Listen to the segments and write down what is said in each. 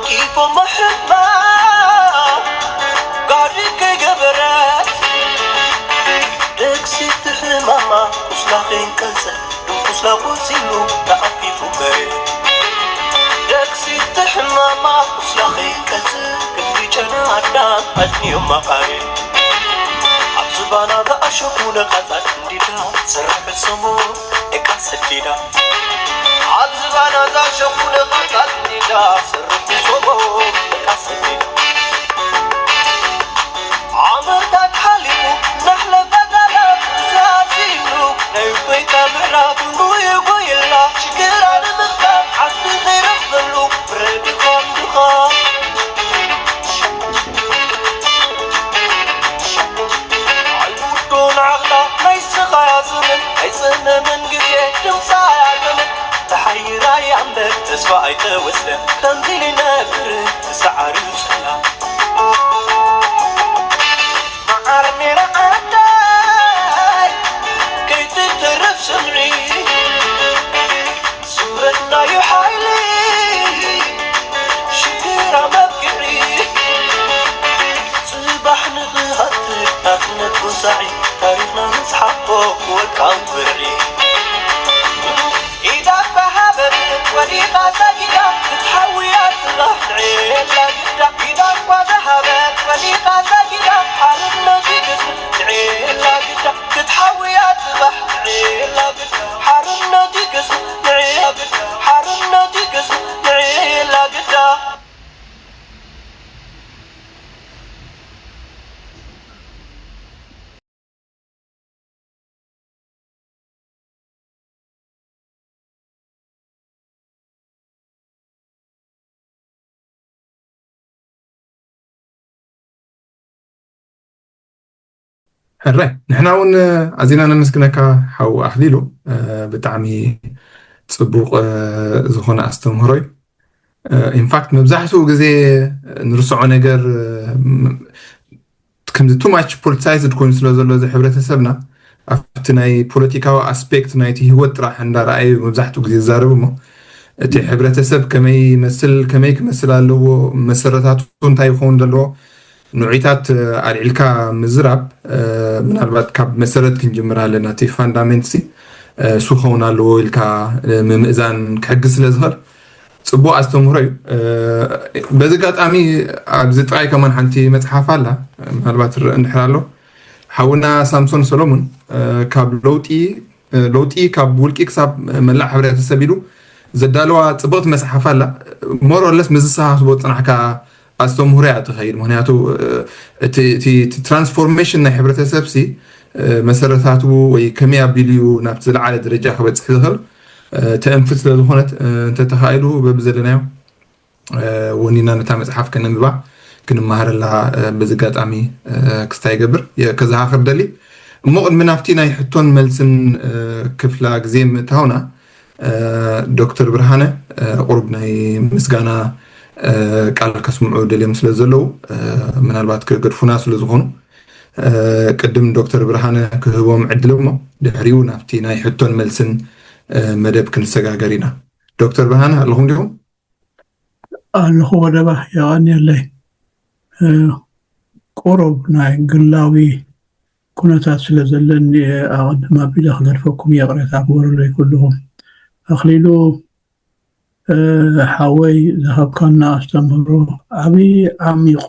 ኪፎ መሕባ ጋሪ ከይገበረት ደግሲ ትሕማማ ቁስላ ከይንቀልጸ ቁስላ ቆሲሉ ተኣፊፉ በረ ደግሲ ትሕማማ ቁስላ ከይንቀልጸ ክንዲ ጨና ኣዳም ኣድንዮም ማቃየ ኣብ ዝባና ዝኣሸኹ ነቓጻት እንዲዳ ሰርሕ ሰሞ ደቃ ሰዲዳ ኣብ ዝባና ዝኣሸኹ ነቓጻት እንዲዳ ሰርሕ ሰሞ ደቃ ሰዲዳ ዓመታት ሓሊፉ ናሕለፈ ዛላፍ ዛዚሉ ናይ እፎይታ ምዕራፍ ጉይጉይላ ሽግራ ንምኽታም ዓስቢ ዘይረኽበሉ ረዲኾም ድኾም ኣይውዶን ዓቕላ ናይ ስቓያ ዘመን ኣይጸመመን ግዜ ድምፃ ኣያልበመን ተሓይራ እያ እምበር ተስፋ ኣይተወስደን ከምዚ ልነብር ተሰዓሪ ጸላ መዓር ሜራ ዓዳይ ከይትተርፍ ስምዒ ስምረትናዩ ሓይሊ ሽግራ መብቅዒ ጽባሕ ንኽሃትር ናጽነት ወሳዒ ታሪኽና ንጽሓፎ ወርቃዊ ብርዒ ኢዳ እኳ ሃበት ወዲቓ ሰጊዳ ክትሓውያ ጽባሕ ንዕላ ግዳ ኢዳ እኳ ዝሃበት ወዲቓ ሰጊዳ ሓርነት ይግዝ ንዕላ ግዳ ክትሓውያ ጽባሕ ንዕላ ግዳ ሓርነት ይግዝ ንዕላ ግዳ ሓርነት ይግዝ ንዕላ ግዳ ሕራይ ንሕና እውን ኣዚና ነመስግነካ ሓው ኣኽሊሉ። ብጣዕሚ ፅቡቕ ዝኾነ ኣስተምህሮ እዩ። ኢንፋክት መብዛሕትኡ ግዜ ንርስዖ ነገር ከምዚ ቱ ማች ፖለቲሳይዝድ ኮይኑ ስለ ዘሎ እዚ ሕብረተሰብና ኣብቲ ናይ ፖለቲካዊ ኣስፔክት ናይቲ ህይወት ጥራሕ እንዳረኣዩ መብዛሕትኡ ግዜ ዝዛረቡ እሞ እቲ ሕብረተሰብ ከመይ ይመስል ከመይ ክመስል ኣለዎ መሰረታቱ እንታይ ይኸውን ዘለዎ ንዑይታት ኣልዒልካ ምዝራብ ምናልባት ካብ መሰረት ክንጅምር ኣለና እቲ ፋንዳሜንት ሲ እሱ ክኸውን ኣለዎ ኢልካ ምምእዛን ክሕግዝ ስለ ዝኽእል ፅቡቕ ኣስተምህሮ እዩ። በዚ ኣጋጣሚ ኣብዚ ጥራይ ከማን ሓንቲ መፅሓፍ ኣላ ምናልባት ትረአ እንድሕር ኣሎ ሓውና ሳምሶን ሰሎሙን ካብ ለውጢ ለውጢ ካብ ውልቂ ክሳብ መላእ ሕብረተሰብ ኢሉ ዘዳለዋ ፅብቕቲ መፅሓፍ ኣላ። ሞሮለስ ምስ ዝሰሃስቦ ፅናሕካ ኣስተምህሮ እያ ትኸይድ። ምክንያቱ እቲ ትራንስፎርሜሽን ናይ ሕብረተሰብ ሲ መሰረታቱ ወይ ከመይ ኣቢሉ እዩ ናብቲ ዝለዓለ ደረጃ ክበፅሕ ዝኽእል ተእንፍት ስለ ዝኾነት እንተተኻኢሉ በብዘለናዮ ወኒና ነታ መፅሓፍ ከነንብባ ክንመሃረላ በዚ ኣጋጣሚ ክስታ ይገብር ከዘኻኽር ደሊ እሞ ቅድሚ ናብቲ ናይ ሕቶን መልስን ክፍላ ግዜ ምእታውና ዶክተር ብርሃነ ቁሩብ ናይ ምስጋና ቃል ከስምዑ ደልዮም ስለ ዘለዉ ምናልባት ክገድፉና ስለ ዝኾኑ ቅድም ዶክተር ብርሃነ ክህቦም ዕድል እሞ ድሕሪኡ ናብቲ ናይ ሕቶን መልስን መደብ ክንሰጋገር ኢና። ዶክተር ብርሃነ ኣለኹም ዲኹም? ኣለኹ ወደባ የቐንየለይ። ቁሩብ ናይ ግላዊ ኩነታት ስለ ዘለኒ እየ ኣቐድም ኣቢለ ክገድፈኩም ይቕሬታ ግበሩለይ ኩልኹም። ኣኽሊሉ ሓወይ ዝሃብካና ኣስተምህሮ ዓብዪ ዓሚቕ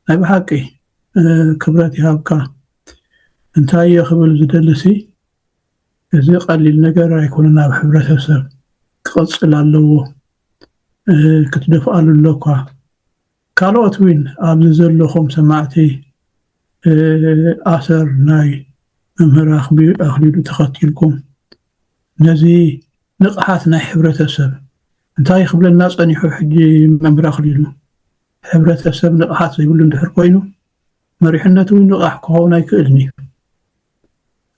ናይ ብሓቂ ክብረት ይሃብካ። እንታይ እየ ክብል ዝደልሲ እዚ ቀሊል ነገር ኣይኮነን ኣብ ሕብረተሰብ ክቐፅል ኣለዎ ክትደፍኣሉ ኣለኳ ካልኦት እውን ኣብዚ ዘለኹም ሰማዕቲ ኣሰር ናይ መምህር ኣኽሊሉ ተኸቲልኩም ነዚ ንቕሓት ናይ ሕብረተሰብ እንታይ ክብለና ፀኒሑ ሕጂ መምህር ኣኽሊሉ ሕብረተሰብ ንቕሓት ዘይብሉ እንድሕር ኮይኑ መሪሕነት እውን ንቕሕ ክኸውን ኣይክእልን እዩ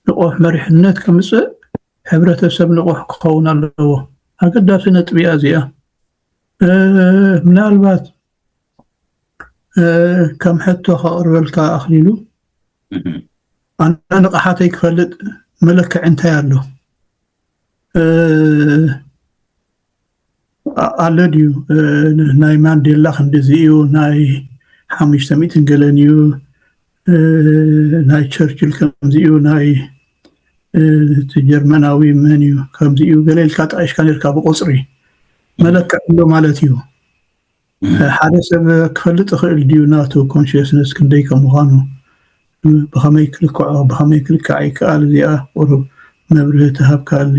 ንቑሕ መሪሕነት ከምፅእ ሕብረተሰብ ንቑሕ ክኸውን ኣለዎ ኣገዳሲ ነጥቢ እያ እዚኣ ምናልባት ከም ሕቶ ከቕርበልካ ኣኽሊሉ ኣነ ንቕሓተይ ክፈልጥ መለክዒ እንታይ ኣሎ ኣሎ ድዩ? ናይ ማንዴላ ክንዲዚ እዩ፣ ናይ ሓሙሽተ ሚእትን ገለን እዩ፣ ናይ ቸርችል ከምዚ እዩ፣ ናይ እቲ ጀርመናዊ መን እዩ ከምዚ እዩ፣ ገለ ኢልካ ጠቒሽካ ነርካ ብቁፅሪ። መለክዕ ኣሎ ማለት እዩ። ሓደ ሰብ ክፈልጥ ይኽእል ድዩ ናቱ ኮንሽስነስ ክንደይ ከም ምዃኑ? ብኸመይ ክልክዖ፣ ብኸመይ ክልካዕ ይከኣል? እዚኣ ቁሩብ መብርሂ ተሃብካኒ።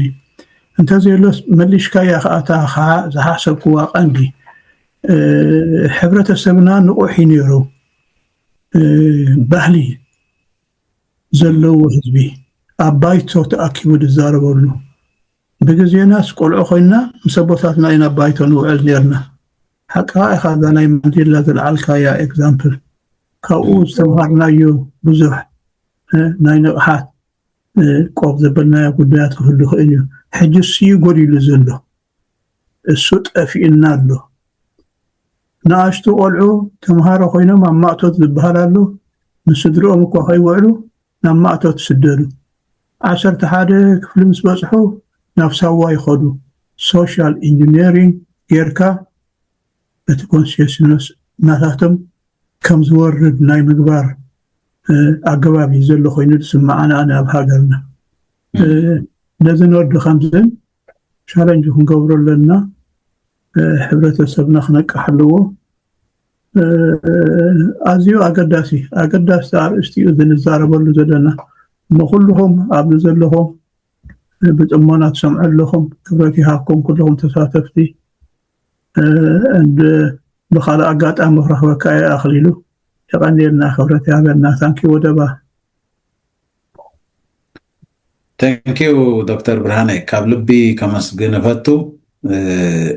እንተዘየሎስ መሊሽካያ ከኣ እታ ዝሓሰብክዋ ቀንዲ፣ ሕብረተሰብና ንቑሕ እዩ ነይሩ። ባህሊ ዘለዎ ህዝቢ፣ ኣብ ባይቶ ተኣኪቡ ዝዛረበሉ። ብግዜናስ ቆልዑ ኮይንና ምስ ኣቦታትና ኢና ኣብ ባይቶ ንውዕል ነርና። ሓቅኻ ኢኻ፣ እዛ ናይ ማንዴላ ዘልዓልካያ ኤግዛምፕል። ካብኡ ዝተምሃርናዮ ብዙሕ ናይ ንቕሓት ቆብ ዘበልናዮ ጉዳያት ክህሉ ይኽእል እዩ። ሕጂ እሱ እዩ ጎዲሉ ዘሎ፣ እሱ ጠፊእና ኣሎ። ንኣሽቱ ቆልዑ ተምሃሮ ኮይኖም ኣብ ማእቶት ዝበሃል ኣሎ፣ ምስ ስድርኦም እኳ ከይውዕሉ ናብ ማእቶት ይስደዱ። ዓሰርተ ሓደ ክፍሊ ምስ በፅሑ ናብ ሳዋ ይኸዱ። ሶሻል ኢንጂነሪንግ ጌርካ እቲ ኮንሽስነስ ናታቶም ከም ዝወርድ ናይ ምግባር ኣገባብ እዩ ዘሎ ኮይኑ ዝስምዓና ኣነ ኣብ ሃገርና። ነዚ ንወዲ ከምዝን ቻለንጅ ክንገብሮ ኣለና። ሕብረተሰብና ክነቅሕ ኣለዎ። ኣዝዩ ኣገዳሲ ኣገዳሲ ኣርእስቲ እዩ ዝንዛረበሉ ዘለና። ንኩልኹም ኣብዚ ዘለኹም ብፅሞና ትሰምዑ ኣለኹም፣ ክብረት ይሃብኩም ኩልኹም ተሳተፍቲ። ብካልእ ኣጋጣሚ ክረኽበካ እየ ኣኽሊሉ። የቐንየልና፣ ክብረት ይሃበልና። ታንኪ ወደባ። ተንኪዩ ዶክተር ብርሃነ፣ ካብ ልቢ ከመስግን እፈቱ።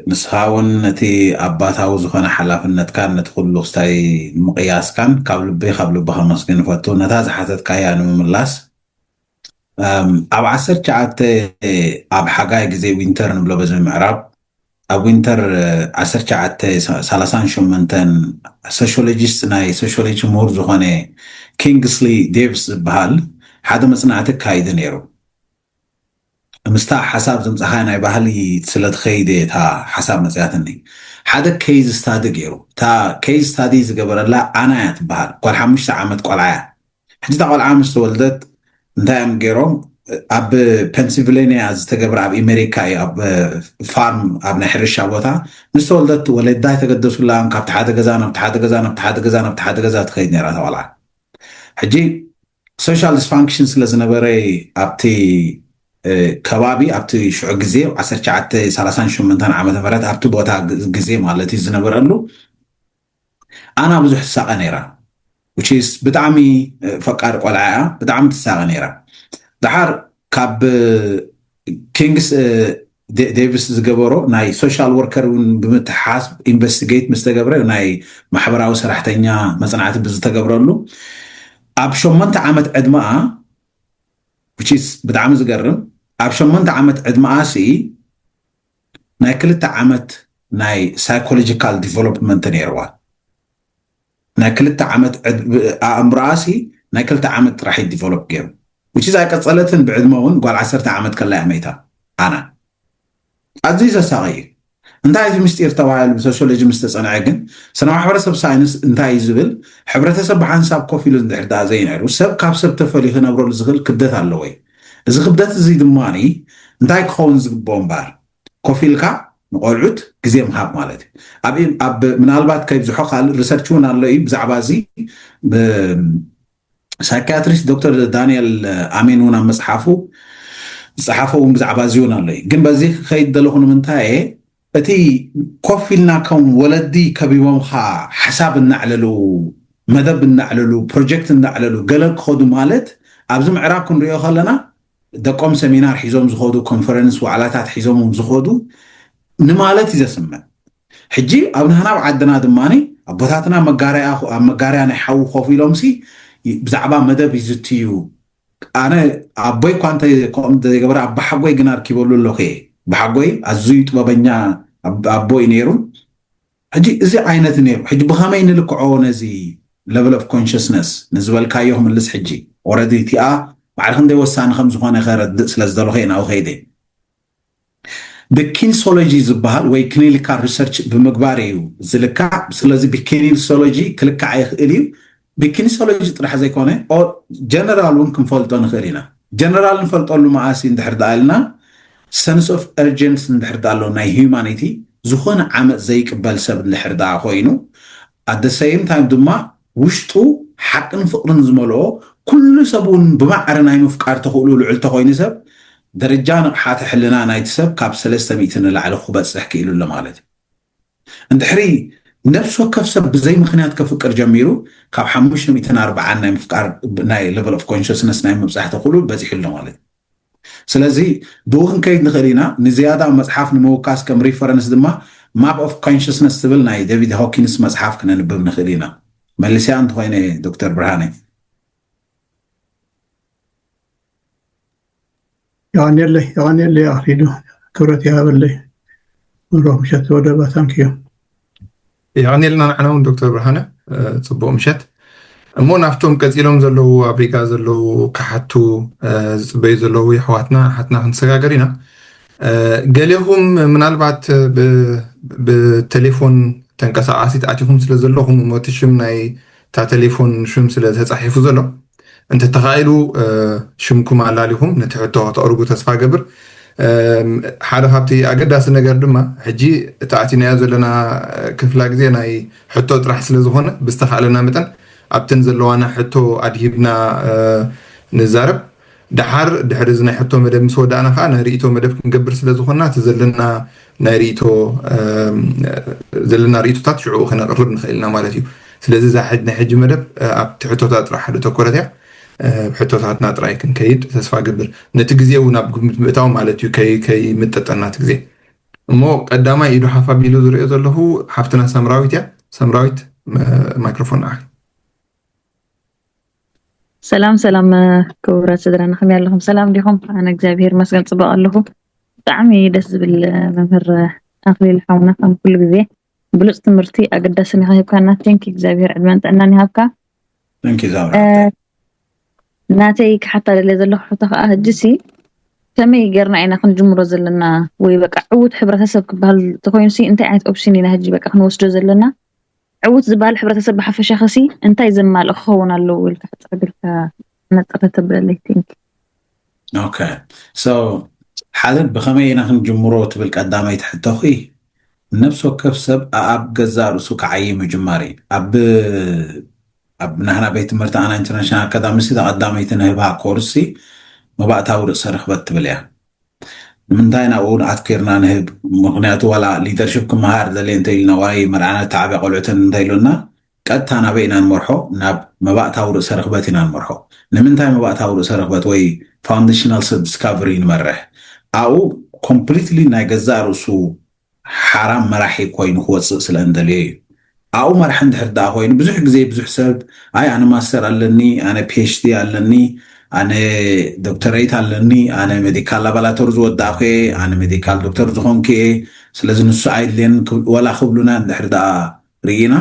ንስኻ እውን ነቲ ኣባታዊ ዝኾነ ሓላፍነትካን ነቲ ኩሉ ክስታይ ምቕያስካን ካብ ልቢ ካብ ልቢ ከመስግን እፈቱ። ነታ ዝሓተትካያ ንምምላስ ኣብ ዓሰርተ ትሽዓተ ኣብ ሓጋይ ግዜ ዊንተር ንብሎ በዚ ምዕራብ ኣብ ዊንተር ዓሰርተ ትሽዓተ ሰላሳን ሸሞንተን ሶሽዮሎጂስት ናይ ሶሽዮሎጂ ምሁር ዝኾነ ኪንግስሊ ዴቭስ ዝበሃል ሓደ መፅናዕቲ ኣካይዱ ነይሩ። ምስታ ሓሳብ ዘምፀኻያ ናይ ባህሊ ስለ ትኸይድ እየ እታ ሓሳብ መፅያትኒ። ሓደ ኬዝ ስታዲ ገይሩ። እታ ኬዝ ስታዲ ዝገበረላ ኣና እያ ትበሃል። ጓል ሓሙሽተ ዓመት ቆልዓ እያ። ሕጂ እታ ቆልዓ ምስ ተወልደት እንታይ እዮም ገይሮም? ኣብ ፔንሲልቬኒያ ዝተገብረ ኣብ ኣሜሪካ እዩ፣ ኣብ ፋርም ኣብ ናይ ሕርሻ ቦታ ምስ ተወልደት ወለዳ ኣይተገደሱላን። ካብቲ ሓደ ገዛ ናብቲ ሓደ ገዛ ናብቲ ሓደ ገዛ ናብቲ ሓደ ገዛ ትኸይድ ነይራ እታ ቆልዓ። ሕጂ ሶሻል ዲስፋንክሽን ስለ ዝነበረ ኣብቲ ከባቢ ኣብቲ ሽዑ ግዜ ዓሰርተ ትሽዓተ ሰላሳን ሸሞንተን ዓመተ ምህረት ኣብቲ ቦታ ግዜ ማለት እዩ ዝነበረሉ ኣና ብዙሕ ትሳቐ ነይራ። ብጣዕሚ ፈቃር ቆልዓ እያ፣ ብጣዕሚ ትሳቐ ነይራ። ድሓር ካብ ኪንግስ ዴቪስ ዝገበሮ ናይ ሶሻል ወርከር እውን ብምትሓስ ኢንቨስቲጌት ምስ ተገብረ ናይ ማሕበራዊ ሰራሕተኛ መፅናዕቲ ብዝተገብረሉ ኣብ ሸሞንተ ዓመት ዕድመኣ ብጣዕሚ ዝገርም ኣብ ሸሞንተ ዓመት ዕድመኣ ሲ ናይ ክልተ ዓመት ናይ ሳይኮሎጂካል ዲቨሎፕመንት ነይርዋ። ናይ ክልተ ዓመት ኣእምሮኣ ሲ ናይ ክልተ ዓመት ጥራሕ ዲቨሎፕ ገይሩ which is ኣይቀፀለትን ብዕድመ እውን ጓል ዓሰርተ ዓመት ከላ እያ መይታ ኣና ኣዝዩ ዘሳቐ እዩ። እንታይ እቲ ምስጢር ተባሂሉ ብሶሲዮሎጂ ምስ ተፀንዐ ግን ስነ ማሕበረሰብ ሳይንስ እንታይ እዩ ዝብል ሕብረተሰብ ብሓንሳብ ኮፍ ኢሉ እንድሕር ደኣ ዘይነይሩ ሰብ ካብ ሰብ ተፈልዩ ክነብረሉ ዝኽእል ክብደት ኣለዎ እዩ። እዚ ክብደት እዚ ድማ እንታይ ክኸውን ዝግብኦ እምበኣር ኮፍ ኢልካ ንቆልዑት ግዜ ምሃብ ማለት እዩ። ኣብ ምናልባት ከይብዝሖ ካልእ ሪሰርች እውን ኣሎ እዩ ብዛዕባ እዚ ሳይካትሪስት ዶክተር ዳንኤል ኣሜን እውን ኣብ መፅሓፉ ዝፀሓፎ እውን ብዛዕባ እዚ እውን ኣሎ እዩ። ግን በዚ ክኸይድ ዘለኹ ንምንታይ እየ እቲ ኮፍ ኢልና ከም ወለዲ ከቢቦምካ ሓሳብ እናዕለሉ መደብ እናዕለሉ ፕሮጀክት እናዕለሉ ገለ ክኸዱ ማለት ኣብዚ ምዕራብ ክንሪኦ ከለና ደቆም ሰሚናር ሒዞም ዝኸዱ ኮንፈረንስ ዋዕላታት ሒዞም ዝኸዱ ንማለት እዩ ዘስምዕ። ሕጂ ኣብ ንህና ኣብ ዓድና ድማ ኣቦታትና መጋርያ ኣብ መጋርያ ናይ ሓዊ ኮፍ ኢሎም ሲ ብዛዕባ መደብ ይዝትዩ። ኣነ ኣቦይ እኳ እንተ ከምኡ ዘይገበረ ኣባሓጎይ ግን ኣርኪበሉ ኣለኹ እየ። ኣባሓጎይ ኣዝዩ ጥበበኛ ኣቦ እዩ ነይሩ። ሕጂ እዚ ዓይነት ነይሩ። ሕጂ ብኸመይ ንልክዖ ነዚ level of consciousness ንዝበልካዮ ክምልስ ሕጂ already እቲኣ ባዕልኺ ክንደይ ወሳኒ ከም ዝኾነ ከረድእ ስለ ዝደለኹ እየ ናብኡ ከይደ። ብኪንሶሎጂ ዝበሃል ወይ ክሊኒካል ሪሰርች ብምግባር እዩ ዝልካዕ። ስለዚ ብኪንሶሎጂ ክልካዕ ይኽእል እዩ። ብኪንሶሎጂ ጥራሕ ዘይኮነ ጀነራል እውን ክንፈልጦ ንኽእል ኢና። ጀነራል ንፈልጠሉ መኣሲ እንድሕር ደኣ ኢልና ሰንስ ኦፍ እርጀንስ እንድሕር ደኣ ኣሎ ናይ ሂዩማኒቲ፣ ዝኾነ ዓመፅ ዘይቅበል ሰብ እንድሕር ደኣ ኮይኑ ኣደ ሰይም ታይም ድማ ውሽጡ ሓቅን ፍቕርን ዝመልኦ ኩሉ ሰብ እውን ብማዕረ ናይ ምፍቃር ተኽእሉ ልዑል ተኮይኑ ሰብ ደረጃ ንቕሓተ ሕልና ናይቲ ሰብ ካብ ሰለስተ ሚእቲ ንላዕሊ ክበፅሕ ክኢሉ ኣሎ ማለት እዩ። እንድሕሪ ነፍሲ ወከፍ ሰብ ብዘይ ምክንያት ከፍቅር ጀሚሩ ካብ ሓሙሽተ ሚእትን ኣርባዓን ናይ ምፍቃር ናይ ሌቨል ኦፍ ኮንሽስነስ ናይ ምብፃሕ ተኽእሉ በፂሑ ኣሎ ማለት እዩ። ስለዚ ብኡ ክንከይድ ንኽእል ኢና። ንዝያዳ መፅሓፍ ንምውካስ ከም ሪፈረንስ ድማ ማፕ ኦፍ ኮንሽስነስ ትብል ናይ ዴቪድ ሆኪንስ መፅሓፍ ክነንብብ ንኽእል ኢና። መልስያ እንተኮይነ ዶክተር ብርሃነ የቐንየለይ የቐንየለይ ኣኽሊሉ ክብረት ይሃበለይ። ብሩኽ ምሸት ወደባ ታንኪዩ። የቐንየልና ንዓና እውን ዶክተር ብርሃነ። ጽቡቕ ምሸት። እሞ ናብቶም ቀጺሎም ዘለዉ ኣብ ሪጋ ዘለዉ ክሓቱ ዝጽበዩ ዘለዉ የሕዋትና ኣሓትና ክንሰጋገር ኢና። ገሌኹም ምናልባት ብቴሌፎን ተንቀሳቃሲት ኣቲኹም ስለ ዘለኹም እሞ እቲ ሽም ናይ እታ ቴሌፎን ሽም ስለ ተጻሒፉ ዘሎ እንተተኻኢሉ ሽምኩም ኣላሊኹም ነቲ ሕቶ ከተቕርቡ ተስፋ ገብር። ሓደ ካብቲ ኣገዳሲ ነገር ድማ ሕጂ እቲ ኣቲናዮ ዘለና ክፍላ ግዜ ናይ ሕቶ ጥራሕ ስለ ዝኾነ ብዝተኻእለና መጠን ኣብተን ዘለዋና ሕቶ ኣድሂብና ንዛረብ። ደሓር ድሕሪ እዚ ናይ ሕቶ መደብ ምስ ወዳእና ከዓ ናይ ርእይቶ መደብ ክንገብር ስለ ዝኾንና እቲ ዘለና ናይ ርእይቶ ዘለና ርእይቶታት ሽዑ ከነቕርብ ንኽእል ኢና ማለት እዩ። ስለዚ እዛ ናይ ሕጂ መደብ ኣብቲ ሕቶታት ጥራሕ ድተኮረት እያ። ሕቶታትና ጥራይ ክንከይድ ተስፋ ገብር። ነቲ ግዜ እውን ኣብ ግምት ምእታው ማለት እዩ፣ ከይምጠጠና እቲ ግዜ። እሞ ቀዳማይ ኢዱ ሓፍ ኣቢሉ ዝሪኦ ዘለኹ ሓፍትና ሳምራዊት እያ። ሳምራዊት ማይክሮፎን ንዓኺ። ሰላም ሰላም ክቡራት ስድራና፣ ከመይ ኣለኹም? ሰላም ዲኹም? ኣነ እግዚኣብሔር ይመስገን ጽቡቕ ኣለኹ። ብጣዕሚ ደስ ዝብል መምህር ኣኽሊሉ ሓውና፣ ከም ኩሉ ግዜ ብሉጽ ትምህርቲ ኣገዳሲ ምኽሪ ሂብካና። ቴንኪ እግዚኣብሔር ዕድመን ጥዕናን ይሃብካ። ቴንኪ ዛብራ ናተይ ክሓታ ደልየ ዘለኹ ሕቶ ከዓ ሕጂሲ ከመይ ጌርና ኢና ክንጅምሮ ዘለና? ወይ በቃ ዕዉት ሕብረተሰብ ክበሃል ተኮይኑሲ እንታይ ዓይነት ኦፕሽን ኢና ሕጂ በቃ ክንወስዶ ዘለና? ዕዉት ዝበሃል ሕብረተሰብ ብሓፈሻ ከሲ እንታይ ዘማልእ ክኸውን ኣለዎ ኢልካ ሕጽር ኢልካ ነጥረ ተብለለይ። ቴንክ ኦኬ ሶ ሓደ ብኸመይ ኢና ክንጅምሮ ትብል ቀዳመይቲ ሕቶኺ ነብሲ ወከፍ ሰብ ኣኣብ ገዛእ ርእሱ ክዓይ ምጅማር እዩ። ኣብ ኣብ ናህና ቤት ትምህርቲ ኣና ኢንተርናሽናል ኣካዳሚ ሲ ተቐዳመይቲ ንህብሃ ኮርስ ሲ መባእታዊ ርእሰ ርኽበት ትብል እያ። ንምንታይ ናብኡ ኣትኪርና ንህብ? ምክንያቱ ዋላ ሊደርሽፕ ክመሃር ደልየ እንተ ኢልና ዋይ መርዓና ተዓብያ ቆልዑትን እንተ ኢሉና ቀጥታ ናበይ ኢና ንመርሖ? ናብ መባእታዊ ርእሰ ርኽበት ኢና ንመርሖ። ንምንታይ መባእታዊ ርእሰ ርኽበት ወይ ፋውንዴሽናል ሰልፍ ዲስካቨሪ ንመርሕ? ኣብኡ ኮምፕሊትሊ ናይ ገዛእ ርእሱ ሓራም መራሒ ኮይኑ ክወፅእ ስለ እንደልዮ እዩ። ኣብኡ መራሒ እንድሕር ደኣ ኮይኑ ብዙሕ ግዜ ብዙሕ ሰብ ኣይ ኣነ ማስተር ኣለኒ፣ ኣነ ፒኤችዲ ኣለኒ፣ ኣነ ዶክተሬት ኣለኒ፣ ኣነ ሜዲካል ላባራቶሪ ዝወዳእኩ እየ፣ ኣነ ሜዲካል ዶክተር ዝኾንኩ እየ፣ ስለዚ ንሱ ኣይድልየን ክብ- ወላ ክብሉና እንድሕር ደኣ ርኢና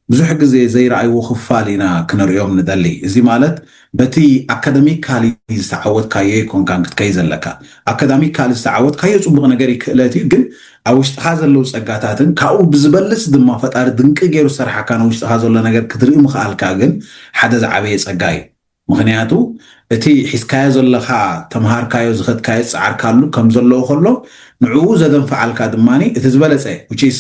ብዙሕ ግዜ ዘይረኣይዎ ክፋል ኢና ክነርእዮም ንደሊ። እዚ ማለት በቲ ኣካደሚካሊ ዝተዓወትካዮ ኣይኮንካን ክትከይ ዘለካ። ኣካዳሚካሊ ዝተዓወትካዮ ጽቡቕ ነገር እዩ፣ ክእለት እዩ፣ ግን ኣብ ውሽጥኻ ዘለዉ ጸጋታትን ካብኡ ብዝበልጽ ድማ ፈጣሪ ድንቂ ገይሩ ዝሰርሓካ ንውሽጥኻ ዘሎ ነገር ክትርኢ ምኽኣልካ ግን ሓደ ዝዓበየ ጸጋ እዩ። ምኽንያቱ እቲ ሒዝካዮ ዘለኻ ተምሃርካዮ ዝኸድካዮ ዝጸዓርካሉ ከም ዘለዎ ከሎ ንዕኡ ዘደንፍዓልካ ድማ እቲ ዝበለጸ which is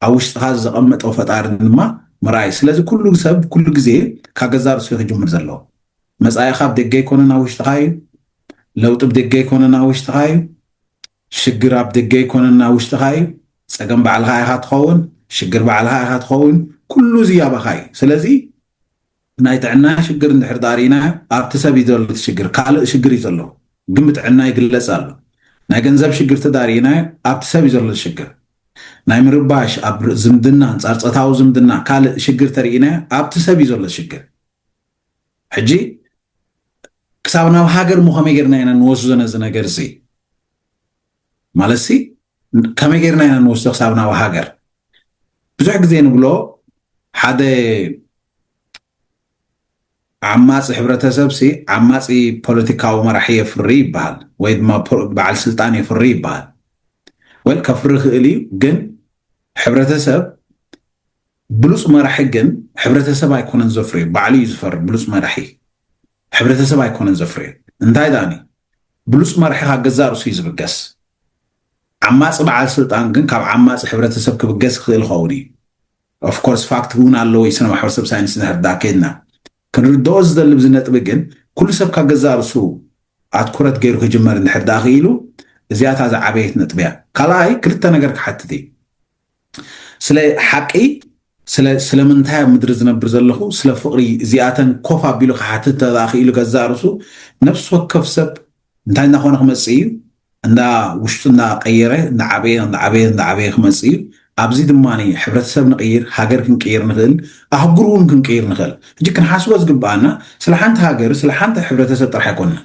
ኣብ ውሽጥኻ ዘቐመጦ ፈጣሪ ድማ ምርኣይ። ስለዚ ኩሉ ሰብ ኩሉ ግዜ ካብ ገዛ ርእሱ ክጅምር ዘለዎ። መጻኢኻ ኣብ ደገ ኣይኮነን ኣብ ውሽጥኻ እዩ። ለውጢ ኣብ ደገ ኣይኮነን ኣብ ውሽጥኻ እዩ። ሽግር ኣብ ደገ ኣይኮነን ኣብ ውሽጥኻ እዩ። ጸገም ባዕልኻ ኢኻ ትኸውን፣ ሽግር ባዕልኻ ኢኻ ትኸውን። ኩሉ እዚ ኣባኻ እዩ። ስለዚ ናይ ጥዕና ሽግር እንድሕር ዳሪእና ኣብቲ ሰብ እዩ ዘሎ እቲ ሽግር፣ ካልእ ሽግር እዩ ዘሎ። ግን ብጥዕና ይግለጽ ኣሎ። ናይ ገንዘብ ሽግር ተዳሪእና ኣብቲ ሰብ እዩ ዘሎ ሽግር። ናይ ምርባሽ ኣብ ዝምድና ኣንጻር ጾታዊ ዝምድና ካልእ ሽግር ተሪእና ኣብቲ ሰብ እዩ ዘሎ ሽግር። ሕጂ ክሳብ ናብ ሃገር እሞ ከመይ ጌርና ኢና ንወስዶ ነዚ ነገር እዚ? ማለት ሲ ከመይ ጌርና ኢና ንወስዶ ክሳብ ናብ ሃገር? ብዙሕ ግዜ ንብሎ ሓደ ዓማፂ ሕብረተሰብ ሲ ዓማፂ ፖለቲካዊ መራሒ የፍሪ ይበሃል ወይ ድማ ፖ- በዓል ስልጣን የፍሪ ይበሃል። ወል ከፍሪ ይኽእል እዩ፣ ግን ሕብረተሰብ ብሉፅ መራሒ ግን ሕብረተሰብ ኣይኮነን ዘፍርዮ፣ ባዕሉ እዩ ዝፈሪ። ብሉፅ መራሒ ሕብረተሰብ ኣይኮነን ዘፍርዮ። እንታይ ዳኒ ብሉፅ መራሒ ካብ ገዛእ ርእሱ እዩ ዝብገስ። ዓማፂ በዓል ስልጣን ግን ካብ ዓማፂ ሕብረተሰብ ክብገስ ይኽእል ይኸውን እዩ። ኦፍኮርስ ፋክት እውን ኣለዎ እዩ። ስነ ማሕበረሰብ ሳይንስ እንድሕር ዳ ከይድና ክንርድኦ ዝደሊ ብዚ ነጥቢ ግን ኩሉ ሰብ ካብ ገዛእ ርእሱ ኣትኩረት ገይሩ ክጅመር እንድሕር ዳ ክኢሉ እዚኣታ ዝዓበየት ነጥቢ እያ። ካልኣይ ክልተ ነገር ክሓትት እዩ። ስለ ሓቂ ስለምንታይ ኣብ ምድሪ ዝነብር ዘለኹ ስለ ፍቕሪ እዚኣተን ኮፍ ኣቢሉ ክሓትት ተክኢሉ ገዛእ ርእሱ ነፍሲ ወከፍ ሰብ እንታይ እናኾነ ክመፅእ እዩ? እንዳ ውሽጡ እንዳቀየረ እንዳዓበየ እንዳዓበየ እንዳዓበየ ክመፅእ እዩ። ኣብዚ ድማ ሕብረተሰብ ንቅይር፣ ሃገር ክንቅይር ንኽእል፣ ኣህጉር እውን ክንቅይር ንኽእል። ሕጂ ክንሓስቦ ዝግብኣና ስለ ሓንቲ ሃገር ስለ ሓንቲ ሕብረተሰብ ጥራሕ ኣይኮንና።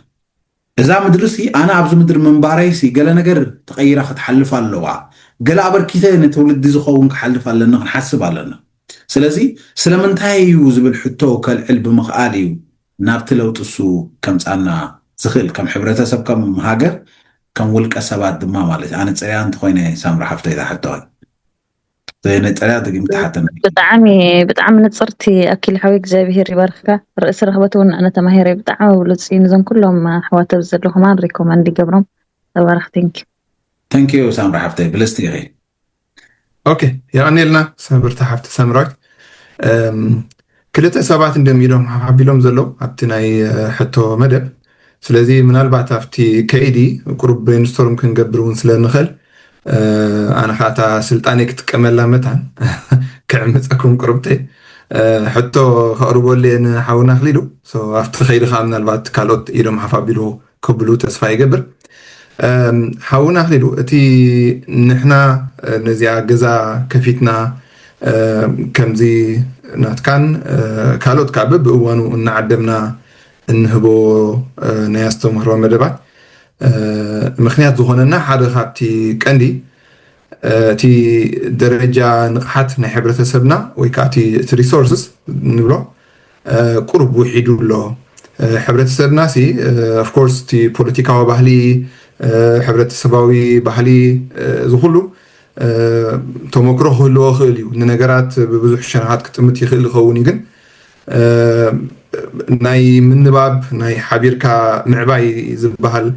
እዛ ምድሪ ሲ ኣነ ኣብዚ ምድሪ ምንባረይ ሲ ገለ ነገር ተቐይራ ክትሓልፍ ኣለዋ፣ ገለ ኣበርኪተ ንትውልዲ ዝኸውን ክሓልፍ ኣለኒ ክንሓስብ ኣለና። ስለዚ ስለምንታይ እዩ ዝብል ሕቶ ከልዕል ብምኽኣል እዩ ናብቲ ለውጢ እሱ ከምፃና ዝኽእል ከም ሕብረተሰብ ከም ሃገር ከም ውልቀ ሰባት ድማ ማለት እዩ። ኣነ ፅርያ እንተኮይነ ሳምራ ሓፍተይ ዝሓተዋል ዘይነፀርያ ድግም ተሓተና። ብጣዕሚ ብጣዕሚ ንፅርቲ ኣኪል ሓዊ እግዚኣብሄር ይባርክካ። ርእሲ ረኽበት እውን ኣነ ተማሂረ ብጣዕሚ ብሉፅ እዩ። ንዞም ኩሎም ኣሕዋት ኣብዚ ዘለኹም ኣን ሪኮመንድ ይገብሮም። ተባረኽ። Thank you። Thank you ሳምራ ሓፍተይ ብልፅቲ ኢኺ። ኦኬ የቐኔልና ሰብርቲ ሓፍቲ ሰምራዊት። ክልተ ሰባት እንደም ኢዶም ሓቢሎም ዘለዉ ኣብቲ ናይ ሕቶ መደብ። ስለዚ ምናልባት ኣብቲ ከይዲ ቁሩብ ብሬንስቶርም ክንገብር እውን ስለ ንኽእል ኣነ ከዓ እታ ስልጣነይ ክጥቀመላ መታን ክዕምፀኩም ቁሩብተይ ሕቶ ከቕርበሉ እየ ንሓውና ኣኽሊሉ። ኣብቲ ከይዲ ከዓ ምናልባት ካልኦት ኢዶም ሓፍ ኣቢሉ ክብሉ ተስፋ ይገብር። ሓውና ኣኽሊሉ እቲ ንሕና ነዚኣ ገዛ ከፊትና ከምዚ ናትካን ካልኦት ከዓ በብእዋኑ እናዓደምና እንህቦ ናይ ኣስተምህሮ መደባት ምክንያት ዝኾነና ሓደ ካብቲ ቀንዲ እቲ ደረጃ ንቕሓት ናይ ሕብረተሰብና ወይ ከዓ እቲ ሪሶርስስ ንብሎ ቁሩብ ውሒዱ ኣሎ። ሕብረተሰብና ሲ ኦፍኮርስ እቲ ፖለቲካዊ ባህሊ፣ ሕብረተሰባዊ ባህሊ እዚ ኩሉ ተመክሮ ክህልዎ ይኽእል እዩ። ንነገራት ብብዙሕ ሸነኻት ክጥምት ይኽእል ይኸውን እዩ፣ ግን ናይ ምንባብ ናይ ሓቢርካ ምዕባይ ዝበሃል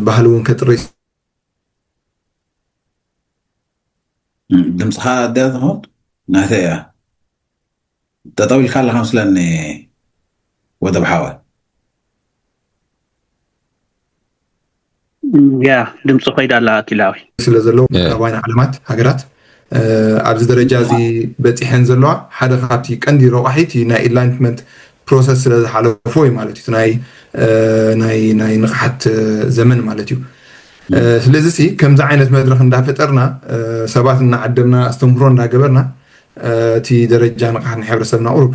ባህሊ እውን ከጥሪ ድምፅኻ ኣድያ ትኾን ናተይ እያ። ጠጠው ኢልካ ኣለኻ መስለኒ ወደብ ሓወ። ያ ድምፂ ኮይዳ ኣላ ኣኪላዊ ስለ ዘለዉ ምዕራባውያን ዓለማት ሃገራት ኣብዚ ደረጃ እዚ በፂሐን ዘለዋ ሓደ ካብቲ ቀንዲ ረቋሒቲ ናይ ኢንላይትመንት ፕሮሰስ ስለ ዝሓለፎ እዩ ማለት እዩ። ናይ ናይ ናይ ንቕሓት ዘመን ማለት እዩ። ስለዚ ሲ ከምዚ ዓይነት መድረክ እንዳፈጠርና ሰባት እናዓደምና ኣስተምህሮ እንዳገበርና እቲ ደረጃ ንቕሓት ናይ ሕብረተሰብና ቁሩብ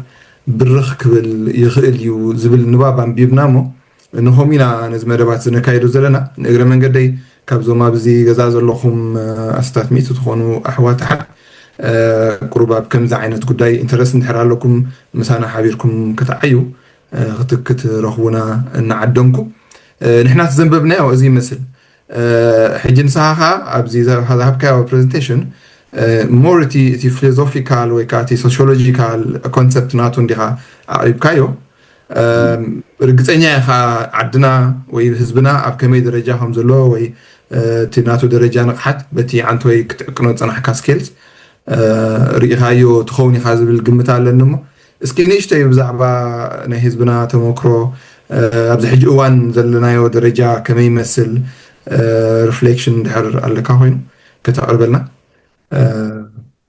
ብርኽ ክብል ይኽእል እዩ ዝብል ንባብ ኣንቢብና እሞ ንሆም ኢና ነዚ መደባት ዝነካየዶ ዘለና። ንእግረ መንገደይ ካብዞም ኣብዚ ገዛ ዘለኹም ኣስታት ሚእቲ ትኾኑ ኣሕዋት ሓ ቁሩብ ኣብ ከምዚ ዓይነት ጉዳይ ኢንተረስት እንድሕር ኣለኩም ምሳና ሓቢርኩም ክትዓዩ ክትክት ረኽቡና እናዓደምኩ ንሕና ዘንበብናዮ እዚ ይመስል። ሕጂ ንስኻ ከዓ ኣብዚ ዝሃብካዮ ፕሬዘንቴሽን ሞር እቲ እቲ ፊሎዞፊካል ወይ ከዓ እቲ ሶሲዮሎጂካል ኮንሰፕት ናቱ እንዲኻ ኣቕሪብካዮ። ርግፀኛ ኢኻ ዓድና ወይ ህዝብና ኣብ ከመይ ደረጃ ከም ዘሎ ወይ እቲ ናቱ ደረጃ ንቕሓት በቲ ዓንተወይ ክትዕቅኖ ዝፀናሕካ ስኬልስ ርኢኻዮ ትኸውን ኢኻ ዝብል ግምት ኣለኒ እሞ እስኪ ንእሽተይ ብዛዕባ ናይ ህዝብና ተመክሮ ኣብዚ ሕጂ እዋን ዘለናዮ ደረጃ ከመይ ይመስል ሪፍሌክሽን እንድሕር ኣለካ ኮይኑ ከተቕርበልና።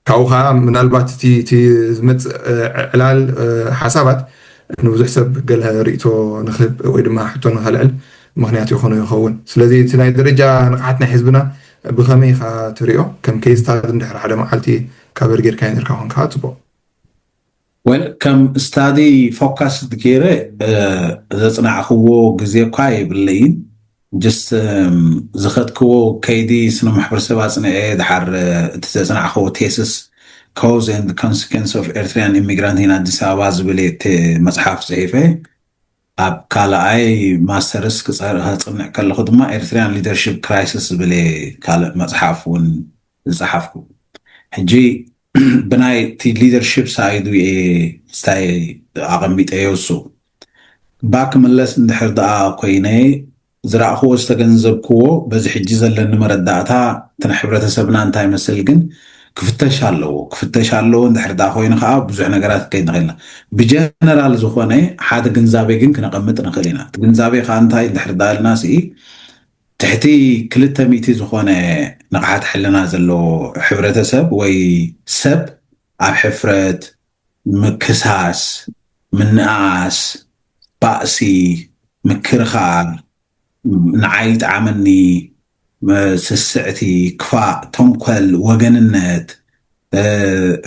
ካብኡ ከዓ ምናልባት እቲ እቲ ዝመፅእ ዕላል ሓሳባት ንብዙሕ ሰብ ገለ ርእቶ ንክህብ ወይ ድማ ሕቶ ንከልዕል ምክንያት ይኾኖ ይኸውን። ስለዚ እቲ ናይ ደረጃ ንቕሓት ናይ ህዝብና ብኸመይ ኢኻ ትሪኦ? ከም ኬስ ስታዲ እንድሕር ሓደ መዓልቲ ካቨር ጌርካዮ ነርካ ኮንካ ጽቡቕ። ወል ከም ስታዲ ፎካስ ገይረ ዘጽናዕክዎ ግዜ እኳ የብለይን። ጅስት ዝኸድክዎ ከይዲ ስነ ማሕበረሰብ ኣጽንዐ ድሓር እቲ ዘጽናዕክዎ ቴስስ cause and consequence of Eritrean immigrant in ኣዲስ ኣበባ ዝብል እቲ መጽሓፍ ጽሒፈ። ኣብ ካልኣይ ማስተርስ ክፀንዕ ከለኹ ድማ ኤርትሪያን ሊደርሽፕ ክራይሲስ ዝብል ካልእ መፅሓፍ እውን ዝፀሓፍኩ። ሕጂ ብናይ እቲ ሊደርሽፕ ሳይዱ እየ ስታይ ኣቐሚጠዮ። እሱ ባክ መለስ እንድሕር ደኣ ኮይነ ዝረእኽዎ ዝተገንዘብክዎ በዚ ሕጂ ዘለኒ መረዳእታ እቲ ንሕብረተሰብና እንታይ ይመስል ግን ክፍተሽ ኣለዎ። ክፍተሽ ኣለዎ እንድሕር ደኣ ኮይኑ ከዓ ብዙሕ ነገራት ከይንኽእልና ብጀነራል ዝኾነ ሓደ ግንዛቤ ግን ክነቐምጥ ንኽእል ኢና። እቲ ግንዛቤ ከዓ እንታይ እንድሕር ደኣ ኢልና ስኢ ትሕቲ ክልተ ሚእቲ ዝኾነ ንቕሓት ሕልና ዘለዎ ሕብረተሰብ ወይ ሰብ ኣብ ሕፍረት፣ ምክሳስ፣ ምንኣስ፣ ባእሲ፣ ምክርኻር፣ ንዓይ ይጥዓመኒ፣ ስስዕቲ፣ ክፋእ፣ ተንኮል፣ ወገንነት፣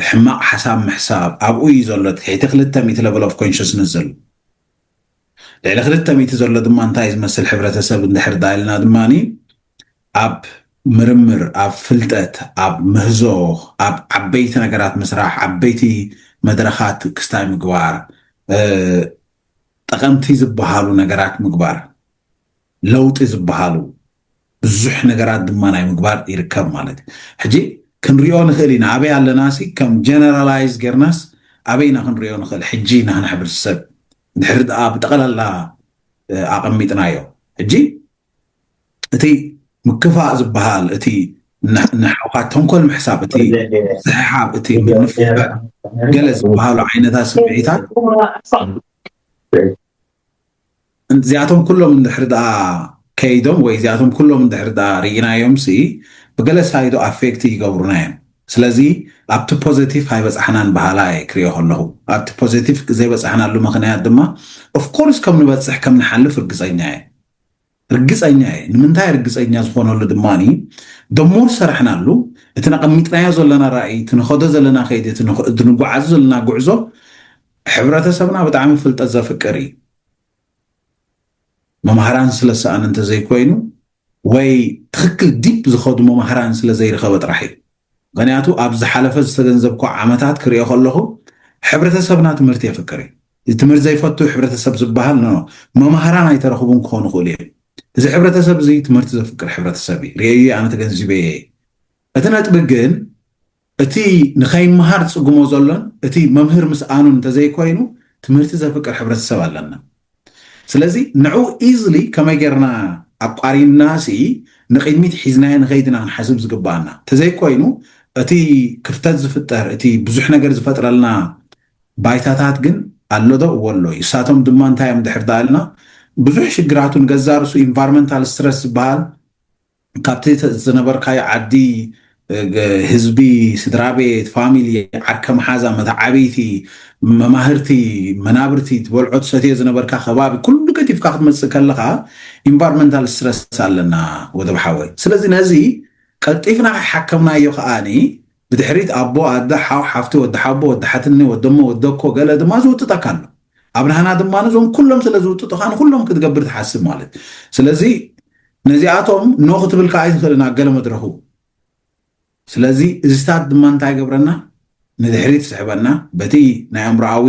ሕማቕ ሓሳብ ምሕሳብ ኣብኡ እዩ ዘሎ። ትሕቲ ክልተ ሚእቲ level of consciousness ዘሎ ልዕሊ ክልተ ሚእቲ ዘሎ ድማ እንታይ ዝመስል ሕብረተሰብ እንድሕር ዳልና ድማ ኣብ ምርምር፣ ኣብ ፍልጠት፣ ኣብ ምህዞ፣ ኣብ ዓበይቲ ነገራት ምስራሕ፣ ዓበይቲ መድረኻት ክስታይ ምግባር፣ ጠቐምቲ ዝበሃሉ ነገራት ምግባር፣ ለውጢ ዝበሃሉ ብዙሕ ነገራት ድማ ናይ ምግባር ይርከብ ማለት እዩ። ሕጂ ክንሪኦ ንኽእል ኢና ኣበይ ኣለና ሲ ከም ጀነራላይዝ ጌርናስ ኣበይ ኢና ክንሪኦ ንኽእል? ሕጂ ኢና ንሕብረተሰብ ድሕሪ ደኣ ብጠቕላላ ኣቐሚጥናዮ። ሕጂ እቲ ምክፋእ ዝበሃል፣ እቲ ንሓውካ ተንኮል ምሕሳብ፣ እቲ ስሕሓብ፣ እቲ ምንፍጋር፣ ገለ ዝበሃሉ ዓይነታት ስምዒታት እዚኣቶም ኩሎም እንድሕር ደኣ ከይዶም ወይ እዚኣቶም ኩሎም እንድሕር ደኣ ርኢናዮም ሲ ብገለ ሳይዶ ኣፌክት ይገብሩና እዮም። ስለዚ ኣብቲ ፖዘቲቭ ኣይበፃሕናን በሃላ እየ ክሪኦ ከለኹ። ኣብቲ ፖዘቲቭ ዘይበፃሕናሉ ምኽንያት ድማ ኦፍኮርስ ከም ንበፅሕ ከም ንሓልፍ ርግፀኛ እየ። ርግፀኛ እየ። ንምንታይ ርግፀኛ ዝኾነሉ ድማ ደሞር ሰራሕናሉ እቲ ነቐሚጥናዮ ዘለና ራእይ፣ እቲ ንኸዶ ዘለና ከይዲ፣ እቲ ንጓዓዙ ዘለና ጉዕዞ ሕብረተሰብና ብጣዕሚ ፍልጠት ዘፍቅር እዩ። መምሃራን ስለሰኣን እንተዘይኮይኑ ወይ ትኽክል ዲፕ ዝኸዱ መምሃራን ስለዘይረኸበ ጥራሕ እዩ። ምክንያቱ ኣብ ዝሓለፈ ዝተገንዘብኮ ዓመታት ክሪኦ ከለኹ ሕብረተሰብና ትምህርቲ የፍቅር እዩ። ትምህርቲ ዘይፈቱ ሕብረተሰብ ዝበሃል ኖ መምሃራን ኣይተረኽቡን ክኾኑ ክእሉ እዮም። እዚ ሕብረተሰብ እዚ ትምህርቲ ዘፍቅር ሕብረተሰብ እዩ። ርእየ ኣነ ተገንዚበ እየ። እቲ ነጥቢ ግን እቲ ንኸይምሃር ዝፅግሞ ዘሎን እቲ መምህር ምስኣኑን እንተዘይኮይኑ ትምህርቲ ዘፍቅር ሕብረተሰብ ኣለና። ስለዚ ንዑ ኢዝሊ ከመይ ጌርና ኣቋሪና ሲ ንቅድሚት ሒዝናዮ ንኸይድና ክንሓስብ ዝግባኣና። ተዘይኮይኑ እቲ ክፍተት ዝፍጠር እቲ ብዙሕ ነገር ዝፈጥረልና ባይታታት ግን ኣሎ ዶ? እወ ኣሎ እዩ። እሳቶም ድማ እንታይ እዮም ድሕር ዳልና ብዙሕ ሽግራቱ ንገዛ ርሱ ኢንቫይሮንመንታል ስትረስ ዝበሃል ካብቲ ዝነበርካዮ ዓዲ ህዝቢ፣ ስድራ ቤት፣ ፋሚሊ፣ ዓርከ መሓዛ፣ መተዓብይቲ፣ መማህርቲ፣ መናብርቲ፣ ትበልዖ ትሰትዮ ዝነበርካ ከባቢ ኩሉ ገዲፍካ ክትመፅእ ከለካ ኢንቫይሮንመንታል ስትረስ ኣለና ወደብ ሓወይ። ስለዚ ነዚ ቀልጢፍና ከይሓከምናዮ ከዓኒ ብድሕሪት ኣቦ ኣደ ሓው ሓፍቲ ወዲ ሓቦ ወዲ ሓትኒ ወደሞ ወደኮ ገለ ድማ ዝውጥጠካ ኣሎ። ኣብ ናህና ድማ ነዞም ኩሎም ስለ ዝውጥጡካ ንኩሎም ክትገብር ትሓስብ ማለት። ስለዚ ነዚኣቶም ኖ ክትብል ከዓ ኣይትኽእልን ኣብ ገለ መድረኹ። ስለዚ እዚታት ድማ እንታይ ገብረና ንድሕሪት ስሕበና። በቲ ናይ ኣእምሮኣዊ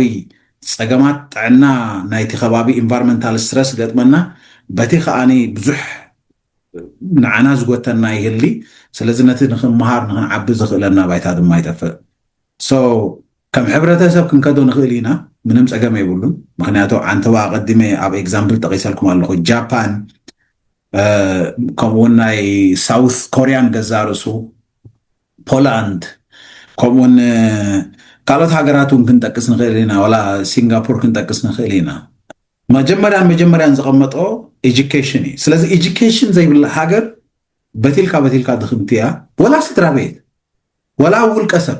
ፀገማት ጥዕና ናይቲ ከባቢ ኢንቫይሮንመንታል ስትረስ ገጥመና። በቲ ከዓኒ ብዙሕ ንዓና ዝጎተና ይህሊ። ስለዚ ነቲ ንክንመሃር ንክንዓቢ ዝኽእለና ባይታ ድማ ይጠፍእ። ሶ ከም ሕብረተሰብ ክንከዶ ንኽእል ኢና፣ ምንም ፀገም የብሉን። ምክንያቱ ዓንተባ ኣቐዲመ ኣብ ኤግዛምፕል ጠቂሰልኩም ኣለኹ። ጃፓን ከምኡውን ናይ ሳውት ኮሪያን ገዛ ርእሱ፣ ፖላንድ፣ ከምኡውን ካልኦት ሃገራት እውን ክንጠቅስ ንኽእል ኢና። ዋላ ሲንጋፖር ክንጠቅስ ንኽእል ኢና። መጀመርያን መጀመርያን ዘቐመጦ ኤጁኬሽን እዩ። ስለዚ ኤጁኬሽን ዘይብላ ሃገር በቲልካ በቲልካ ድኽምቲ እያ። ወላ ስድራ ቤት፣ ወላ ውልቀ ሰብ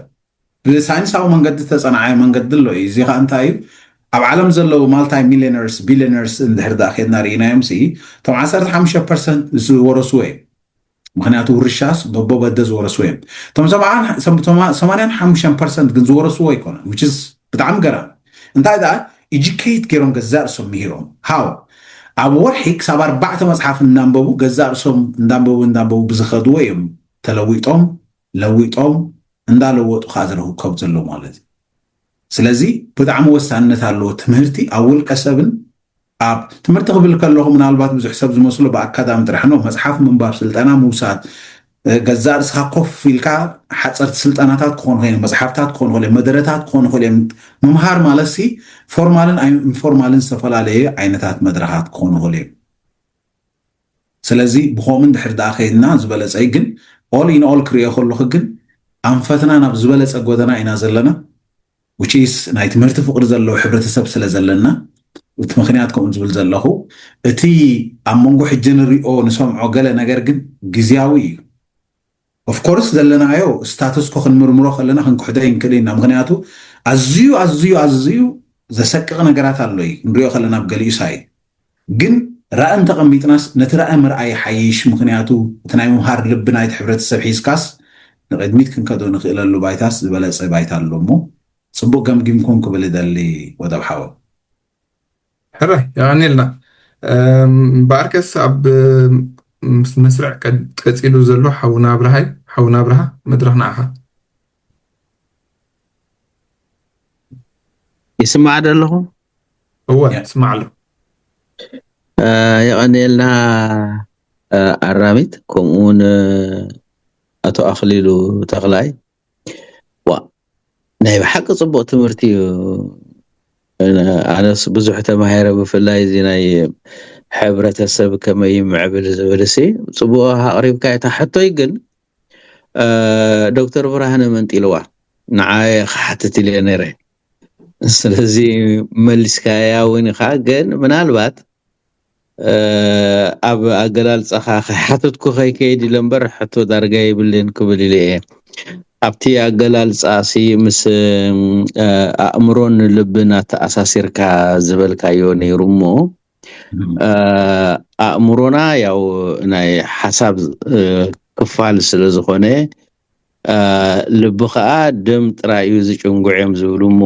ብሳይንሳዊ መንገዲ ዝተፀናዓየ መንገዲ ኣሎ እዩ። እዚ ከዓ እንታይ እዩ? ኣብ ዓለም ዘለዉ ማልታይ ሚሊነርስ ቢሊነርስ እንድሕር ዳ ኬድና ርኢናዮም ሲ እቶም ዓሰርተ ሓሙሽተ ፐርሰንት ዝወረስዎ እዮም። ምክንያቱ ውርሻስ በቦ በደ ዝወረስዎ እዮም። እቶም ሰማንያን ሓሙሽተ ፐርሰንት ግን ዝወረስዎ ኣይኮነን። ብጣዕሚ ገራም። እንታይ ደኣ ኤጁኬት ገይሮም ገዛእ ርእሶም ምሂሮም ሃው ኣብ ወርሒ ክሳብ ኣርባዕተ መፅሓፍ እናንበቡ ገዛእ ርእሶም እንዳንበቡ እንዳንበቡ ብዝኸድዎ እዮም ተለዊጦም ለዊጦም እንዳለወጡ ከዓ ዝረክቡ ከብ ዘሎ ማለት እዩ። ስለዚ ብጣዕሚ ወሳንነት ኣለዎ ትምህርቲ ኣብ ውልቀ ሰብን ኣብ ትምህርቲ ክብል ከለኹ ምናልባት ብዙሕ ሰብ ዝመስሎ ብኣካዳሚ ጥራሕ ነው። መፅሓፍ ምንባብ፣ ስልጠና ምውሳድ፣ ገዛእ ርእስኻ ኮፍ ኢልካ ሓፀርቲ ስልጠናታት ክኾኑ ኾይኖም፣ መፅሓፍታት ክኾኑ ኾይኖም፣ መደረታት ክኾኑ ኾይኖም። ምምሃር ማለት ሲ ፎርማልን ኢንፎርማልን ዝተፈላለዩ ዓይነታት መድረኻት ክኾኑ ኾይኖም። ስለዚ ብኸምኡ እንድሕር ደኣ ከይድና ዝበለፀ እዩ። ግን all in all ክሪኦ ከለኹ ግን ኣንፈትና ናብ ዝበለፀ ጎደና ኢና ዘለና። Which is ናይ ትምህርቲ ፍቕሪ ዘለዎ ሕብረተሰብ ስለ ዘለና፣ እቲ ምኽንያት ከምኡ ዝብል ዘለኹ፣ እቲ ኣብ መንጎ ሕጂ ንሪኦ ንሰምዖ ገለ ነገር ግን ግዝያዊ እዩ። Of course ዘለናዮ ስታተስኮ ክንምርምሮ ከለና ክንክሕዶ ይንክእል ኢና። ምኽንያቱ ኣዝዩ ኣዝዩ ኣዝዩ ዘሰቅቕ ነገራት ኣሎ እዩ፣ ክንሪኦ ከለና ኣብ ገሊኡ ሳይ። ግን ራእን ተቐሚጥናስ ነቲ ራእይ ምርኣይ ይሓይሽ። ምኽንያቱ እቲ ናይ ምምሃር ልቢ ናይቲ ሕብረተሰብ ሒዝካስ ንቕድሚት ክንከዶ ንኽእለሉ ባይታስ ዝበለፀ ባይታ ኣሎ እሞ፣ ፅቡቅ ገምጊምኩም ክብል እደሊ። ወደብ ሓወ። ሕራይ፣ የቐንየልና። እምበኣርከስ ኣብ ምስ መስርዕ ቀ- ቀጺሉ ዘሎ ሓውና ኣብርሃ እዩ። ሓውና ኣብርሃ፣ መድረኽ ንዓኻ። ይስማዕ ዶ ኣለኹ? እወ ያ። ስማዕ ኣሎ። እ፣ የቐንየልና፣ እ፣ ኣራሚት፣ ከምኡ እውን፣ እ፣ ኣቶ ኣኽሊሉ ተኽላይ። ዋ፣ ናይ ብሓቂ ጽቡቕ ትምህርቲ እዩ። ኣነስ ብዙሕ ተማሂረ፣ ብፍላይ እዚ ናይ ሕብረተሰብ ከመይ ይምዕብል ዝብል ሲ ጽቡቕ ኣቕሪብካ። እታ ሕቶይ ግን፣ እ፣ ዶክተር ብርሃነ መንጢልዋ፣ ንዓየ ክሓትት ኢለ ነይረ። ስለዚ መሊስካያ እውን ኢኻ። ግን ምናልባት፣ እ፣ ኣብ ኣገላልጻኻ ከይሓተትኩ ከይከይድ ኢለ እምበር፣ ሕቶ ዳርጋ የብልን ክብል ኢለ እየ። ኣብቲ ኣገላልጻ ሲ ምስ፣ እ፣ ኣእምሮን ልብን ኣተኣሳሲርካ ዝበልካዮ ነይሩ እሞ፣ እ፣ ኣእምሮና ያው ናይ ሓሳብ፣ እ፣ ክፋል ስለ ዝኾነ፣ እ፣ ልቢ ኸኣ ደም ጥራይ እዩ ዝጭንጉዕ እዮም ዝብሉ እሞ፣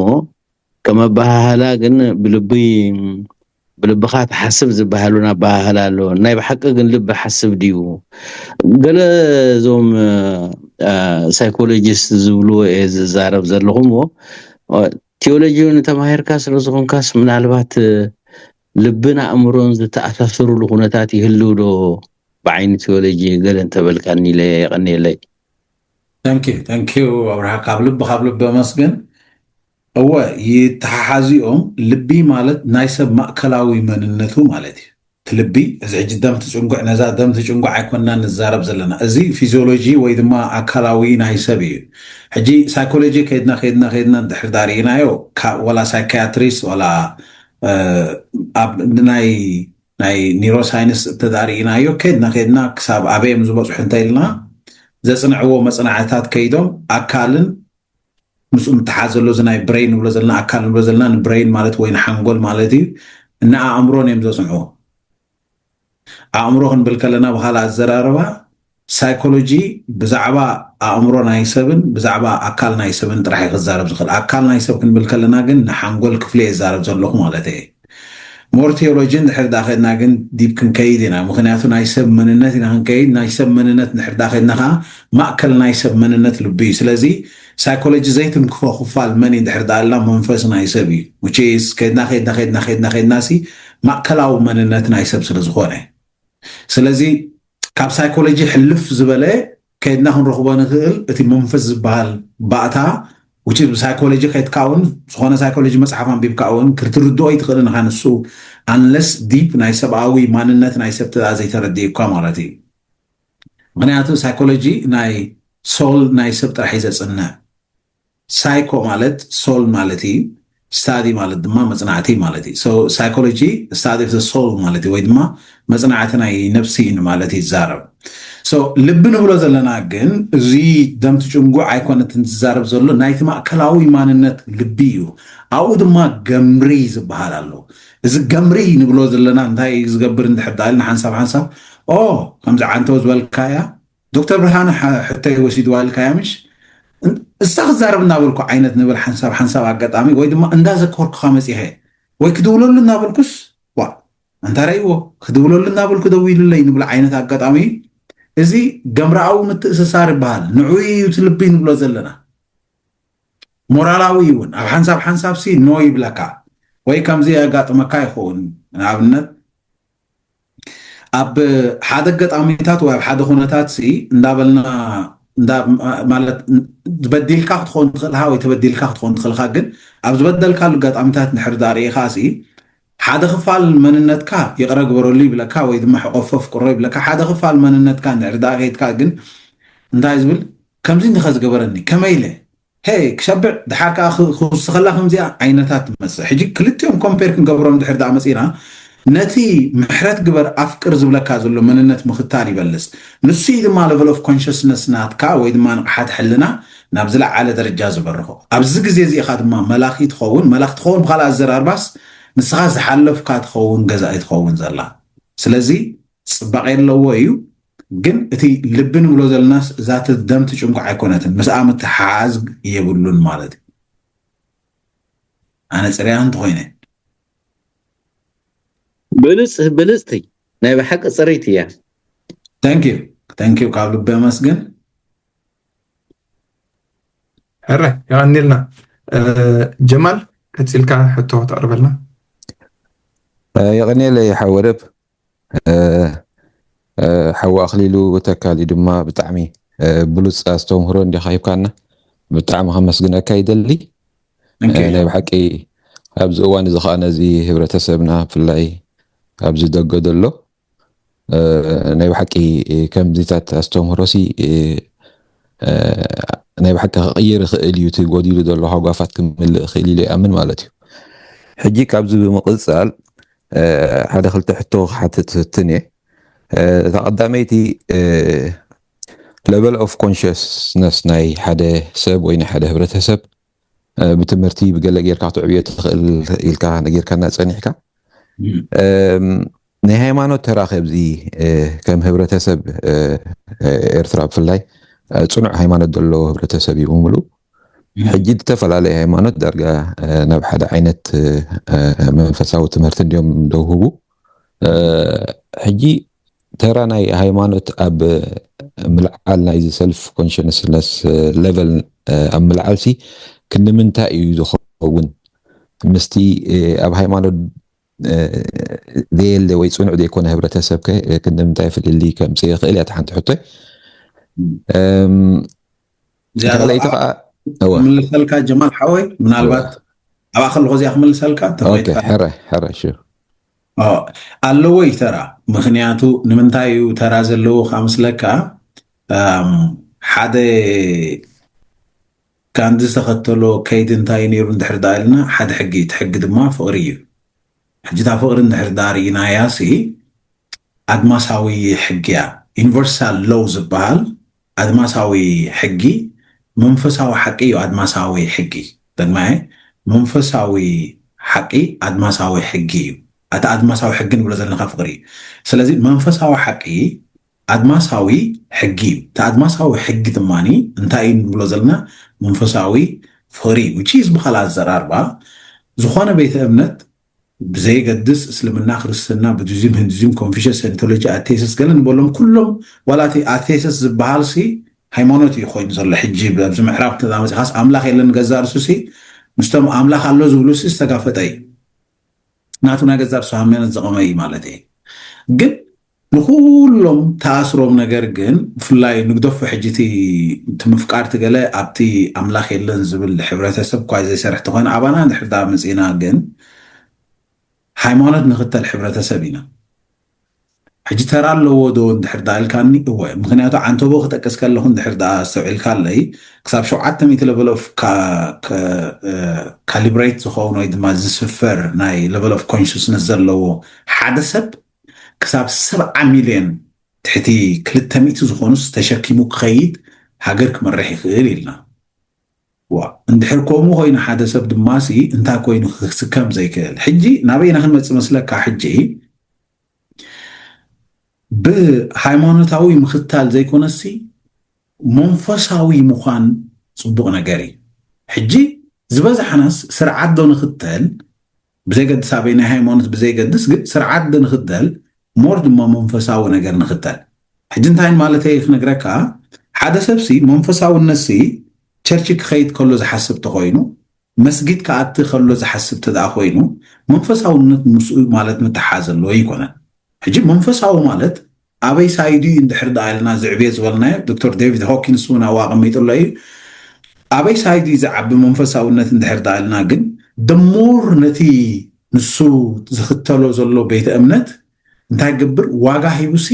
ከም ኣበሃህላ ግን ብልቢ፣ ብልብኻ ትሓስብ ዝበሃሉን ኣበሃህላ ኣሎ። ናይ ብሓቂ ግን ልቢ ሓስብ ድዩ? ገለ እዞም፣ እ፣ ሳይኮሎጂስት ዝብልዎ እየ ዝዛረብ ዘለኹ እሞ፣ እ፣ ቲዮሎጂ እውን ተማሂርካ ስለ ዝኾንካስ ምናልባት፣ እ፣ ልብን ኣእምሮን ዝተኣሳሰሩሉ ኩነታት ይህልው ዶ ብዓይኒ ቲዮሎጂ? ገለ እንተበልካኒ ኢለ። የቐንየለይ። Thank you፣ thank you ኣብርሃ፣ ካብ ልቢ ካብ ልቢ ኣመስግን። እወ፣ ይተሓሓዙ እዮም። ልቢ ማለት ናይ ሰብ ማእከላዊ መንነቱ ማለት እዩ። እቲ ልቢ፣ እዚ ሕጂ ደም ትጭንጉዕ፣ ነዛ ደም ትጭንጉዕ ኣይኮንና ንዛረብ ዘለና። እዚ ፊዚዮሎጂ ወይ ድማ ኣካላዊ ናይ ሰብ እዩ። ሕጂ ሳይኮሎጂ ከይድና ከይድና ከይድና እንድሕር ዳርኢናዮ፣ ካብ ዋላ ሳይካያትሪስት ዋላ፣ እ፣ ኣብ ናይ ናይ ኒውሮሳይንስ እንተዳርኢናዮ፣ ከይድና ከይድና ክሳብ ኣበይ እዮም ዝበፅሑ እንተኢልና፣ ዘፅንዕዎ መፅናዕታት ከይዶም ኣካልን ምስኡ ምትሓዝ ዘሎ፣ እዚ ናይ ብሬን ንብሎ ዘለና፣ ኣካል ንብሎ ዘለና፣ ንብሬን ማለት ወይ ንሓንጎል ማለት እዩ፣ ንኣእምሮን እዮም ዘፅንዕዎ። ኣእምሮ ክንብል ከለና ብኻልእ ኣዘራርባ፣ ሳይኮሎጂ ብዛዕባ ኣእምሮ ናይ ሰብን ብዛዕባ ኣካል ናይ ሰብን ጥራሕ እዩ ክዛረብ ዝኽእል። ኣካል ናይ ሰብ ክንብል ከለና ግን ንሓንጎል ክፍሊ እየ ዝዛረብ ዘለኹ ማለት እየ። ሞር ቲዮሎጂ እንድሕር ዳ ከድና ግን ዲብ ክንከይድ ኢና። ምኽንያቱ ናይ ሰብ መንነት ኢና ክንከይድ። ናይ ሰብ መንነት እንድሕር ዳ ከድና ከዓ ማእከል ናይ ሰብ መንነት ልቢ እዩ። ስለዚ ሳይኮሎጂ ዘይትንክፎ ክፋል መን እዩ እንድሕር ዳ ኣልና መንፈስ ናይ ሰብ እዩ። Which is ከድና ከድና ከድና ከድና ከድና ሲ ማእከላዊ መንነት ናይ ሰብ ስለ ዝኾነ፣ ስለዚ ካብ ሳይኮሎጂ ሕልፍ ዝበለ ከድና ክንረኽቦ ንኽእል እቲ መንፈስ ዝበሃል ባእታ፣ which is ብሳይኮሎጂ ከድካ እውን ዝኾነ ሳይኮሎጂ መፅሓፍ ኣንቢብካ እውን ክትርድኦ ኣይትኽእልን ኢኻ ንሱ፣ unless ዲፕ ናይ ሰብኣዊ ማንነት ናይ ሰብ ተኣ ዘይተረዲእኳ ማለት እዩ። ምክንያቱ ሳይኮሎጂ ናይ ሶል ናይ ሰብ ጥራሕ እዩ ዘፅንዕ። ሳይኮ ማለት ሶል ማለት እዩ። ስታዲ ማለት ድማ መፅናዕቲ ማለት እዩ። So ሳይኮሎጂ ስታዲ ኦፍ ሶል ማለት እዩ፣ ወይ ድማ መፅናዕቲ ናይ ነብሲ እዩ ማለት እዩ ይዛረብ። So ልቢ ንብሎ ዘለና ግን እዚ ደም ትጭንጉዕ ኣይኮነትን ዝዛረብ ዘሎ፣ ናይቲ ማእከላዊ ማንነት ልቢ እዩ። ኣብኡ ድማ ገምሪ ዝበሃል ኣሎ። እዚ ገምሪ ንብሎ ዘለና እንታይ እዩ ዝገብር እንድሕር ዳልና ሓንሳብ ሓንሳብ ኦ ከምዚ ዓንተው ዝበልካያ ዶክተር ብርሃነ ሓ- ሕቶይ ወሲድዋ ኢልካያ ምሽ? እን- እሳ ክዛረብ እናበልኩ ዓይነት ንብል ሓንሳብ ሓንሳብ ኣጋጣሚ ወይ ድማ እንዳዘከርኩኻ መፂኸ ወይ ክድውለሉ እናበልኩስ ዋ ኣንታ ረእይዎ ክድውለሉ እናበልኩ ደዊሉለይ ንብል ዓይነት ኣጋጣሚ እዚ ገምራኣዊ ምትእስሳር ይበሃል። ንዑ እዩ እቲ ልቢ ንብሎ ዘለና። ሞራላዊ እውን ኣብ ሓንሳብ ሓንሳብ ሲ ኖ ይብለካ ወይ ከምዚ የጋጥመካ ይኸውን። ንኣብነት ኣብ ሓደ ኣጋጣሚታት ወይ ኣብ ሓደ ኩነታት ሲ እንዳበልና እንዳ ማለት በዲልካ ክትኸውን ትኽእል ኢኻ ወይ ተበዲልካ ክትኸውን ትኽእል ኢኻ። ግን ኣብ ዝበደልካሉ ኣጋጣሚታት እንድሕር ዳኣ ርኢኻ ሲ ሓደ ክፋል መንነትካ ይቕረ ግበረሉ ይብለካ ወይ ድማ ሕቆፎ ፍቅሮ ይብለካ። ሓደ ክፋል መንነትካ እንድሕር ዳኣ ከይድካ ግን እንታይ ዝብል ከምዚ እንዲኸ ዝገበረኒ ከመይ ኢለ ሄ ክሸብዕ ድሓር ከዓ ክውስኸላ ከምዚኣ ዓይነታት ትመስል። ሕጂ ክልቲኦም ኮምፔር ክንገብሮም ድሕር ዳኣ መፂና ነቲ ምሕረት ግበር ኣፍቅር ዝብለካ ዘሎ መንነት ምኽታል ይበልፅ። ንሱ እዩ ድማ level of consciousness ናትካ ወይ ድማ ንቕሓት ሕልና ናብ ዝለዓለ ደረጃ ዝበርኾ። ኣብዚ ግዜ እዚ ኢኻ ድማ መላኺ ትኸውን። መላኺ ትኸውን ብካልእ ኣዘራርባስ ንስኻ ዝሓለፍካ ትኸውን፣ ገዛኢ ትኸውን ዘላ። ስለዚ ፅባቐ ኣለዎ እዩ። ግን እቲ ልቢ ንብሎ ዘለናስ እዛ ደም ትጭንቋ ኣይኮነትን፣ ምስኣ ምትሓሓዝ የብሉን ማለት እዩ። ኣነ ፅርያ እንተኮይነ ብልፅ ብልፅቲ ናይ ብሓቂ ፅርይቲ እያ። Thank you thank you ካብ ልቢ ኣመስግን። ሕረ የቐኒልና። ጀማል ቀፂልካ ሕቶ ተቕርበልና። የቐኒየለይ ሓወደብ። ሓዊ ኣኽሊሉ ተካሊ ድማ ብጣዕሚ ብሉፅ ኣስተምህሮ እንዲኻ ሂብካና፣ ብጣዕሚ ከመስግነካ ይደሊ። ናይ ብሓቂ ኣብዚ እዋን እዚ ከዓ ነዚ ህብረተሰብና ብፍላይ ኣብዚ ደገ ዘሎ ናይ ብሓቂ ከምዚታት ኣስተምህሮሲ ናይ ብሓቂ ክቕይር ይኽእል እዩ፣ እቲ ጎዲሉ ዘሎ ሃጓፋት ክምልእ ይኽእል ኢሉ ይኣምን ማለት እዩ። ሕጂ ካብዚ ብምቕፃል ሓደ ክልተ ሕቶ ክሓትት ፍትን እየ። እታ ቀዳመይቲ level of consciousness ናይ ሓደ ሰብ ወይ ናይ ሓደ ህብረተሰብ ብትምህርቲ ብገለ ጌርካ ክትዕብዮ ትኽእል ኢልካ ነጊርካና ፀኒሕካ። ናይ ሃይማኖት ተራ ከብዚ ከም ህብረተሰብ ኤርትራ ብፍላይ ፅኑዕ ሃይማኖት ዘለዎ ህብረተሰብ እዩ ብምሉ። ሕጂ ዝተፈላለየ ሃይማኖት ዳርጋ ናብ ሓደ ዓይነት መንፈሳዊ ትምህርቲ እንዲዮም ደውህቡ። ሕጂ ተራ ናይ ሃይማኖት ኣብ ምልዓል ናይዚ self consciousness level ኣብ ምልዓል ሲ ክንምንታይ እዩ ዝኸውን? ምስቲ ኣብ ሃይማኖት ዘየለ ወይ ፅኑዕ ዘይኮነ ህብረተሰብ ከ ክንምንታይ ፍልልይ ከምፅእ ይኽእል እያ ሓንቲ ሕቶይ። ካልኣይቲ ከዓ ምልሰልካ ጀማል ሓወይ፣ ምናልባት ኣብኣ ከለኹ እዚኣ ክምልሰልካ ሕረ ሕረ ኣለዎ እዩ ተራ። ምክንያቱ ንምንታይ እዩ ተራ ዘለዎ ከዓ ምስለካ ሓደ ጋንዲ ዝተኸተሎ ከይዲ እንታይ ነይሩ እንድሕር ዳ ኢልና ሓደ ሕጊ፣ እቲ ሕጊ ድማ ፍቕሪ እዩ። ሕጂ እታ ፍቕሪ እንድሕር ዳ ርኢናያ ሲ ኣድማሳዊ ሕጊ እያ። ዩኒቨርሳል ሎው ዝበሃል ኣድማሳዊ ሕጊ መንፈሳዊ ሓቂ እዩ። ኣድማሳዊ ሕጊ ደግማየ መንፈሳዊ ሓቂ ኣድማሳዊ ሕጊ እዩ። እቲ ኣድማሳዊ ሕጊ ንብሎ ዘለና ፍቕሪ እዩ። ስለዚ መንፈሳዊ ሓቂ ኣድማሳዊ ሕጊ እዩ። እቲ ኣድማሳዊ ሕጊ ድማ እንታይ እዩ ንብሎ ዘለና መንፈሳዊ ፍቕሪ እዩ። Which is ብኻልእ ኣዘራርባ ዝኾነ ቤተ እምነት ብዘይገድስ እስልምና፣ ክርስትና፣ ቡዲዝም፣ ሂንዱዝም፣ ኮንፊሽስ፣ ሳይንቶሎጂ፣ ኣቴስስ ገለ ንበሎም ኩሎም ዋላ እቲ ኣቴስስ ዝበሃል ሲ ሃይማኖት እዩ ኮይኑ ዘሎ። ሕጂ ኣብዚ ምዕራብ ተዛመፂኻስ ኣምላኽ የለን ገዛ ርሱ ሲ ምስቶም ኣምላኽ ኣሎ ዝብሉ ሲ ዝተጋፈጠ እዩ። ናቱ ናይ ገዛ ርሱ ሃይማኖት ዘቐመ እዩ ማለት እዩ። ግን ንኩሎም ተኣስሮም ነገር ግን ብፍላይ ንግደፎ ሕጂ እቲ ምፍቃር ትገለ ኣብቲ ኣምላኽ የለን ዝብል ሕብረተሰብ እኳ ዘይሰርሕ ተኾይኑ ኣባና እንድሕር ዳ መፂና ግን ሃይማኖት ንኽተል ሕብረተሰብ ኢና። ሕጂ ተራ ኣለዎ ዶ እንድሕር ዳ ኢልካኒ እወ። ምክንያቱ ዓንተቦ ክጠቅስ ከለኹ እንድሕር ዳ ኣስተውዒልካለይ ክሳብ ሸውዓተ ሚእቲ level of calibrate ዝኸውን ወይ ድማ ዝስፈር ናይ level of consciousness ዘለዎ ሓደ ሰብ ክሳብ ሰብዓ ሚልዮን ትሕቲ ክልተ ሚእቲ ዝኾኑስ ተሸኪሙ ክኸይድ ሃገር ክመርሕ ይኽእል ኢልና። ዋ እንድሕር ከምኡ ኮይኑ ሓደ ሰብ ድማ ሲ እንታይ ኮይኑ ክስከም ዘይክእል? ሕጂ ናበይ ኢና ክንመጽእ መስለካ? ሕጂ ብሃይማኖታዊ ምኽታል ዘይኮነሲ መንፈሳዊ ምዃን ጽቡቕ ነገር እዩ። ሕጂ ዝበዝሓናስ ስርዓት ዶ ንኽተል ብዘይገድስ ኣበይ ናይ ሃይማኖት ብዘይገድስ ግን ስርዓት ዶ ንኽተል ሞር ድማ መንፈሳዊ ነገር ንኽተል። ሕጂ እንታይ ማለተይ ክነግረካ ሓደ ሰብሲ መንፈሳውነትሲ ቸርች ክኸይድ ከሎ ዝሓስብ ተኾይኑ መስጊድ ክኣቲ ከሎ ዝሓስብ ተደኣ ኮይኑ መንፈሳውነት ምስኡ ማለት ምትሓዝ ዘለዎ ኣይኮነን። ሕጂ መንፈሳዊ ማለት ኣበይ ሳይድ እዩ እንድሕር ደኣ ኢልና ዝዕብየ ዝበልናዮ ዶክተር ዴቪድ ሆኪንስ እውን ኣብኡ ኣቐሚጥሎ እዩ። ኣበይ ሳይድ እዩ ዝዓቢ መንፈሳውነት እንድሕር ደኣ ኢልና ግን ደሞር ነቲ ንሱ ዝኽተሎ ዘሎ ቤተ እምነት እንታይ ገብር ዋጋ ሂቡሲ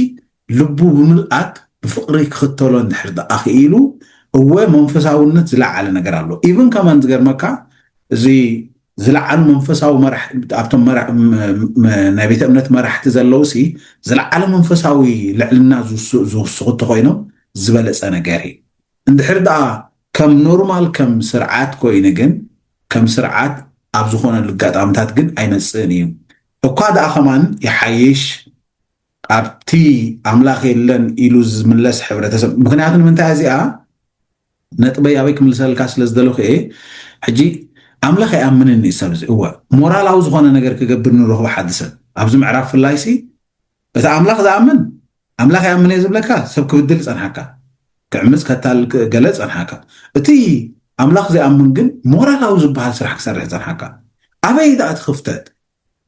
ልቡ ብምልኣት ብፍቕሪ ክኽተሎ እንድሕር ደኣ ክኢሉ እወ መንፈሳውነት ዝለዓለ ነገር ኣሎ። ኢቭን ከማን ዝገርመካ እዚ ዝለዓሉ መንፈሳዊ ኣብቶም ናይ ቤተ እምነት መራሕቲ ዘለውሲ ዝለዓለ መንፈሳዊ ልዕልና ዝውስኹ እንተኮይኖም ዝበለፀ ነገር እዩ። እንድሕር ደኣ ከም ኖርማል ከም ስርዓት ኮይኑ ግን ከም ስርዓት ኣብ ዝኾነሉ ኣጋጣምታት ግን ኣይመፅእን እዩ። እኳ ደኣ ከማን ይሓይሽ ኣብቲ ኣምላኽ የለን ኢሉ ዝምለስ ሕብረተሰብ። ምክንያቱ ንምንታይ እዚኣ ነጥበይ ኣበይ ክምልሰልካ ስለ ዝደለኹ እየ። ሕጂ ኣምላኽ ኣይኣምንን እዩ ሰብ እዚ። እወ ሞራላዊ ዝኾነ ነገር ክገብር ንረኽቦ ሓዲ ሰብ ኣብዚ ምዕራብ ፍላይሲ እቲ ኣምላኽ ዝኣምን ኣምላኽ ይኣምን እየ ዝብለካ ሰብ ክብድል ጸንሓካ፣ ክዕምፅ ከታል ገለ ጸንሓካ። እቲ ኣምላኽ ዘይኣምን ግን ሞራላዊ ዝበሃል ስራሕ ክሰርሕ ጸንሓካ። ኣበይ ደኣ እቲ ክፍተት?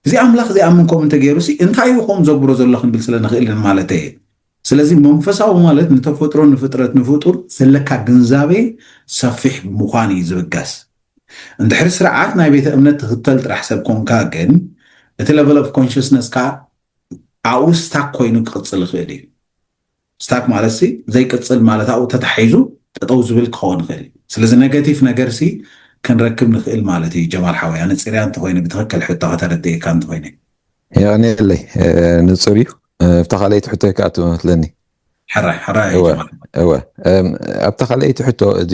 እዚ ኣምላኽ ዘይኣምን ከምኡ እንተገይሩሲ እንታይ እዩ ከምኡ ዘግብሮ ዘሎ ክንብል ስለ ንኽእል ማለት እየ። ስለዚ መንፈሳዊ ማለት ንተፈጥሮ ንፍጥረት ንፍጡር ዘለካ ግንዛቤ ሰፊሕ ብምዃን እዩ ዝብገስ። እንድሕር ስርዓት ናይ ቤተ እምነት ትኽተል ጥራሕ ሰብ ኮንካ ግን እቲ level of consciousness ካ ኣብኡ ስታክ ኮይኑ ክቕፅል ይኽእል እዩ። ስታክ ማለት ሲ ዘይቅፅል ማለት ኣብኡ ተታሒዙ ጠጠው ዝብል ክኸውን ይኽእል እዩ። ስለዚ ኔጋቲቭ ነገር ሲ ክንረክብ ንኽእል ማለት እዩ። ጀማል ሓወይ ኣነፂርያ እንተኮይነ ብትኽክል ሕቶ ከተረድእካ እንተኮይነ የቐንየለይ። ንፁር እዩ። ኣብታ ካልኣይቲ ሕቶ ክኣቱ መስለኒ። ሕራይ ሕራይ እወ ኣብታ ካልኣይቲ ሕቶ እዚ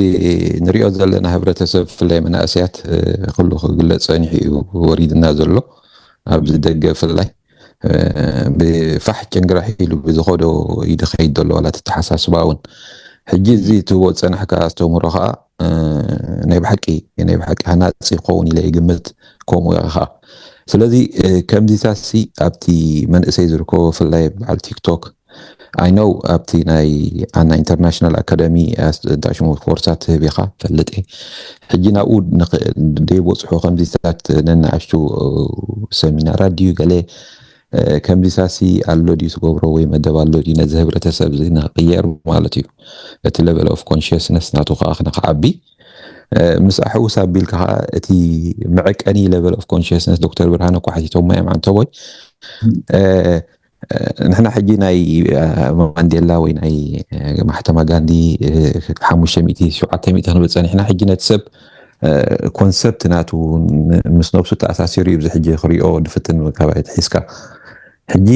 ንሪኦ ዘለና ህብረተሰብ ብፍላይ መናእሰያት ኩሉ ክግለፅ ፀኒሑ እዩ ወሪድና ዘሎ ኣብዚ ደገ ብፍላይ ብፋሕ ጭንግራሕ ኢሉ ብዝኸዶ እዩ ዝኸይድ ዘሎ ዋላ ተተሓሳስባ እውን ሕጂ እዚ ትህቦ ዝፀናሕካ ኣስተምህሮ ከዓ ናይ ብሓቂ ናይ ብሓቂ ሃናፂ ክኸውን ኢለ ይግምት። ከምኡ ከዓ ስለዚ ከምዚታት ሲ ኣብቲ መንእሰይ ዝርከቦ ብፍላይ በዓል ቲክቶክ I know ኣብቲ ናይ ኣና ኢንተርናሽናል ኣካዳሚ ዳሽሞ ኮርሳት ትህብ ኢኻ ፈልጥ እየ። ሕጂ ናብኡ ዘይበፅሑ ከምዚታት ነናእሽቱ ሰሚናራት ድዩ ገለ ከምዚታት ሲ ኣሎ ድዩ ትገብሮ ወይ መደብ ኣሎ ድዩ ነዚ ህብረተሰብ እዚ ንክቅየር ማለት እዩ። እቲ level of consciousness ናቱ ከዓ ንክዓቢ ምስ ኣሕውስ ኣቢልካ ከዓ እቲ መዐቀኒ level of consciousness ዶክተር ብርሃነ እኳ ሓቲቶሞ እዮም ዓንተቦይ ንሕና ሕጂ ናይ ማንዴላ ወይ ናይ ማሕተማ ጋንዲ ሓሙሽተ ሚእቲ ሸውዓተ ሚእቲ ክንብል ፀኒሕና ሕጂ ነቲ ሰብ ኮንሰፕት ናቱ ምስ ነብሱ ተኣሳሲሩ እዩ። እዚ ሕጂ ክሪኦ ድፍትን ካብ ኣይትሒዝካ ሕጂ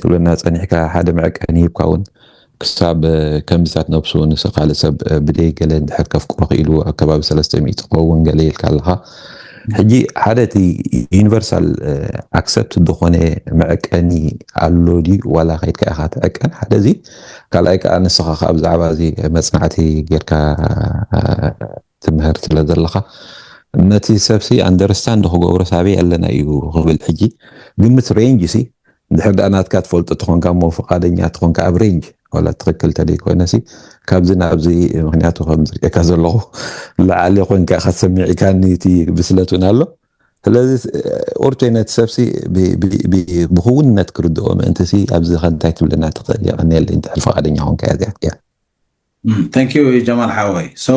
ትብለና ፀኒሕካ ሓደ መዐቀኒ ሂብካ እውን ክሳብ ከምዚታት ነብሱ ንስ ካልእ ሰብ ብደይ ገለ እንድሕር ከፍቅሮ ክኢሉ ኣብ ከባቢ ሰለስተ ሚእቲ ክኸውን ገለ ኢልካ ኣለኻ። ሕጂ ሓደ እቲ ዩኒቨርሳል ኣክሰፕት ዝኾነ መዐቀኒ ኣሎ ድዩ ዋላ ከይድካ ኢኻ ትዐቀን ሓደ እዚ ካልኣይ ከዓ ንስኻ ከዓ ብዛዕባ እዚ መፅናዕቲ ጌርካ ትምህር ስለ ዘለኻ ነቲ ሰብሲ ኣንደርስታንድ ክገብሮ ሳበይ ኣለና እዩ ክብል ሕጂ ግምት ሬንጅ ሲ እንድሕር ደኣ ናትካ ትፈልጦ ተኾንካ እሞ ፍቓደኛ ተኾንካ ኣብ ሬንጅ ዋላ ትኽክል ተደይኮይነ ሲ ካብዚ ናብዚ ምክንያቱ ከምዝርእየካ ዘለኹ ላዓሊ ኮንካ ኢኻ ሰሚዕካኒ እቲ ብስለት እውን ኣሎ ስለዚ ኦርቶይ ነቲ ሰብሲ ብክውንነት ክርድኦ ምእንቲ ሲ ኣብዚ ከ እንታይ ትብለና ትኽእል የቐንየለይ እንድሕር ፍቓደኛ ኮንካ እያ እዚኣ እያ thank you ጀማል ሓወይ so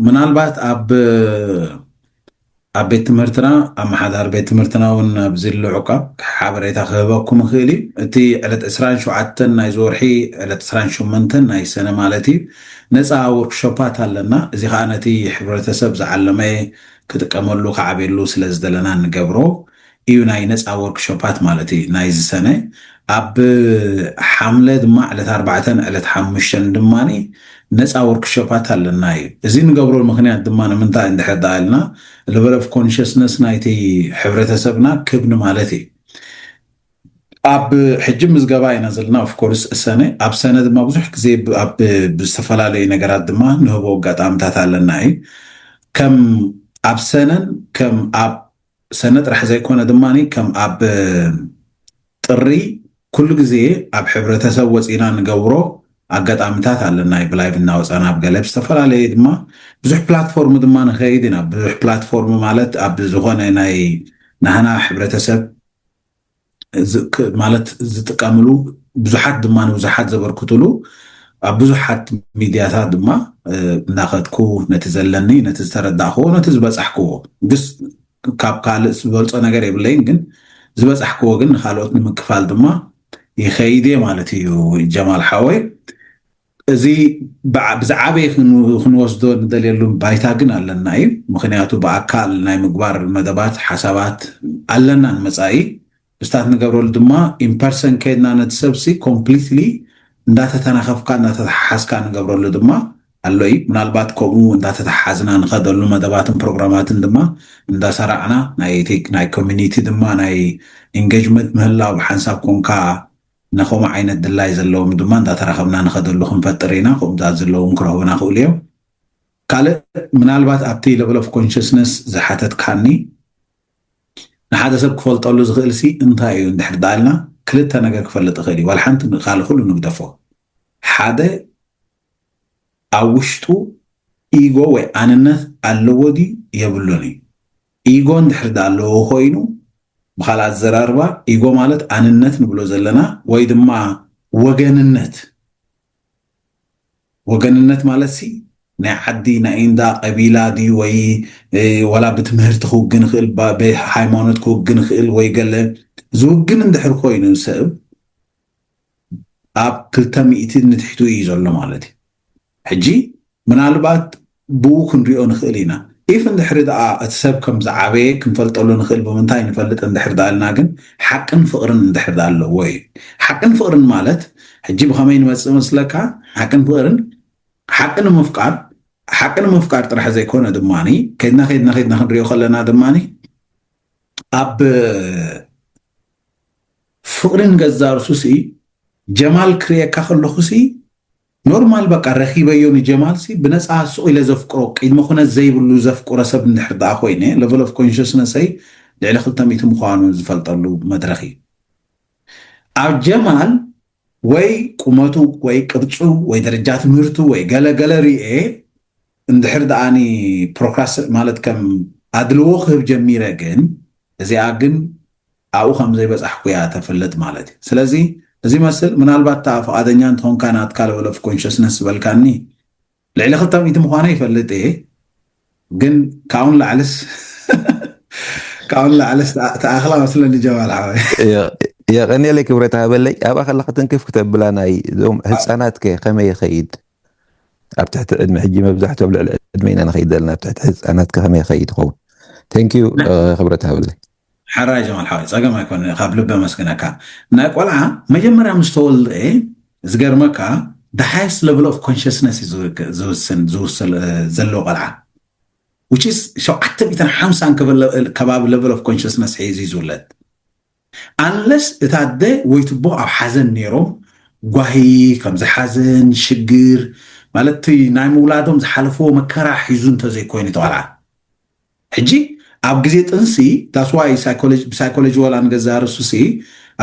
ምናልባት ኣብ ኣብ ቤት ትምህርትና ኣመሓዳሪ ቤት ትምህርትና እውን ኣብዚ ኣሎ ዕቃብ ሓበሬታ ክህበኩም ይኽእል እዩ። እቲ ዕለት ዕስራን ሸውዓተን ናይዚ ወርሒ ዕለት ዕስራን ሸሞንተን ናይ ሰነ ማለት እዩ ነፃ ወርክሾፓት ኣለና። እዚ ከዓ ነቲ ሕብረተሰብ ዝዓለመ ክጥቀመሉ ክዓብየሉ ስለ ዝደለና እንገብሮ እዩ ናይ ነፃ ወርክሾፓት ማለት እዩ ናይዚ ሰነ ኣብ ሓምለ ድማ ዕለት ኣርባዕተን ዕለት ሓሙሽተን ድማ ነፃ ወርክሾፓት ኣለና እዩ እዚ ንገብሮ ምክንያት ድማ ንምንታይ እንድሕር ደኣ ኢልና level of consciousness ናይቲ ሕብረተሰብና ክብ ንማለት እዩ ኣብ ሕጂ ምዝገባ ኢና ዘለና of course ሰነ ኣብ ሰነ ድማ ብዙሕ ግዜ ኣብ ብዝተፈላለዩ ነገራት ድማ ንህቦ ኣጋጣምታት ኣለና እዩ ከም ኣብ ሰነን ከም ኣብ ሰነ ጥራሕ ዘይኮነ ድማ ከም ኣብ ጥሪ ኩሉ ግዜ ኣብ ሕብረተሰብ ወፂና ንገብሮ ኣጋጣሚታት ኣለና፣ ብላይቭ እናወፃና ኣብ ገለ ብዝተፈላለየ ድማ ብዙሕ ፕላትፎርም ድማ ንኸይድ ኢና። ብዙሕ ፕላትፎርም ማለት ኣብ ዝኾነ ናይ ናህና ሕብረተሰብ ማለት ዝጥቀምሉ ብዙሓት ድማ ንብዙሓት ዘበርክቱሉ ኣብ ብዙሓት ሚድያታት ድማ እናኸድኩ ነቲ ዘለኒ ነቲ ዝተረዳእክዎ ነቲ ዝበፃሕክዎ ግስ ካብ ካልእ ዝበልፆ ነገር የብለይን፣ ግን ዝበፃሕክዎ ግን ንካልኦት ንምክፋል ድማ ይኸይድ እየ ማለት እዩ። ጀማል ሓወይ፣ እዚ ብዝዓበየ ክንወስዶ ንደልየሉ ባይታ ግን ኣለና እዩ። ምክንያቱ ብኣካል ናይ ምግባር መደባት ሓሳባት ኣለና ንመፃኢ ምስታት ንገብረሉ ድማ ኢንፐርሰን ከይድና ነቲ ሰብሲ ኮምፕሊትሊ እንዳተተናኸፍካ እንዳተተሓሓዝካ ንገብረሉ ድማ ኣሎ እዩ። ምናልባት ከምኡ እንዳተተሓዝና ንኸደሉ መደባትን ፕሮግራማትን ድማ እንዳሰራዕና ናይ ኮሚኒቲ ድማ ናይ ኢንጌጅመንት ምህላው ብሓንሳብ ኮንካ ነኸምኡ ዓይነት ድላይ ዘለዎም ድማ እንዳተራኸብና ንኸደሉ ክንፈጥር ኢና። ከምኡታት ዘለዎም ክረኽቡና ክእሉ እዮም። ካልእ ምናልባት ኣብቲ level of consciousness ዝሓተትካኒ ንሓደ ሰብ ክፈልጠሉ ዝኽእል ሲ እንታይ እዩ እንድሕር ዳኣልና ክልተ ነገር ክፈልጥ ይኽእል እዩ። ዋላ ሓንቲ ካልእ ኩሉ ንግደፎ። ሓደ ኣብ ውሽጡ ኢጎ ወይ ኣንነት ኣለዎ ድዩ የብሉን እዩ። ኢጎ እንድሕር ዳ ኣለዎ ኮይኑ ብካልእ ኣዘራርባ ኢጎ ማለት ኣንነት ንብሎ ዘለና ወይ ድማ ወገንነት ወገንነት ማለት ሲ ናይ ዓዲ ናይ እንዳ ቀቢላ ድዩ ወይ ዋላ ብትምህርቲ ክውግን ይኽእል ብሃይማኖት ክውግን ይኽእል ወይ ገለ ዝውግን እንድሕር ኮይኑ ሰብ ኣብ ክልተ ሚእቲ ንትሕቱ እዩ ዘሎ ማለት እዩ። ሕጂ ምናልባት ብኡ ክንሪኦ ንኽእል ኢና። ኢፍ እንድሕሪ ደኣ እቲ ሰብ ከም ዝዓበየ ክንፈልጠሉ ንኽእል ብምንታይ ንፈልጥ እንድሕር ደኣ ኣልና ግን ሓቅን ፍቕርን እንድሕር ደኣ ኣለዎ እዩ። ሓቅን ፍቕርን ማለት ሕጂ ብኸመይ ንመጽእ መስለካ? ሓቅን ፍቕርን ሓቂ ንምፍቃር ሓቂ ንምፍቃር ጥራሕ ዘይኮነ ድማ ከይድና ከይድና ከይድና ክንሪኦ ከለና ድማ ኣብ ፍቕሪ ንገዛ ርሱሲ ጀማል ክርእየካ ከለኹሲ ኖርማል በቃ ረኺበዮ ንጀማል ሲ ብነፃ ስቕ ኢለ ዘፍቅሮ ቅድመ ኩነት ዘይብሉ ዘፍቅሮ ሰብ እንድሕር ደኣ ኮይነ level of consciousness ይ ልዕሊ ክልተ ሚእቲ ምዃኑ ዝፈልጠሉ መድረኽ እዩ። ኣብ ጀማል ወይ ቁመቱ ወይ ቅርፁ ወይ ደረጃ ትምህርቱ ወይ ገለ ገለ ርኤ እንድሕር ደኣኒ ፕሮክራስ ማለት ከም ኣድልዎ ክህብ ጀሚረ ግን እዚኣ ግን ኣብኡ ከም ዘይበፃሕኩ እያ ተፍልጥ ማለት እዩ። ስለዚ እዚ መስል ምናልባት እታ ፍቓደኛ እንተኾንካ ናትካ level of consciousness ዝበልካኒ ልዕሊ ክልተ ሚእቲ ምዃነ ይፈልጥ እየ፣ ግን ካብኡ ንላዕልስ ካብኡ ንላዕልስ ተኣኽላ መስለኒ ጀማል ሓወይ። የቐንየለይ ክብረት ሃበለይ። ኣብኣ ከለኻ ትንክፍ ክተብላ ናይ እዞም ህፃናት ከ ከመይ ይኸይድ ኣብ ትሕቲ ዕድመ ሕጂ መብዛሕትኦም ልዕሊ ዕድመ ኢና ንኸይድ ዘለና ኣብ ትሕቲ ህፃናት ከ ከመይ ይኸይድ ይኸውን? Thank you ክብረት ሃበለይ። ሓራይ ጀማል ሓወይ ጸገም ኣይኮነ ካብ ልቢ ኣመስግነካ። ናይ ቆልዓ መጀመርያ ምስ ተወልደ ዝገርመካ the highest level of consciousness እዩ ዝውስን ዝውስል ዘሎ ቆልዓ which is ሸውዓተ ሚእትን ሓምሳን ከባቢ level of consciousness ሒዙ እዩ ዝውለድ። Unless እታ ኣደ ወይ ትቦ ኣብ ሓዘን ነይሮም ጓሂ ከምዚ ሓዘን ሽግር ማለት ናይ ምውላዶም ዝሓለፍዎ መከራ ሒዙ እንተዘይኮይኑ ተቆልዓ ሕጂ ኣብ ግዜ ጥንሲ that's why ብሳይኮሎጂ ዋላ ንገዛ ርሱሲ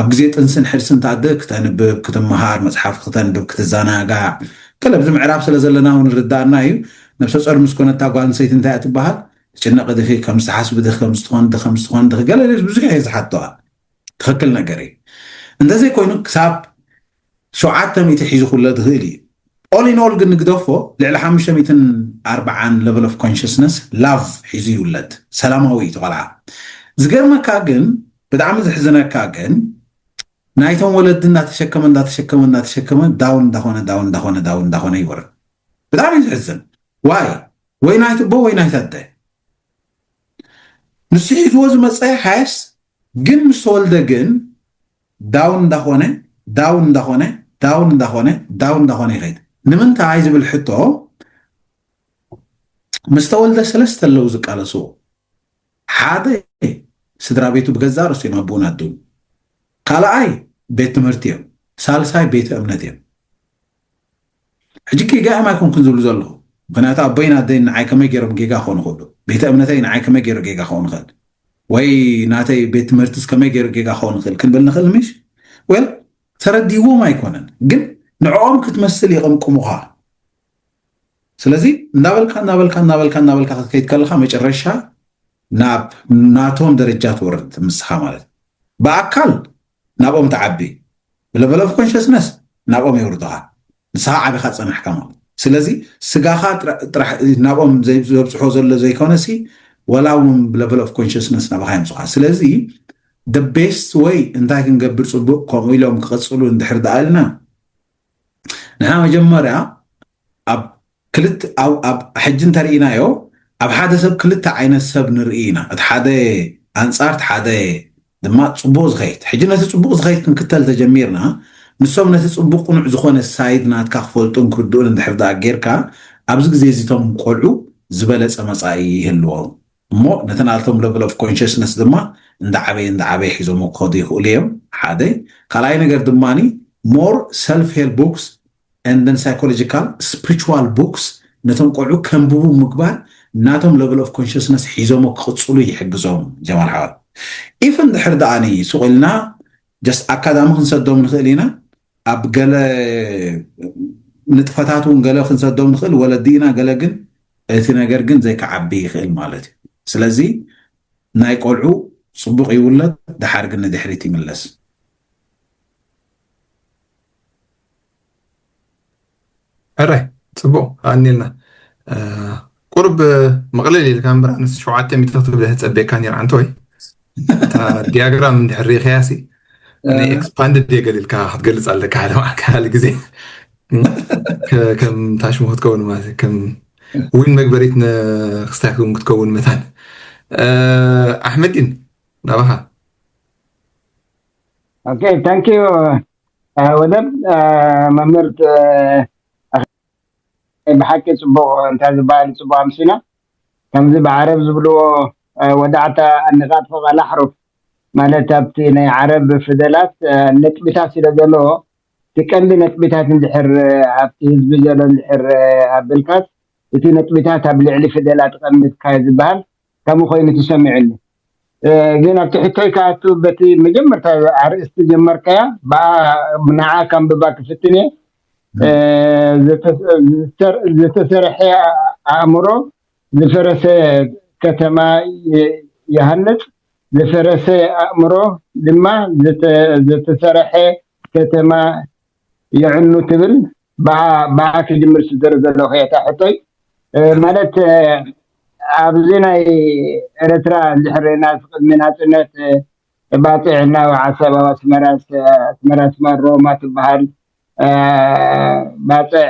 ኣብ ግዜ ጥንስን ሕርስን ታደ ክተንብብ ክትመሃር መፅሓፍ ክተንብብ ክትዘናጋዕ ገለ ኣብዚ ምዕራብ ስለ ዘለና እውን ርዳእና እዩ። ነብሰ ጾር ምስ ኮነታ ጓል ኣንስተይቲ እንታይ እያ ትበሃል? ትጭነቂ ድኺ? ከም ዝሓስቢ ድኺ? ከም ዝትኾን ድኺ? ከም ዝትኾን ድኺ? ገለ ብዙሕ እየ ዝሓተዋ። ትኽክል ነገር እዩ። እንተዘይኮይኑ ክሳብ ሸውዓተ ሚእቲ ሒዙ ክውለድ ይኽእል እዩ። All in all ግን ንግደፎ ልዕሊ ሓሙሽተ ሚእትን ኣርባዓን level of consciousness love ሒዙ ይውለድ። ሰላማዊ እዩ እቲ ቆልዓ። ዝገርመካ ግን ብጣዕሚ ዝሕዝነካ ግን ናይቶም ወለዲ እንዳተሸከመ እንዳተሸከመ እንዳተሸከመ down እንዳኾነ down እንዳኾነ down እንዳኾነ ይወርድ። ብጣዕሚ እዩ ዝሕዝን። Why? ወይ ናይቲ ኣቦ ወይ ናይቲ ኣደ ንሱ ሒዝዎ ዝመፀ highest ግን ምስ ተወልደ ግን down እንዳኾነ down እንዳኾነ down እንዳኾነ down እንዳኾነ ይኸይድ። ንምንታይ ዝብል ሕቶ ምስ ተወልደ ሰለስተ ኣለዉ ዝቃለስዎ። ሓደ ስድራ ቤቱ ብገዛ ርእሱ እዮም ኣቦኡን ኣደኡን። ካልኣይ ቤት ትምህርቲ እዮም። ሳልሳይ ቤተ እምነት እዮም። ሕጂ ጌጋ እዮም ኣይኮንኩን ዝብሉ ዘለኹ። ምክንያቱ ኣቦይን ኣደይን ንዓይ ከመይ ገይሮም ጌጋ ክኾኑ ይኽእሉ? ቤተ እምነተይ ንዓይ ከመይ ገይሩ ጌጋ ክኾኑ ይኽእል? ወይ ናተይ ቤት ትምህርትስ ከመይ ገይሩ ጌጋ ክኾኑ ይኽእል ክንብል ንኽእል ምሽ? Well ተረዲዎም ኣይኮነን ግን ንዕኦም ክትመስል ይቕምቅሙኻ። ስለዚ እንዳበልካ እንዳበልካ እንዳበልካ እንዳበልካ ክትከይድ ከለኻ መጨረሻ ናብ ናቶም ደረጃ ትወርድ ምስኻ ማለት እዩ። ብኣካል ናብኦም ትዓቢ፣ ብለቨል ኦፍ ኮንሽስነስ ናብኦም የውርድኻ፣ ንስኻ ዓቢኻ ዝጸናሕካ ማለት። ስለዚ ስጋኻ ጥራ- ጥራሕ ናብኦም ዘይ- ዘብጽሖ ዘሎ ዘይኮነሲ፣ ወላ እውን ብለቨል ኦፍ ኮንሽስነስ ናባኻ የምጽኻ። ስለዚ the best way እንታይ ክንገብር ጽቡቕ፣ ከምኡ ኢሎም ክቐጽሉ እንድሕር ደኣ ኢልና፣ ንሕና መጀመርያ ኣብ ክልተ ኣብ ኣብ ሕጂ እንተርኢናዮ፣ ኣብ ሓደ ሰብ ክልተ ዓይነት ሰብ ንርኢ ኢና። እቲ ሓደ ኣንጻር እቲ ሓደ ድማ ጽቡቕ ዝኸይድ። ሕጂ ነቲ ጽቡቕ ዝኸይድ ክንክተል ተጀሚርና፣ ንሶም ነቲ ጽቡቕ ቅኑዕ ዝኾነ ሳይድ ናትካ ክፈልጡን ክርድኡን እንድሕር ደኣ ጌርካ፣ ኣብዚ ግዜ እዚ እቶም ቆልዑ ዝበለጸ መጻኢ ይህልዎም። እሞ ነቲ ናቶም ለቨል ኦፍ ኮንሽስነስ ድማ እንዳዓበየ እንዳዓበየ ሒዞሞ ክኸዱ ይኽእሉ እዮም። ሓደ ካልኣይ ነገር ድማ more self help books and then psychological spiritual books ነቶም ቆልዑ ከንብቡ ምግባር ናቶም ለቨል ኦፍ ኮንሽስነስ ሒዞሞ ክቕጽሉ ይሕግዞም። ጀማል ሓወይ፣ ኢፍ እንድሕር ደኣኒ ሱቕ ኢልና ጀስት ኣካዳሚ ክንሰዶም ንኽእል ኢና። ኣብ ገለ ንጥፈታት እውን ገለ ክንሰዶም ንኽእል፣ ወለዲ ኢና። ገለ ግን እቲ ነገር ግን ዘይክዓቢ ይኽእል ማለት እዩ። ስለዚ ናይ ቆልዑ ጽቡቕ ይውለድ፣ ደሓር ግን ንድሕሪት ይምለስ። ሕራይ፣ ጽቡቕ ኣኒልና። ቁርብ መቕለል ኢልካ እምበር፣ ኣነስ ሸውዓተ ሚእቲ ክትብል ተጸቤካ ነይር። ኣንተ ወይ እታ ዲያግራም እንድሕር ርኢኽያ ሲ ናይ ኤክስፓንድድ እየ ገሊልካ ክትገልጽ ኣለካ ሓደ መዓልቲ ሓደ ግዜ። ከም ታሽሙ ክትከውን ማለት ከም ዊን መግበሪት ንክስታይ ክትከውን መታን። ኣሕመዲን፣ ናባኻ። Okay, thank you. ወደብ መምህርት፣ ብሓቂ ጽቡቕ፣ እንታይ ዝበሃል፣ ጽቡቕ ኣምሲና። ከምዚ ብዓረብ ዝብልዎ ወዳዕታ ንቃጥ ፈቃል ኣሕሩፍ ማለት ኣብቲ ናይ ዓረብ ፍደላት ነጥብታት ስለ ዘለዎ፣ እቲ ቀንዲ ነጥብታት እንድሕር ኣብቲ ህዝቢ ዘሎ እንድሕር ኣብልካስ፣ እቲ ነጥብታት ኣብ ልዕሊ ፍደላት ቀምጥካዮ ዝበሃል ከምኡ ኮይኑ ተሰሚዑኒ። ግን ኣብቲ ሕቶይ ክኣቱ፣ በቲ መጀመርታ ኣርእስቲ ጀመርካያ፣ ብኣ ንዓ ከንብባ ክፍትን እየ። ዝተሰርሐ ኣእምሮ ዝፈረሰ ከተማ ይሃንጽ፣ ዝፈረሰ ኣእምሮ ድማ ዝተሰርሐ ከተማ የዕኑ ትብል። ብኣ ክጅምር ስደር ዘለኹ እየ እታ ሕቶይ። ማለት ኣብዚ ናይ ኤረትራ እንድሕር ርኢና፣ ቅድሚ ናጽነት ባጽዕ እናወዓሰ ኣብ ኣስመራ፣ ኣስመራ ኣስመራ ሮማ ትበሃል ባጽዕ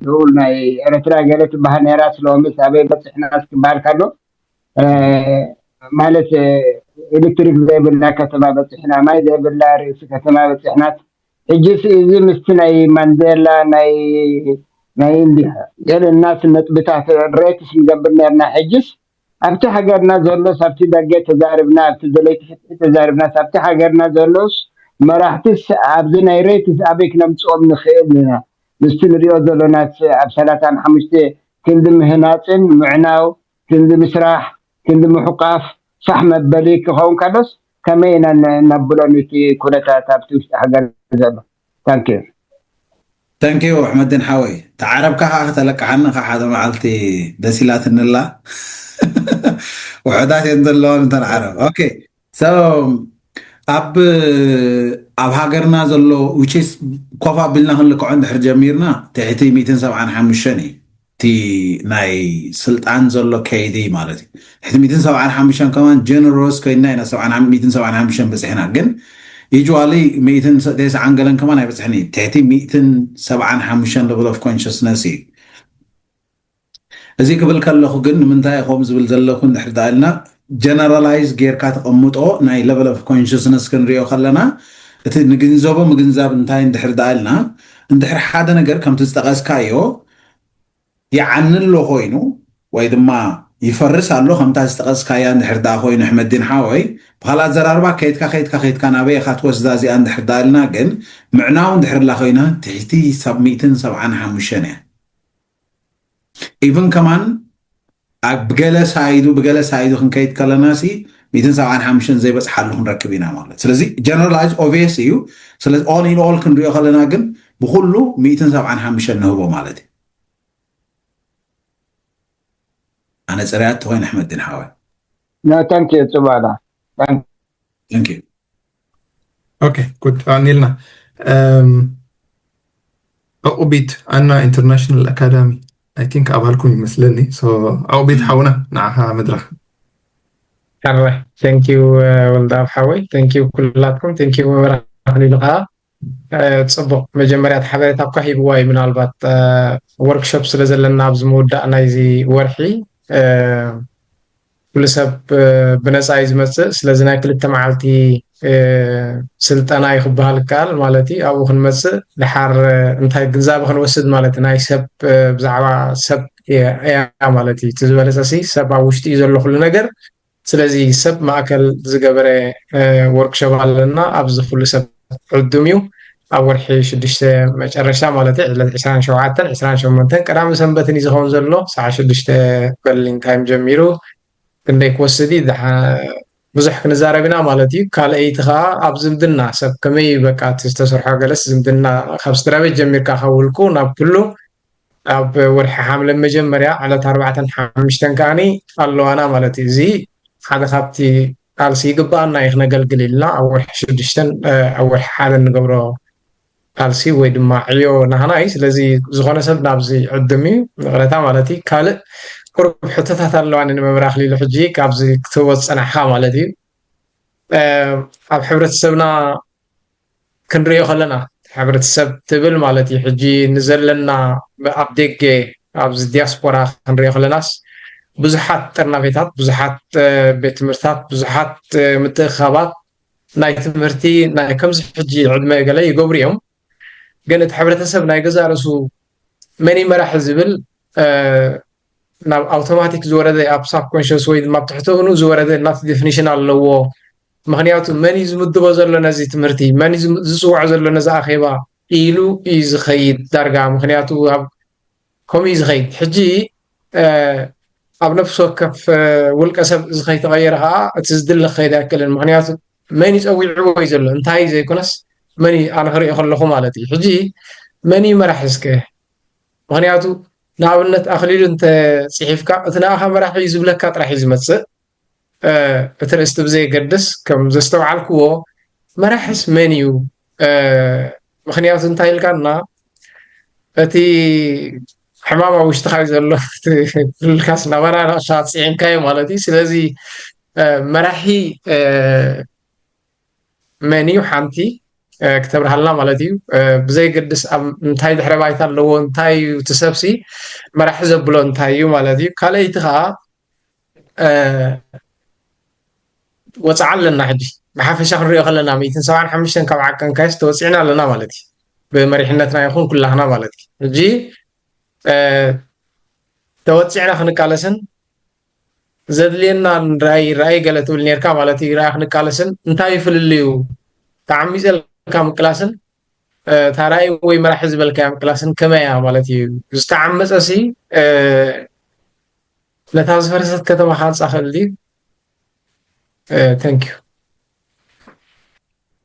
ልኡል ናይ ኤረትራ ገለ ትበሃል ነይራ። ስለምስ ኣበይ በጺሕና ክበሃል ከሎ፣ ማለት ኤሌክትሪክ ዘይብላ ከተማ በጺሕና፣ ማይ ዘይብላ ርእሲ ከተማ በጺሕና። ሕጂስ እዚ ምስቲ ናይ ማንዴላ ናይ ናይ እንዲ ገለ እናስ ነጥብታት ሬትስ ንገብር ነርና። ሕጂስ ኣብቲ ሃገርና ዘሎስ ኣብቲ ደገ ተዛርብና፣ ኣብቲ ደለይቲ ፍትሒ ተዛርብናስ ኣብቲ ሃገርና ዘሎስ መራሕትስ ኣብዚ ናይ ሬትስ ኣበይ ክነምጽኦም ንኽእል ኢና? ምስቲ ንሪኦ ዘሎናስ ኣብ ሰላሳን ሓሙሽተ ክንዲ ምህናጽን ምዕናው፣ ክንዲ ምስራሕ፣ ክንዲ ምሕቋፍ ፋሕ መበሊ ክኸውን ከሎስ ከመይ ኢና ነብሎ ነቲ ኩነታት ኣብቲ ውሽጢ ሃገር ዘሎ? Thank you። Thank you ኣሕመዲን ሓወይ፣ ተዓረብካ ከዓ ከተለቅሓኒ ከዓ ሓደ መዓልቲ ደስ ኢላትንላ። ውሑዳት እየን ዘለዋን እንተን ዓረብ። Okay, so ኣብ ኣብ ሃገርና ዘሎ which is ኮፍ ኣቢልና ክንልክዖ እንድሕር ጀሚርና ትሕቲ ሚእትን ሰብዓን ሓሙሽተን እዩ እቲ ናይ ስልጣን ዘሎ ከይዲ ማለት እዩ። ትሕቲ ሚእትን ሰብዓን ሓሙሽተን ከማን ጀነሮስ ኮይንና ኢና ሰብዓን ሚእትን ሰብዓን ሓሙሽተን በፂሕና። ግን usually ሚእትን ተስዓን ገለን ከማን ኣይበፅሕን እዩ። ትሕቲ ሚእትን ሰብዓን ሓሙሽተን level of consciousness እዩ። እዚ ክብል ከለኹ ግን ንምንታይ ከምኡ ዝብል ዘለኹ እንድሕር ደኣ ኢልና ጀነራላይዝ ጌርካ ተቐምጦ ናይ level of consciousness ክንሪኦ ከለና እቲ ንግንዘቦ ምግንዛብ እንታይ እንድሕር ደኣ ኢልና እንድሕር ሓደ ነገር ከምቲ ዝጠቐስካዮ ይዓኒ ኣሎ ኮይኑ ወይ ድማ ይፈርስ ኣሎ ከምታ ዝጠቐስካያ እንድሕር ደኣ ኮይኑ ኣሕመዲን ሓወይ ብኻልእ ኣዘራርባ ከይድካ ከይድካ ከይድካ ናበይ ኢኻ ትወስዳ እዚኣ እንድሕር ደኣ ኢልና ግን ምዕናው እንድሕር ላ ኮይና ትሕቲ ሰብ ሚእትን ሰብዓን ሓሙሽተን እያ። ኢቭን ከማን ኣብ ብገለ ሳይዱ ብገለ ሳይዱ ክንከይድ ከለና ሲ ሚእትን ሰብዓን ሓሙሽተን ዘይበፅሓሉ ክንረክብ ኢና ማለት። ስለዚ ጀነራላይዝ ኦቪየስ እዩ። ስለዚ ኦል ኢን ኦል ክንሪኦ ከለና ግን ብኩሉ ሚእትን ሰብዓን ሓሙሽተን ንህቦ ማለት እዩ። ኣነ ፅርያት ተኮይን ኣሕመድን ሓወይ። ታንኪ ጽባዳ Thank you። Okay, good. ኣኒልና ዕቁቢት ኣና ኢንተርናሽናል ኣካዳሚ፣ I think ኣባልኩም ይመስለኒ። So ዕቁቢት ሓውና፣ ንዓኻ መድረኽ። ሕረ። Thank you ወልዳብ ሓወይ፣ thank you ኩላትኩም፣ thank you መምህር ኣኽሊሉ ከዓ። ጽቡቕ፣ መጀመርያ እቲ ሓበሬታ እኳ ሂብዋ እዩ። ምናልባት ወርክሾፕ ስለ ዘለና ኣብዚ ምውዳእ ናይዚ ወርሒ ኩሉ ሰብ ብነፃ እዩ ዝመፅእ። ስለዚ ናይ ክልተ መዓልቲ ስልጠና እዩ ክበሃል ይከኣል ማለት እዩ። ኣብኡ ክንመፅእ ድሓር እንታይ ግንዛበ ክንወስድ ማለት እዩ። ናይ ሰብ ብዛዕባ ሰብ እያ ማለት እዩ። እቲ ዝበለፀ ሲ ሰብ ኣብ ውሽጢ እዩ ዘሎ ኩሉ ነገር። ስለዚ ሰብ ማእከል ዝገበረ ወርክሾፕ ኣለና። ኣብዚ ኩሉ ሰብ ዕዱም እዩ። ኣብ ወርሒ ሽዱሽተ መጨረሻ ማለት ዕለት ዕስራን ሸውዓተን ዕስራን ሸሞንተን ቀዳምን ሰንበትን እዩ ዝኸውን ዘሎ። ሰዓ ሽዱሽተ በርሊን ታይም ጀሚሩ ክንደይ ክወስድ እዩ ብዙሕ ክንዛረብ ኢና ማለት እዩ። ካልኣይቲ ከዓ ኣብ ዝምድና ሰብ ከመይ በቃ እቲ ዝተሰርሖ ገለስ ዝምድና ካብ ስድራ ቤት ጀሚርካ ካብ ውልቁ ናብ ኩሉ ኣብ ወርሒ ሓምለ መጀመርያ ዕለት ኣርባዕተን ሓሙሽተን ከዓኒ ኣለዋና ማለት እዩ። እዚ ሓደ ካብቲ ቃልሲ ይግባኣና እዩ ክነገልግል ኢልና ኣብ ወርሒ ሽዱሽተን ኣብ ወርሒ ሓደ እንገብሮ ቃልሲ ወይ ድማ ዕዮ ናህና እዩ። ስለዚ ዝኾነ ሰብ ናብዚ ዕድም እዩ ይቕረታ ማለት እዩ። ካልእ ቁሩብ ሕቶታት ኣለዋኒ ንመምህር ኣኽሊሉ ሕጂ ካብዚ ክትህቦ ዝፀናሕካ ማለት እዩ። ኣብ ሕብረተሰብና ክንሪኦ ከለና ሕብረተሰብ ትብል ማለት እዩ። ሕጂ ንዘለና ኣብ ደገ ኣብዚ ዲያስፖራ ክንሪኦ ከለናስ ብዙሓት ጥርናፌታት፣ ብዙሓት ቤት ትምህርታት፣ ብዙሓት ምትእኻባት ናይ ትምህርቲ ናይ ከምዚ ሕጂ ዕድመ ገለ ይገብሩ እዮም። ግን እቲ ሕብረተሰብ ናይ ገዛእ ርእሱ መን እዩ መራሒ ዝብል ናብ ኣውቶማቲክ ዝወረደ ኣብ ሳብ ኮንሽስ ወይ ድማ ኣብ ትሕቲ እግኑ ዝወረደ ናቱ ዴፊኒሽን ኣለዎ። ምክንያቱ መን እዩ ዝምድቦ ዘሎ ነዚ ትምህርቲ፣ መን እዩ ዝፅውዖ ዘሎ ነዚ ኣኼባ ኢሉ እዩ ዝኸይድ ዳርጋ። ምክንያቱ ኣብ ከምኡ እዩ ዝኸይድ። ሕጂ ኣብ ነፍሲ ወከፍ ውልቀ ሰብ እዚ ከይተቐየረ ከዓ እቲ ዝድለ ክኸይድ ኣይክእልን። ምክንያቱ መን እዩ ፀዊዕዎ እዩ ዘሎ እንታይ ዘይኮነስ መን እዩ ኣነ ክሪኦ ከለኹ ማለት እዩ። ሕጂ መን እዩ መራሒ እስከ? ምክንያቱ ንኣብነት ኣኽሊሉ እንተ ፅሒፍካ እቲ ንኣኻ መራሒ እዩ ዝብለካ ጥራሕ እዩ ዝመፅእ። እቲ ርእስቲ ብዘየገድስ ከም ዘስተውዓልክዎ መራሕስ መን እዩ? ምክንያቱ እንታይ ኢልካና እቲ ሕማም ኣብ ውሽጥኻ እዩ ዘሎ። ክልልካስ ናባና ንቕሻ ፅዒንካዮ ማለት እዩ። ስለዚ መራሒ መን እዩ ሓንቲ ክተብርሃልና ማለት እዩ። ብዘይገድስ እንታይ ድሕረ ባይታ ኣለዎ እንታይ እዩ እቲ ሰብሲ መራሒ ዘብሎ እንታይ እዩ ማለት እዩ። ካልኣይቲ ከዓ ወፅዓ ኣለና ሕጂ ብሓፈሻ ክንሪኦ ከለና ሚእትን ሰብዓን ሓሙሽተን ካብ ዓቀንካዮስ ተወፂዕና ኣለና ማለት እዩ። ብመሪሕነትና ይኹን ኩላህና ማለት እዩ። ሕጂ ተወፂዕና ክንቃለስን ዘድልየና ራእይ ራእይ ገለ ትብል ነርካ ማለት እዩ። ራእይ ክንቃለስን እንታይ እዩ ፍልልዩ ተዓሚፀልካ ምቅላስን እታ ራእይ ወይ መራሒ ዝበልካያ ምቅላስን ከመይ እያ ማለት እዩ። ዝተዓመፀ ሲ ነታ ዝፈረሰት ከተማ ካንፃ ክእል ድዩ? Thank you።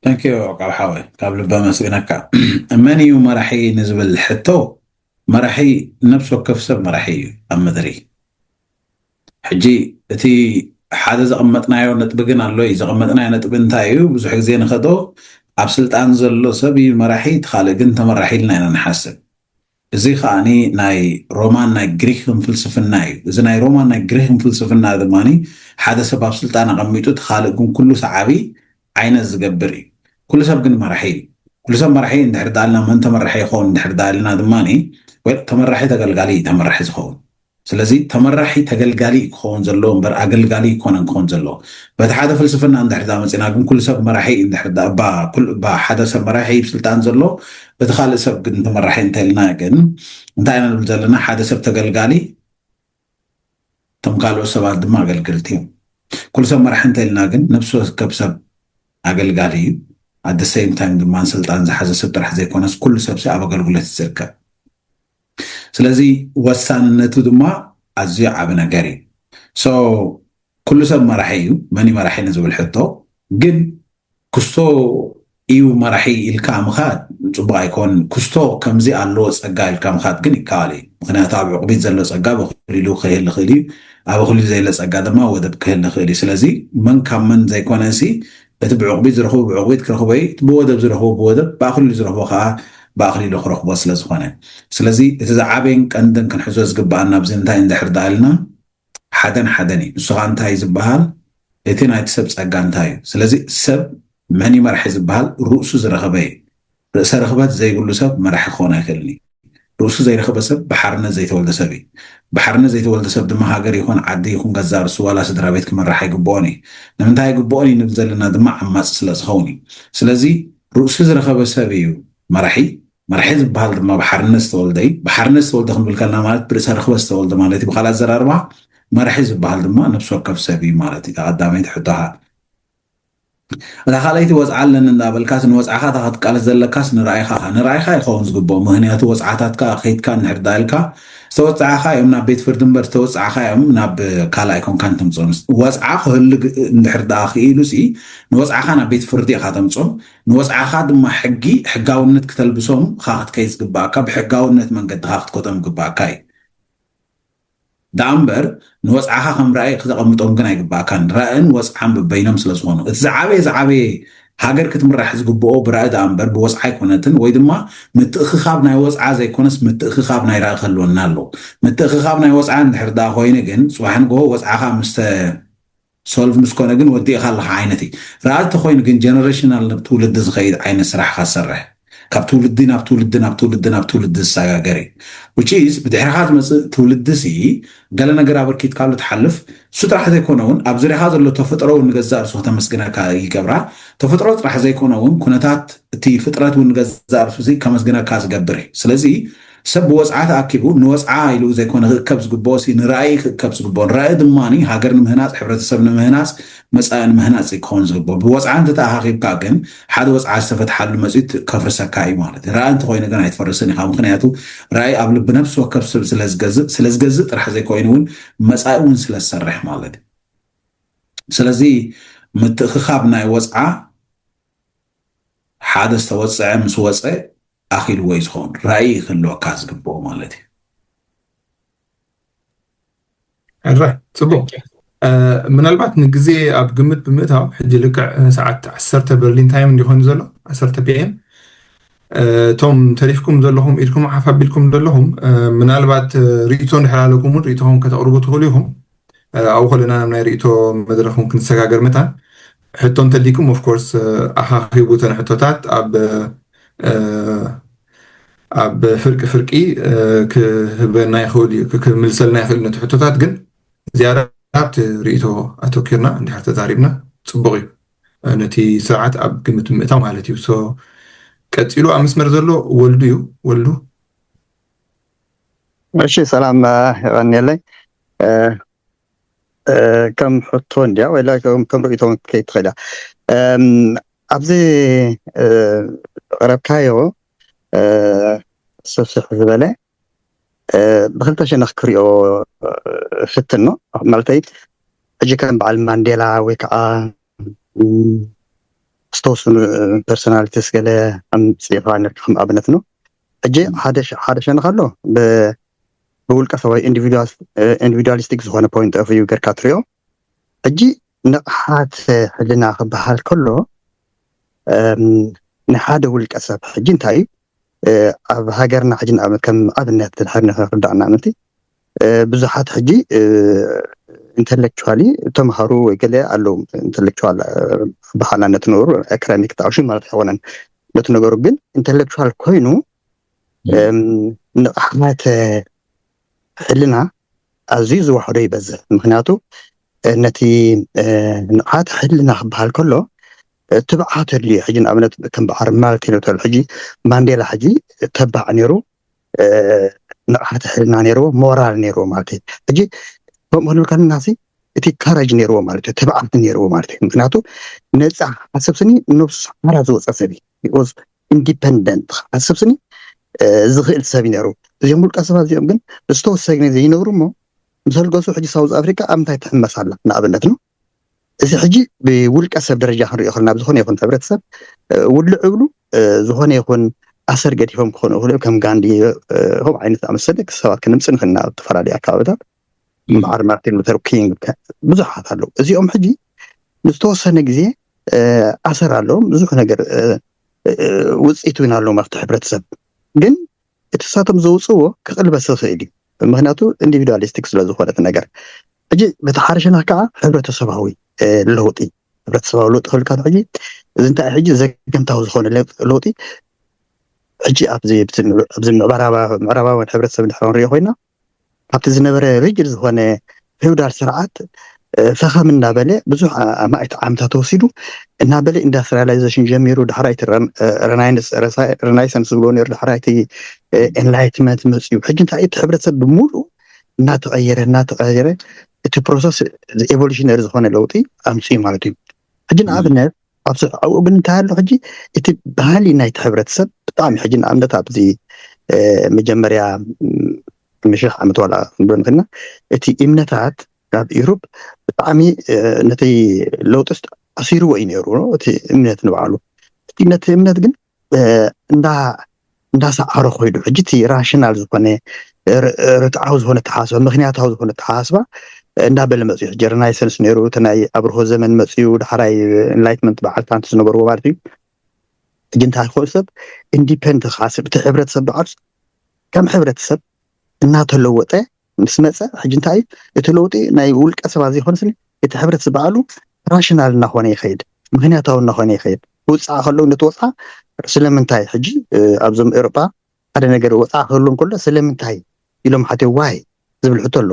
Thank you ቃል ሓወይ ካብ ልቢ ኣመስግነካ። መን እዩ መራሒ ንዝብል ሕቶ መራሒ ነብሲ ወከፍ ሰብ መራሒ እዩ ኣብ ምድሪ። ሕጂ እቲ ሓደ ዘቐመጥናዮ ነጥቢ ግን ኣሎ እዩ። ዘቐመጥናዮ ነጥቢ እንታይ እዩ? ብዙሕ ግዜ ንኸዶ ኣብ ስልጣን ዘሎ ሰብ እዩ መራሒ፣ እቲ ካልእ ግን ተመራሒ ኢልና ኢና ንሓስብ። እዚ ከዓኒ ናይ ሮማን ናይ ግሪክን ፍልስፍና እዩ። እዚ ናይ ሮማን ናይ ግሪክን ፍልስፍና ድማ ሓደ ሰብ ኣብ ስልጣን ኣቐሚጡ እቲ ካልእ ግን ኩሉ ሰዓቢ ዓይነት ዝገብር እዩ። ኩሉ ሰብ ግን መራሒ እዩ። ኩሉ ሰብ መራሒ እንድሕር ዳልና መን ተመራሒ ይኸውን እንድሕር ዳልና ድማ ተመራሒ ተገልጋሊ እዩ ተመራሒ ዝኸውን። ስለዚ ተመራሒ ተገልጋሊ ክኸውን ዘለዎ እምበር ኣገልጋሊ ይኮነን ክኸውን ዘለዎ። በቲ ሓደ ፍልስፍና እንድሕር ዳ መፂና ግን ኩሉ ሰብ መራሒ እንድሕር ዳ እባ ኩል እባ ሓደ ሰብ መራሒ ይብ ስልጣን ዘሎ በቲ ካልእ ሰብ ግን ተመራሒ እንተልና ግን እንታይ ኢና ንብል ዘለና? ሓደ ሰብ ተገልጋሊ እቶም ካልኦት ሰባት ድማ ኣገልገልቲ እዮም። ኩሉ ሰብ መራሒ እንተልና ግን ነብሲ ወከፍ ሰብ ኣገልጋሊ እዩ። ኣደ ሴም ታይም ድማ ስልጣን ዝሓዘ ሰብ ጥራሕ ዘይኮነስ ኩሉ ሰብ ኣብ ኣገልግሎት ዝርከብ። ስለዚ ወሳንነቱ ድማ ኣዝዩ ዓቢ ነገር እዩ። So ኩሉ ሰብ መራሒ እዩ። መን እዩ መራሒ ንዝብል ሕቶ ግን ክስቶ እዩ መራሒ ኢልካ ምኻድ ጽቡቕ ኣይኮን። ክስቶ ከምዚ ኣለዎ ጸጋ ኢልካ ምኻድ ግን ይከኣል እዩ። ምኽንያቱ ኣብ ዕቑቢት ዘሎ ጸጋ ብኽሊሉ ክህል ይኽእል እዩ፣ ኣብ ክሊሉ ዘየለ ጸጋ ድማ ወደብ ክህል ይኽእል እዩ። ስለዚ መን ካብ መን ዘይኮነ ሲ እቲ ብዕቑቢት ዝረኽቦ ብዕቑቢት ክረኽቦ እዩ፣ እቲ ብወደብ ዝረኽቦ ብወደብ፣ ብኣኽሊሉ ዝረኽቦ ከዓ ብኣኽሊሉ ክረኽቦ ስለ ዝኾነ። ስለዚ እቲ ዝዓበየን ቀንድን ክንሕዞ ዝግብኣና ኣብዚ እንታይ እንድሕር ደኣ ኢልና ሓደን ሓደን እዩ። ንሱ ከዓ እንታይ እዩ ዝበሃል? እቲ ናይቲ ሰብ ጸጋ እንታይ እዩ? ስለዚ ሰብ መን እዩ መራሒ ዝበሃል ርእሱ ዝረኸበ እዩ። ርእሰ ርኽበት ዘይብሉ ሰብ መራሒ ክኾን ኣይኽእልን እዩ። ርእሱ ዘይረኸበ ሰብ ብሓርነት ዘይተወልደ ሰብ እዩ። ብሓርነት ዘይተወልደ ሰብ ድማ ሃገር ይኹን ዓዲ ይኹን ገዛእ ርእሱ ዋላ ስድራ ቤት ክመራሕ ኣይግብኦን እዩ። ንምንታይ ኣይግብኦን እዩ ንብል ዘለና ድማ ዓማጺ ስለ ዝኸውን እዩ። ስለዚ ርእሱ ዝረኸበ ሰብ እዩ መራሒ። መራሒ ዝበሃል ድማ ብሓርነት ዝተወልደ እዩ። ብሓርነት ዝተወልደ ክንብል ከለና ማለት ብርእሰ ርኽበት ዝተወልደ ማለት እዩ። ብኻልእ ኣዘራርባ መራሒ ዝበሃል ድማ ነፍሲ ወከፍ ሰብ እዩ ማለት እዩ። እታ ቀዳመይቲ ሕቶኻ። እታ ካልኣይቲ ወፅዓ ኣለኒ እንዳበልካስ ንወፅዓኻ እታ ክትቃለስ ዘለካስ ንራእይኻ ንራእይኻ ይኸውን ዝግብኦ። ምኽንያቱ ወፅዓታትካ ከይድካ እንድሕር ዳኢልካ ዝተወፅዓኻ እዮም ናብ ቤት ፍርዲ እምበር ዝተወፅዓኻ እዮም ናብ ካልእ ኣይኮንካን ተምፅኦም። ወፅዓ ክህሉ ግ- እንድሕር ደኣ ክኢሉ ሲ ንወፅዓኻ ናብ ቤት ፍርዲ ኢኻ ተምፅኦም። ንወፅዓኻ ድማ ሕጊ ሕጋውነት ክተልብሶም ኻ ክትከይድ ዝግባኣካ ብሕጋውነት መንገድኻ ክትኮቶም ዝግባኣካ እዩ። ደኣ እምበር ንወፅዓኻ ከም ራእይ ክተቐምጦም ግን ኣይግባኣካን። ራእን ወፅዓን በበይኖም ስለ ዝኾኑ እቲ ዝዓበየ ዝዓበየ ሃገር ክትምራሕ ዝግብኦ ብራእይ ደኣ እምበር ብወፅዓ ኣይኮነትን። ወይ ድማ ምትእኽኻብ ናይ ወፅዓ ዘይኮነስ ምትእኽኻብ ናይ ራእይ ክህልወና ኣለዎ። ምትእኽኻብ ናይ ወፅዓ እንድሕር ደኣ ኮይኑ ግን ፅባሕ ንግሆ ወፅዓኻ ምስ ተ ሶልቭ ምስ ኮነ ግን ወዲእኻ ኣለኻ ዓይነት እዩ። ራእይ እንተኾይኑ ግን ጀነሬሽናል ናብ ትውልዲ ዝኸይድ ዓይነት ስራሕ ኢኻ ትሰርሕ። ካብ ትውልዲ ናብ ትውልዲ ናብ ትውልዲ ናብ ትውልዲ ዝሰጋገር እዩ። Which is ብድሕሪኻ ዝመፅእ ትውልዲ ሲ ገለ ነገር ኣበርኪትካሉ ትሓልፍ። እሱ ጥራሕ ዘይኮነ እውን ኣብ ዙሪያኻ ዘሎ ተፈጥሮ እውን ንገዛእ ርእሱ ከተመስግነካ ይገብራ። ተፈጥሮ ጥራሕ ዘይኮነ እውን ኩነታት እቲ ፍጥረት እውን ንገዛእ ርእሱ ሲ ከመስግነካ ዝገብር እዩ። ስለዚ ሰብ ብወፅዓ ተኣኪቡ ንወፅዓ ኢሉ ዘይኮነ ክእከብ ዝግብኦ ሲ ንራእይ ክእከብ ዝግብኦ። ራእይ ድማ ሃገር ንምህናፅ ሕብረተሰብ ንምህናፅ መፃኢ ንምህናፅ ክኸውን ዝግብኦ። ብወፅዓ እንተተኣኻኺብካ ግን ሓደ ወፅዓ ዝተፈትሓሉ መፅኡ ከፍርሰካ እዩ ማለት እዩ። ራእይ እንተኮይኑ ግን ኣይትፈርስን ኢኻ። ምክንያቱ ራእይ ኣብ ልቢ ነብሲ ወከፍ ሰብ ስለዝገዝእ ስለዝገዝእ ጥራሕ ዘይኮይኑ እውን መፃኢ እውን ስለዝሰርሕ ማለት እዩ። ስለዚ ምትእኽኻብ ናይ ወፅዓ ሓደ ዝተወፅዐ ምስ ወፀ ኣኺልዎ እዩ ዝኸውን። ራእይ ክህልወካ ዝግብኦ ማለት እዩ። ሕረ ጽቡቅ። ምናልባት ንግዜ ኣብ ግምት ብምእታው ሕጂ ልክዕ ሰዓት ዓሰርተ በርሊን ታይም እንዲኾን ዘሎ ዓሰርተ ፒኤም። እቶም ተሪፍኩም ዘለኹም ኢድኩም ሓፍ ኣቢልኩም ዘለኹም ምናልባት ርእቶ እንድሕር ኣለኩም እውን ርእቶኹም ከተቕርቡ ትኽእሉ ኢኹም። ኣብኡ ከለና ናብ ናይ ርእቶ መድረኹም ክንሰጋገር መታን ሕቶ እንተሊኩም ኦፍኮርስ ኣኻኺቡ ተን ሕቶታት ኣብ ኣብ ፍርቂ ፍርቂ ክህበና ይኽእል እዩ ክምልሰልና ይኽእል ነቲ ሕቶታት ግን ዝያዳ ኣብቲ ርእቶ ኣተኪርና እንድሕር ተዛሪብና ፅቡቅ እዩ። ነቲ ስርዓት ኣብ ግምት ምእታው ማለት እዩ። ቀፂሉ ኣብ መስመር ዘሎ ወልዱ እዩ። ወልዱ። እሺ ሰላም የቀንየለይ። ከም ሕቶ እንድያ ወይ ከም ርእቶ ክትከይድ ትኽእል እያ። ኣብዚ ቀረብካዮ ስፍሕ ዝበለ ብክልተ ሸነኽ ክሪኦ ፍትን ነው። ማለተይ ሕጂ ከም በዓል ማንዴላ ወይ ከዓ ዝተወሰኑ ፐርሶናሊቲስ ገለ ኣምፂእኻ ነርካ ከም ኣብነት ነው። ሕጂ ሓደ ሸነኽ ኣሎ ብውልቀ ሰብ ወይ ኢንዲቪዱዋሊስቲክ ዝኾነ ፖይንት ኦፍ ቪው ገርካ ትሪኦ። ሕጂ ንቕሓት ሕልና ክበሃል ከሎ ንሓደ ውልቀ ሰብ ሕጂ እንታይ እዩ ኣብ ሃገርና ሕጂ ንኣብነት ከም ኣብነት ድሕር ንክርዳእና ምንቲ ብዙሓት ሕጂ ኢንተሌክቹዋሊ ተምሃሩ ወይ ገለ ኣለዉ ኢንተሌክቹዋል በሃልና ነቲ ንብሩ ኣካዳሚክ ተኣሹ ማለት ኣይኮነን ነቲ ነገሩ ግን ኢንተሌክቹዋል ኮይኑ ንቕሓት ሕልና ኣዝዩ ዝወሓዶ ይበዝሕ ምክንያቱ ነቲ ንቕሓት ሕልና ክበሃል ከሎ ትብዓት ኣድልዮ ሕጂ ንኣብነት ከም በዓል ማርቲን ሉተር ሕጂ ማንዴላ ሕጂ ተባዕ ነይሩ ንቕሓት ሕልና ነይርዎ ሞራል ነይርዎ ማለት እዩ ሕጂ ከምኡ ክንብል ከለና እቲ ካረጅ ነይርዎ ማለት እዩ ትብዓት ነይርዎ ማለት እዩ ምክንያቱ ነፃ ሓሰብ ስኒ ነብሱ ሓራ ዝወፀ ሰብ እዩ ኢንዲፐንደንት ክሓስብ ስኒ ዝኽእል ሰብ ይነሩ እዚኦም ውልቀ ሰባት እዚኦም ግን ዝተወሰነ ግዜ ይነብሩ እሞ ምስ ኣልገሱ ሕጂ ሳውዝ ኣፍሪካ ኣብ ምንታይ ትሕመስ ኣላ ንኣብነት ነው። እዚ ሕጂ ብውልቀ ሰብ ደረጃ ክንሪኦ ከለና ብዝኾነ ይኹን ሕብረተሰብ ውልዕ እብሉ ዝኾነ ይኹን ኣሰር ገዲፎም ክኾኑ ይኽእሉ፣ ከም ጋንዲ ከምኡ ዓይነት ኣመሰለ ሰባት ክንምፅእ ንኽእል ኢና ኣብ ዝተፈላለዩ ኣካባቢታት። በዓል ማርቲን ሉተር ኪንግ ብዙሓት ኣለዉ። እዚኦም ሕጂ ንዝተወሰነ ግዜ ኣሰር ኣለዎም፣ ብዙሕ ነገር ውፅኢት እውን ኣለዎም ኣብቲ ሕብረተሰብ። ግን እቲ ንሳቶም ዘውፅእዎ ክቕልበስ ይኽእል እዩ። ምክንያቱ ኢንዲቪድዋሊስቲክ ስለ ዝኾነ እቲ ነገር። ሕጂ በቲ ሓደ ሸነኽ ከዓ ሕብረተሰባዊ ለውጢ፣ ሕብረተሰባዊ ለውጢ ክብል ከሎ ሕጂ እዚ እንታይ ሕጂ ዘገምታዊ ዝኾነ ለውጢ ሕጂ ኣብዚ ምዕራባውያን ሕብረተሰብ እንድሕር ንሪኦ ኮይና ካብቲ ዝነበረ ሪጅድ ዝኾነ ፊውዳል ስርዓት ፈኸም እናበለ ብዙሕ ኣማኢት ዓመታት ተወሲዱ እናበለ ኢንዳስትሪያላይዜሽን ጀሚሩ፣ ዳሕራይ እቲ ረናይሰንስ ዝብሎ ነሩ፣ ዳሕራይ እቲ ኤንላይትመንት መፅዩ። ሕጂ እንታይ እቲ ሕብረተሰብ ብምሉእ እናተቐየረ እናተቐየረ እቲ ፕሮሰስ ኤቮሉሽነሪ ዝኾነ ለውጢ ኣምፅዩ ማለት እዩ። ሕጂ ንኣብነት ኣብዚ ኣብኡ ግን እንታይ ኣሎ ሕጂ እቲ ባህሊ ናይቲ ሕብረተሰብ ብጣዕሚ ሕጂ ንኣብነት ኣብዚ መጀመርያ ምሽሕ ዓመት ዋላ ክንብል ንኽእልና እቲ እምነታት ኣብ ኢሮብ ብጣዕሚ ነቲ ለውጢ ኣሲርዎ እዩ ነይሩ እቲ እምነት ንባዕሉ። እቲ ነቲ እምነት ግን እንዳ እንዳሰዓሮ ኮይዱ ሕጂ እቲ ራሽናል ዝኾነ ርትዓዊ ዝኾነ ተሓስባ ምክንያታዊ ዝኾነ ተሓስባ እንዳበለ መፅዩ። ሕጂ ሬናይሰንስ ነይሩ፣ እቲ ናይ ኣብርሆ ዘመን መፅዩ፣ ዳሕራይ ኤንላይትመንት በዓል ፍራንስ ዝነበርዎ ማለት እዩ። ሕጂ እንታይ ኮይኑ ሰብ ኢንዲፐንድ ክሓስብ እቲ ሕብረተሰብ በዓል ከም ሕብረተሰብ እናተለወጠ ምስ መፀ ሕጂ እንታይ እዩ እቲ ለውጢ ናይ ውልቀ ሰባት ዘይኮነስ እቲ ሕብረተሰብ በዓሉ ራሽናል እናኾነ ይኸይድ፣ ምክንያታዊ እናኾነ ይኸይድ። ክውፃእ ከለዉ ነቲ ወፃ ስለምንታይ ሕጂ ኣብዞም ኤውሮጳ ሓደ ነገር ወፃ ክህሉ እንከሎ ስለምንታይ ኢሎም ሓትዮ ዋይ ዝብል ሕቶ ኣሎ።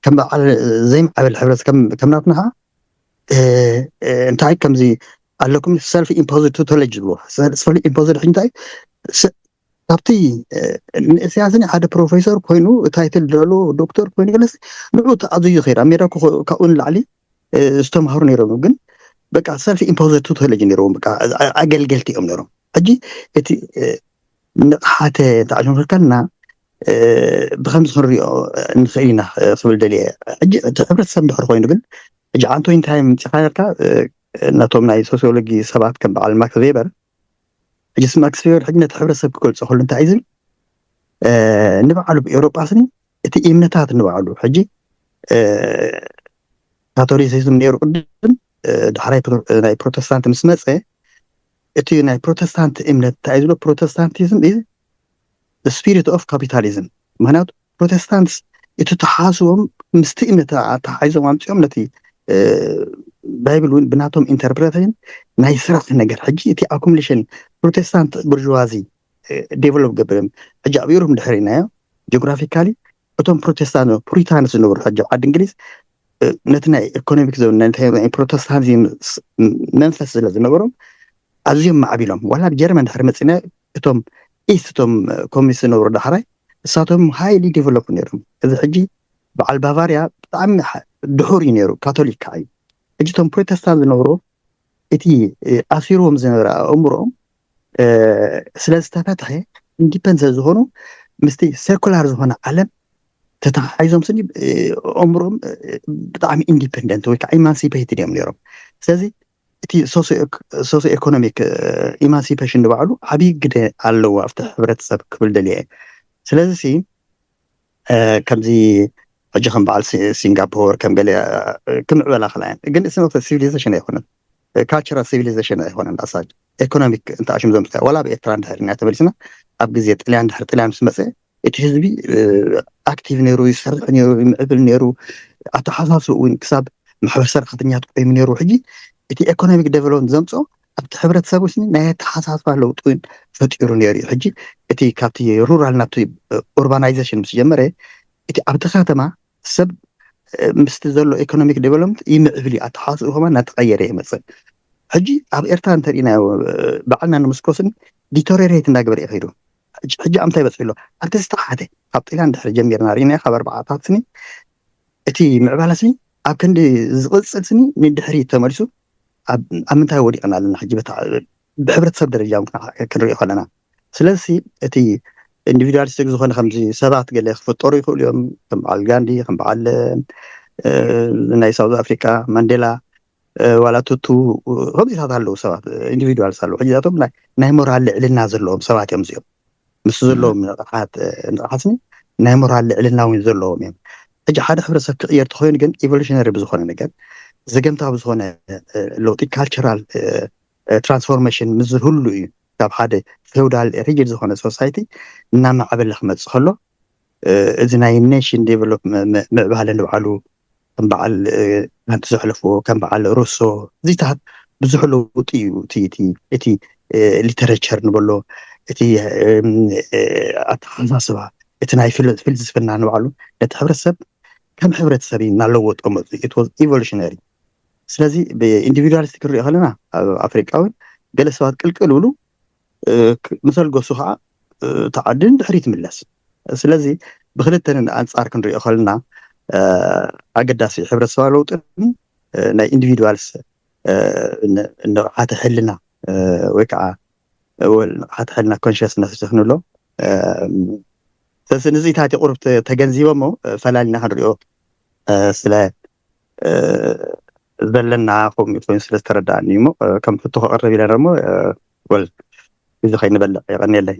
ከም በዓል ዘይምዓበል ሕብረት ከም ናትና ከዓ እንታይ ከምዚ ኣለኩም ሰልፍ ኢምፖዝድ ቱቶሎጂ ዝብልዎ ሰልፍ ኢምፖዝድ ሕጂ እንታይ ካብቲ ንእስያስኒ ሓደ ፕሮፌሰር ኮይኑ ታይትል ደሎ ዶክተር ኮይኑ ገለስ ንዑ ተኣዝዩ ይኸይድ ኣብ ሜዳ ካብኡ ንላዕሊ ዝተምሃሩ ነይሮም ግን በቃ ሰልፍ ኢምፖዝድ ቱቶሎጂ ነይርዎም በቃ ኣገልገልቲ እዮም ነይሮም። ሕጂ እቲ ንቕሓተ ተዓሽምክልካልና ብከምዚ ክንሪኦ ንኽእል ኢና ክብል ደልየ። ሕጂ እቲ ሕብረተሰብ እንድሕር ኮይኑ ግን ሕጂ ኣንቶኒ እንታይ ምፅኻ ነርካ ነቶም ናይ ሶሲዮሎጂ ሰባት ከም በዓል ማክስ ቬበር ሕጂ ማክስ ቬበር ሕጂ ነቲ ሕብረተሰብ ክገልፆ ከሉ እንታይ እዩ ዝብል ንባዕሉ ብኤውሮጳ ስኒ እቲ እምነታት ንባዕሉ ሕጂ ካቶሊሲዝም ነይሩ ቅድም ዳሕራይ ናይ ፕሮቴስታንት ምስ መፀ እቲ ናይ ፕሮቴስታንት እምነት እንታይ ዝብሎ ፕሮቴስታንቲዝም is spirit of capitalism ምክንያቱ ፕሮቴስታንትስ እቲ ተሓስቦም ምስቲ እምነት ተሓሒዞም ኣምፅኦም ነቲ ባይብል እውን ብናቶም ኢንተርፕሬቴሽን ናይ ስራሕ ነገር ሕጂ እቲ ኣኩሙሌሽን ፕሮቴስታንት ቡርዥዋዚ ዴቨሎፕ ገብርም ሕጂ ኣብ ዩሮፕ ድሕር ኢናዮ ጂኦግራፊካሊ እቶም ፕሮቴስታንት ፑሪታንስ ዝነበሩ ሕጂ ኣብ ዓዲ እንግሊዝ ነቲ ናይ ኢኮኖሚክ ዞን ፕሮቴስታንቲዝም መንፈስ ስለ ዝነበሮም ኣዝዮም ማዕቢሎም ዋላ ኣብ ጀርመን ድሕሪ መፂና እቶም ኢስት እቶም ኮሚኒስት ዝነበሩ ዳሕራይ እሳቶም ሃይሊ ዴቨሎፕ ነይሮም እዚ ሕጂ በዓል ባቫርያ ብጣዕሚ ድሑር እዩ ነይሩ ካቶሊክ ከዓ እዩ ሕጂ እቶም ፕሮቴስታንት ዝነበሩ እቲ ኣሲርዎም ዝነበረ ኣእምሮኦም ስለ ዝተፈትሐ ኢንዲፐንደንት ዝኾኑ ምስቲ ሴኩላር ዝኾነ ዓለም ተተሓሒዞም ስኒ ኣእምሮኦም ብጣዕሚ ኢንዲፐንደንት ወይ ከዓ ኢማንሲፔትድ እዮም ነይሮም ስለዚ እቲ ሶሲዮ ኢኮኖሚክ ኢማንሲፔሽን ንባዕሉ ዓብዪ ግደ ኣለዎ ኣብቲ ሕብረተሰብ ክብል ደልየ ስለዚ ከምዚ ሕጂ ከም በዓል ሲንጋፖር ከም ገለ ክምዕበላ ክላ ግን ሲቪሊዜሽን ኣይኮነን ካልቸራል ሲቪሊዜሽን ኣይኮነን ኣሳጅ ኢኮኖሚክ እንተ ኣሽም ዘምፅያ ዋላ ኣብ ኤርትራ እንድሕር ኢና ተመሊስና ኣብ ግዜ ጥልያን ድሕሪ ጥልያን ምስ መፀ እቲ ህዝቢ ኣክቲቭ ነይሩ ይሰርሕ ነይሩ ይምዕብል ነይሩ ኣተሓሳስብ እውን ክሳብ ማሕበር ሰራሕተኛት ቆይሙ ነይሩ ሕጂ እቲ ኢኮኖሚክ ዴቨሎፕመንት ዘምፅኦ ኣብቲ ሕብረተሰብ ውስኒ ናይ ኣተሓሳስባ ለውጢ እውን ፈጢሩ ነይሩ እዩ ሕጂ እቲ ካብቲ ሩራል ናብቲ ኡርባናይዜሽን ምስ ጀመረ እቲ ኣብቲ ከተማ ሰብ ምስቲ ዘሎ ኢኮኖሚክ ዴቨሎፕመንት ይምዕብል እዩ ኣተሓስኡ ከማ እናተቀየረ ይመፅእ ሕጂ ኣብ ኤርትራ እንተሪእናዮ በዓልና ንምስኮስን ዲቶሬሬት እንዳገበረ ይኸይዱ ሕጂ ኣብ ምንታይ በፅሑ ኣሎ ኣብቲ ዝተሓተ ካብ ጢልያን ድሕሪ ጀሚርና ርኢና ካብ ኣርባዓታት ስኒ እቲ ምዕባለ ስኒ ኣብ ክንዲ ዝቕፅል ስኒ ንድሕሪ ተመሊሱ ኣብ ምንታይ ወዲቕና ኣለና ሕጂ ብሕብረተሰብ ደረጃ ክንሪኦ ከለና ስለዚ እቲ ኢንዲቪድዋሊስቲክ ዝኾነ ከምዚ ሰባት ገለ ክፍጠሩ ይኽእሉ እዮም። ከም በዓል ጋንዲ፣ ከም በዓል ናይ ሳውዝ ኣፍሪካ ማንዴላ፣ ዋላ ቱቱ፣ ከምዚታት ኣለዉ። ሰባት ኢንዲቪድዋልስ ኣለዉ። ሕጂ ዛቶም ናይ ሞራል ልዕልና ዘለዎም ሰባት እዮም እዚኦም። ምስ ዘለዎም ንቕሓት ንቕሓትኒ ናይ ሞራል ልዕልና እውን ዘለዎም እዮም። ሕጂ ሓደ ሕብረተሰብ ክቕየር ተኮይኑ ግን ኢቮሉሽነሪ ብዝኾነ ነገር፣ ዘገምታ ብዝኾነ ለውጢ፣ ካልቸራል ትራንስፎርሜሽን ምስ ዝህሉ እዩ። ካብ ሓደ ፌውዳል ሪጅድ ዝኾነ ሶሳይቲ እናማዕበለ ክመፅእ ከሎ፣ እዚ ናይ ኔሽን ዴቨሎፕ ምዕባለ ንባዕሉ ከም በዓል ሓንቲ ዘሕለፍዎ ከም በዓል ሩሶ እዚታት ብዙሕ ለውጢ እዩ። እቲ ሊተረቸር ንበሎ፣ እቲ ኣተሓሳስባ፣ እቲ ናይ ፍልስፍና ንባዕሉ ነቲ ሕብረተሰብ ከም ሕብረተሰብ እዩ እናለወጦ መፅኡ። ኢት ዋዝ ኢቮሉሽነሪ። ስለዚ ብኢንዲቪድዋሊስቲ ክንሪኦ ከለና ኣብ ኣፍሪቃ እውን ገለ ሰባት ቅልቅል ብሉ ምስ ኣልገሱ ከዓ ተዓዲ ንድሕሪት ይምለስ። ስለዚ ብክልተ ኣንፃር ክንሪኦ ከለና ኣገዳሲ ሕብረተሰባዊ ለውጥን ናይ ኢንዲቪድዋልስ ንቕሓተ ሕልና ወይ ከዓ ንቕሓተ ሕልና ኮንሽስነስ ክንብሎ። ስለዚ ንዚታት ቁሩብ ተገንዚቦሞ ፈላሊና ክንሪኦ ስለ ዘለና ከምኡ ኮይኑ ስለ ዝተረዳእኒ እሞ ከም ሕቶ ከቕርብ ኢለ ደሞ ወል እዚ ከይንበልዕ የቐንየለይ።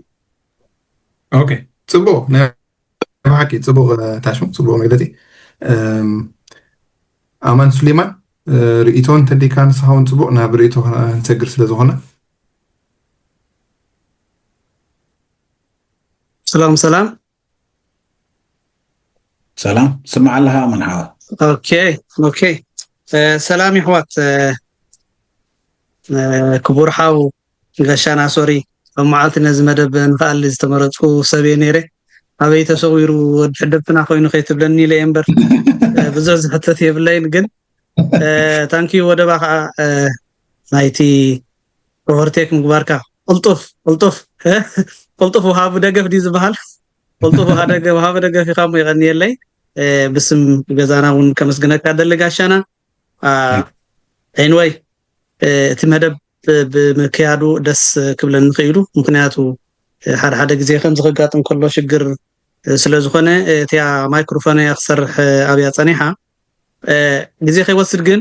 ኦኬ፣ ፅቡቅ ናይ ብሓቂ ፅቡቅ ታሽሙ ፅቡቅ መግለፂ። ኣማን ሱሌማን፣ ርእይቶ እንተሊካ ንስኻ እውን ፅቡቅ ናብ ርእይቶ ንሰግር ስለ ዝኾነ። ሰላም ሰላም። ሰላም ስማዕ ኣለኻ ኣማን ሓወ። ኦኬ ኦኬ። ሰላም ይሕዋት። ክቡር ሓው ጋሻና ሶሪ፣ ኣብ መዓልቲ ነዚ መደብ ንክኣሊ ዝተመረፅኩ ሰብ እየ ነይረ። ኣበይ ተሰዊሩ ወዲ ሕደብትና ኮይኑ ከይትብለኒ ኢለ እየ እምበር ብዙሕ ዝሕተት የብለይን። ግን ታንኪዩ ወደባ ከዓ ናይቲ ኦቨርቴክ ምግባርካ ቅልጡፍ ቅልጡፍ ቅልጡፍ ውሃቢ ደገፍ ድዩ ዝበሃል? ቅልጡፍ ውሃ ደገፍ ውሃቢ ደገፍ ኢኻ እሞ የቐንየለይ። ብስም ገዛና እውን ከመስግነካ ደሊ ጋሻና። ኤንወይ እቲ መደብ ብምክያዱ ደስ ክብለኒ ክኢሉ። ምክንያቱ ሓደ ሓደ ግዜ ከምዚ ከጋጥም ከሎ ሽግር ስለ ዝኾነ እቲያ ማይክሮፎን እያ ክሰርሕ ኣብያ ጸኒሓ። ግዜ ከይወስድ ግን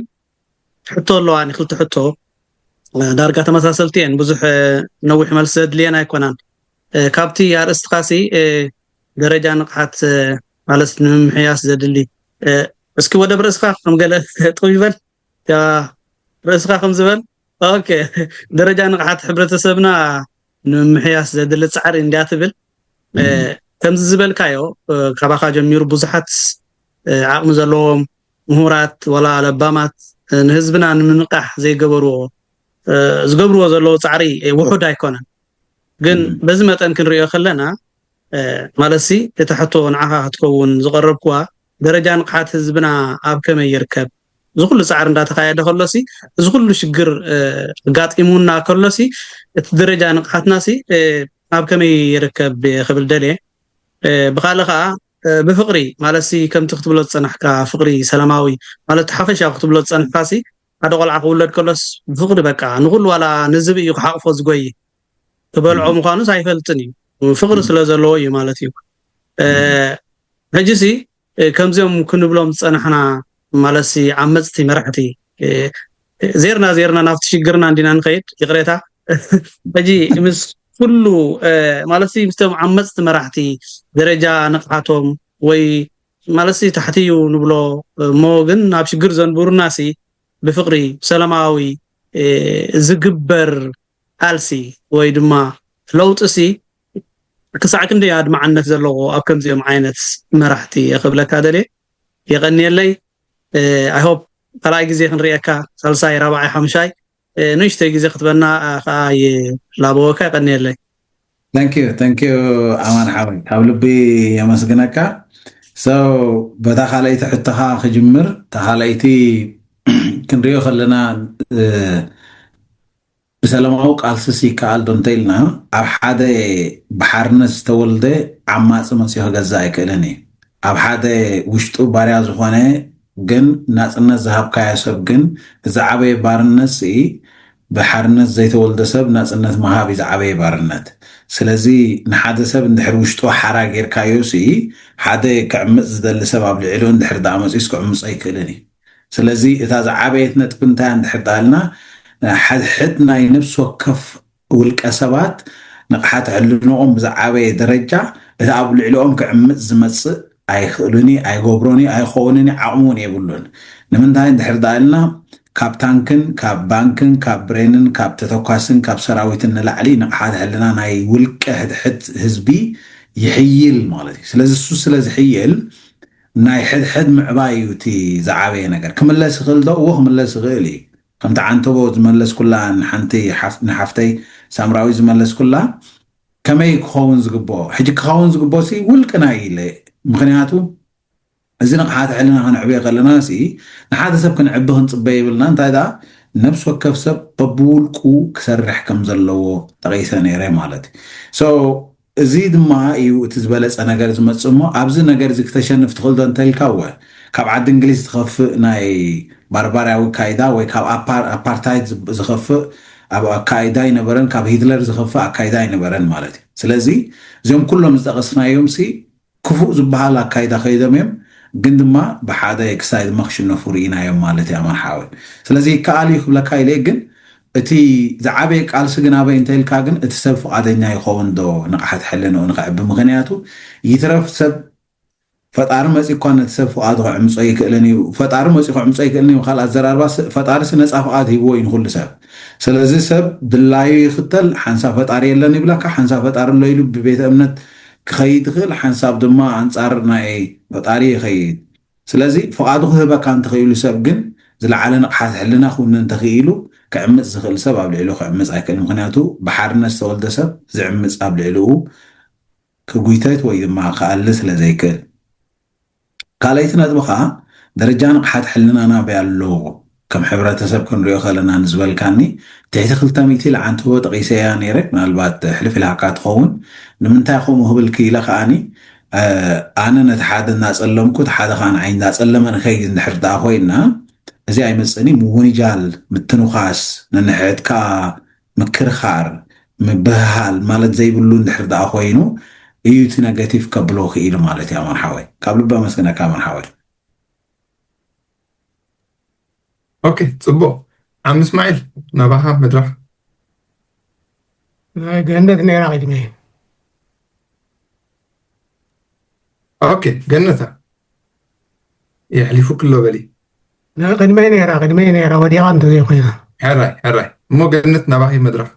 ሕቶ ኣለዋኒ፣ ክልተ ሕቶ ዳርጋ ተመሳሰልቲ እየን። ብዙሕ ነዊሕ መልሲ ዘድልየን ኣይኮናን። ካብቲ ኣርእስትኻሲ ደረጃ ንቕሓት ማለት ንምምሕያስ ዘድሊ እስኪ ወደብ ርእስኻ ከም ገለ ጠው ይበል ርእስኻ ከም ዝበል ኦኬ ደረጃ ንቕሓት ሕብረተሰብና ንምምሕያስ ዘድሊ ፃዕሪ እንድያ ትብል። ከምዚ ዝበልካዮ ካባኻ ጀሚሩ ብዙሓት ዓቕሚ ዘለዎም ምሁራት ዋላ ለባማት ንህዝብና ንምንቃሕ ዘይገበርዎ ዝገብርዎ ዘለዉ ፃዕሪ ውሑድ ኣይኮነን። ግን በዚ መጠን ክንሪኦ ከለና ማለትሲ እታ ሕቶ ንዓኻ ክትከውን ዝቐረብክዋ ደረጃ ንቕሓት ህዝብና ኣብ ከመይ ይርከብ? እዚ ኩሉ ፃዕሪ እንዳተኻየደ ከሎሲ እዚ ኩሉ ሽግር ኣጋጢሙና ከሎሲ እቲ ደረጃ ንቕሓትናሲ ኣብ ከመይ ይርከብ ክብል ደልየ። ብካልእ ከዓ ብፍቅሪ ማለትሲ ከምቲ ክትብሎ ዝፀናሕካ ፍቅሪ ሰላማዊ ማለት ሓፈሻዊ ክትብሎ ዝፀንሕካሲ ሓደ ቆልዓ ክውለድ ከሎስ ብፍቅሪ በቃ ንኩሉ ዋላ ንዝብ እዩ ክሓቕፎ ዝጎይ ክበልዖ ምኳኑስ ኣይፈልጥን እዩ ፍቅሪ ስለ ዘለዎ እዩ ማለት እዩ። ሕጂሲ ከምዚኦም ክንብሎም ዝፀናሕና ማለትሲ ዓመፅቲ መራሕቲ ዜርና ዜርና ናብቲ ሽግርና እንዲና ንኸይድ ይቕሬታ። ሕጂ ምስ ኩሉ ማለትሲ ምስቶም ዓመፅቲ መራሕቲ ደረጃ ንቕሓቶም ወይ ማለትሲ ታሕቲ እዩ ንብሎ እሞ ግን ናብ ሽግር ዘንብሩናሲ ብፍቅሪ ሰላማዊ ዝግበር ቃልሲ ወይ ድማ ለውጥሲ ክሳዕ ክንደይ ኣድማዕነት ዘለዎ ኣብ ከምዚኦም ዓይነት መራሕቲ እየ ክብለካ ደልየ። የቐንየለይ። I hope ካልኣይ ግዜ ክንሪኤካ ሳልሳይ ራብዓይ ሓምሻይ ንእሽተይ ግዜ ክትበና ከዓ ይላበወካ። የቐንየለይ። Thank you thank you ኣማን ሓወይ ካብ ልቢ የመስግነካ። So በታ ካልኣይቲ ሕቶኻ ክጅምር እታ ካልኣይቲ ክንሪኦ ከለና ብሰላማዊ ቃልስስ ይከኣል ዶ እንተኢልና ኣብ ሓደ ብሓርነት ዝተወልደ ዓማፂ መፂኡ ክገዝእ ኣይክእልን እዩ። ኣብ ሓደ ውሽጡ ባርያ ዝኾነ ግን ናፅነት ዝሃብካዮ ሰብ ግን እዚ ዓበየ ባርነት ሲ ብሓርነት ዘይተወልደ ሰብ ናጽነት ምሃብ እዩ ዝዓበየ ባርነት። ስለዚ ንሓደ ሰብ እንድሕር ውሽጡ ሓራ ጌርካዮ ሲ፣ ሓደ ክዕምጽ ዝደሊ ሰብ ኣብ ልዕሊኡ እንድሕር ደኣ መጺኡስ ክዕምጾ ኣይክእልን እዩ። ስለዚ እታ ዝዓበየት ነጥቢ እንታይ እንድሕር ደኣልና፣ ሕድሕድ ናይ ነፍሲ ወከፍ ውልቀ ሰባት ንቕሓት ሕልንኦም ብዝዓበየ ደረጃ እቲ ኣብ ልዕሊኦም ክዕምጽ ዝመጽእ ኣይኽእሉን እዩ፣ ኣይገብሮን እዩ፣ ኣይኸውንን እዩ፣ ዓቕሚ እውን የብሉን። ንምንታይ እንድሕር ደኣልና ካብ ታንክን ካብ ባንክን ካብ ብሬንን ካብ ተተኳስን ካብ ሰራዊትን ንላዕሊ ንቕሓት ሕልና ናይ ውልቀ ሕድሕድ ህዝቢ ይሕይል ማለት እዩ። ስለዚ እሱ ስለ ዝሕይል ናይ ሕድሕድ ምዕባይ እዩ እቲ ዝዓበየ ነገር። ክምለስ ይኽእል ዶ? እዎ ክምለስ ይኽእል እዩ። ከምቲ ዓንተቦ ዝመለስኩላ ንሓንቲ ሓፍ-፣ ንሓፍተይ ሳምራዊ ዝመለስኩላ ከመይ ክኸውን ዝግብኦ? ሕጂ ክኸውን ዝግብኦ ሲ ውልቅና እዩ ኢለ። ምኽንያቱ እዚ ንቕሓት ሕልና ከነዕብዮ ከለና ሲ ንሓደ ሰብ ክንዕቢ ክንጽበ ይብልና። እንታይ ደኣ ነፍሲ ወከፍ ሰብ በብውልቁ ክሰርሕ ከም ዘለዎ ጠቒሰ ነይረ ማለት እዩ። So እዚ ድማ እዩ እቲ ዝበለጸ ነገር ዝመጽእ እሞ ኣብዚ ነገር እዚ ክተሸንፍ ትኽእል ዶ እንተልካ፣ እወ ካብ ዓዲ እንግሊዝ ዝኸፍእ ናይ ባርባርያዊ ኣካይዳ ወይ ካብ ኣፓር-፣ ኣፓርታይድ ዝ-፣ ዝኸፍእ ኣብ ኣካይዳ ኣይነበረን፣ ካብ ሂትለር ዝኸፍእ ኣካይዳ ኣይነበረን ማለት እዩ። ስለዚ እዚኦም ኩሎም ዝጠቐስናዮም ሲ ክፉእ ዝበሃል ኣካይዳ ከይዶም እዮም፣ ግን ድማ ብሓደ ክሳይ ድማ ክሽነፉ ርኢናዮም ማለት እዩ ኣማን ሓወይ። ስለዚ ይከኣል እዩ ክብለካ ኢለ፣ ግን እቲ ዝዓበየ ቃልሲ ግን ኣበይ እንተ ኢልካ ግን እቲ ሰብ ፍቓደኛ ይኸውን ዶ ንቕሓት ሕልንኡ ንኽዕቢ? ምኽንያቱ ይትረፍ ሰብ ፈጣሪ መፂ እኳ ነቲ ሰብ ፍቓዱ ክዕምፆ ይክእልን እዩ። ፈጣሪ መፂ ክዕምፆ ይክእልን እዩ። ካልእ ኣዘራርባ ስ-፣ ፈጣሪ ሲ ነፃ ፍቓድ ሂብዎ እዩ ንኩሉ ሰብ። ስለዚ ሰብ ድላዩ ይኽተል። ሓንሳብ ፈጣሪ የለን ይብለካ፣ ሓንሳብ ፈጣሪ ኣሎ ኢሉ ብቤተ እምነት ክኸይድ ይኽእል፣ ሓንሳብ ድማ ኣንፃር ናይ ፈጣሪ ይኸይድ። ስለዚ ፍቓዱ ክህበካ እንተኽኢሉ ሰብ ግን ዝለዓለ ንቕሓት ሕልና ክውንን እንተኽኢሉ ክዕምፅ ዝኽእል ሰብ ኣብ ልዕሊኡ ክዕምፅ ኣይክእልን። ምኽንያቱ ብሓርነት ዝተወልደ ሰብ ዝዕምፅ ኣብ ልዕሊኡ ክጉይተት ወይ ድማ ክኣሊ ስለ ዘይክእል። ካልኣይቲ ነጥቢ ኸኣ ደረጃ ንቕሓት ሕልናና ኣበይ ኣሎ? ከም ሕብረተሰብ ክንሪኦ ከለና ንዝበልካኒ ትሕቲ ክልተ ሚእቲ ለዓንትቦ ጠቒሰያ ነይረ፣ ምናልባት ሕልፍ ኢልሃካ ትኸውን። ንምንታይ ከምኡ ክብል ክኢለ ከኣኒ፣ እ፣ ኣነ ነቲ ሓደ እናጸለምኩ እቲ ሓደ ኸኣ ንዓይ እንዳጸለመ ንኸይድ እንድሕር ደኣ ኮይንና፣ እዚ ኣይመጽእን እዩ። ምውንጃል፣ ምትንዃስ፣ ነንሕድሕድካ ምክርኻር፣ ምብህሃል ማለት ዘይብሉ እንድሕር ደኣ ኮይኑ እዩ እቲ ነገቲቭ ከብሎ ክኢሉ ማለት እዩ። ኣማን ሓወይ፣ ካብ ልቢ ኣመስግነካ ኣማን ሓወይ። ኦኬ፣ ጽቡቕ። ዓም እስማዒል፣ ናባኻ መድረኽ። ናይ ገነት ነይራ ቅድሚ። ኦኬ፣ ገነታ የሕሊፉ ክሎ በሊ። ናይ ቅድመይ ነይራ፣ ቅድመይ ነይራ፣ ወዲቓ እንተዘይኮይና። ሕራይ፣ ሕራይ። እሞ ገነት ናባኺ መድረኽ።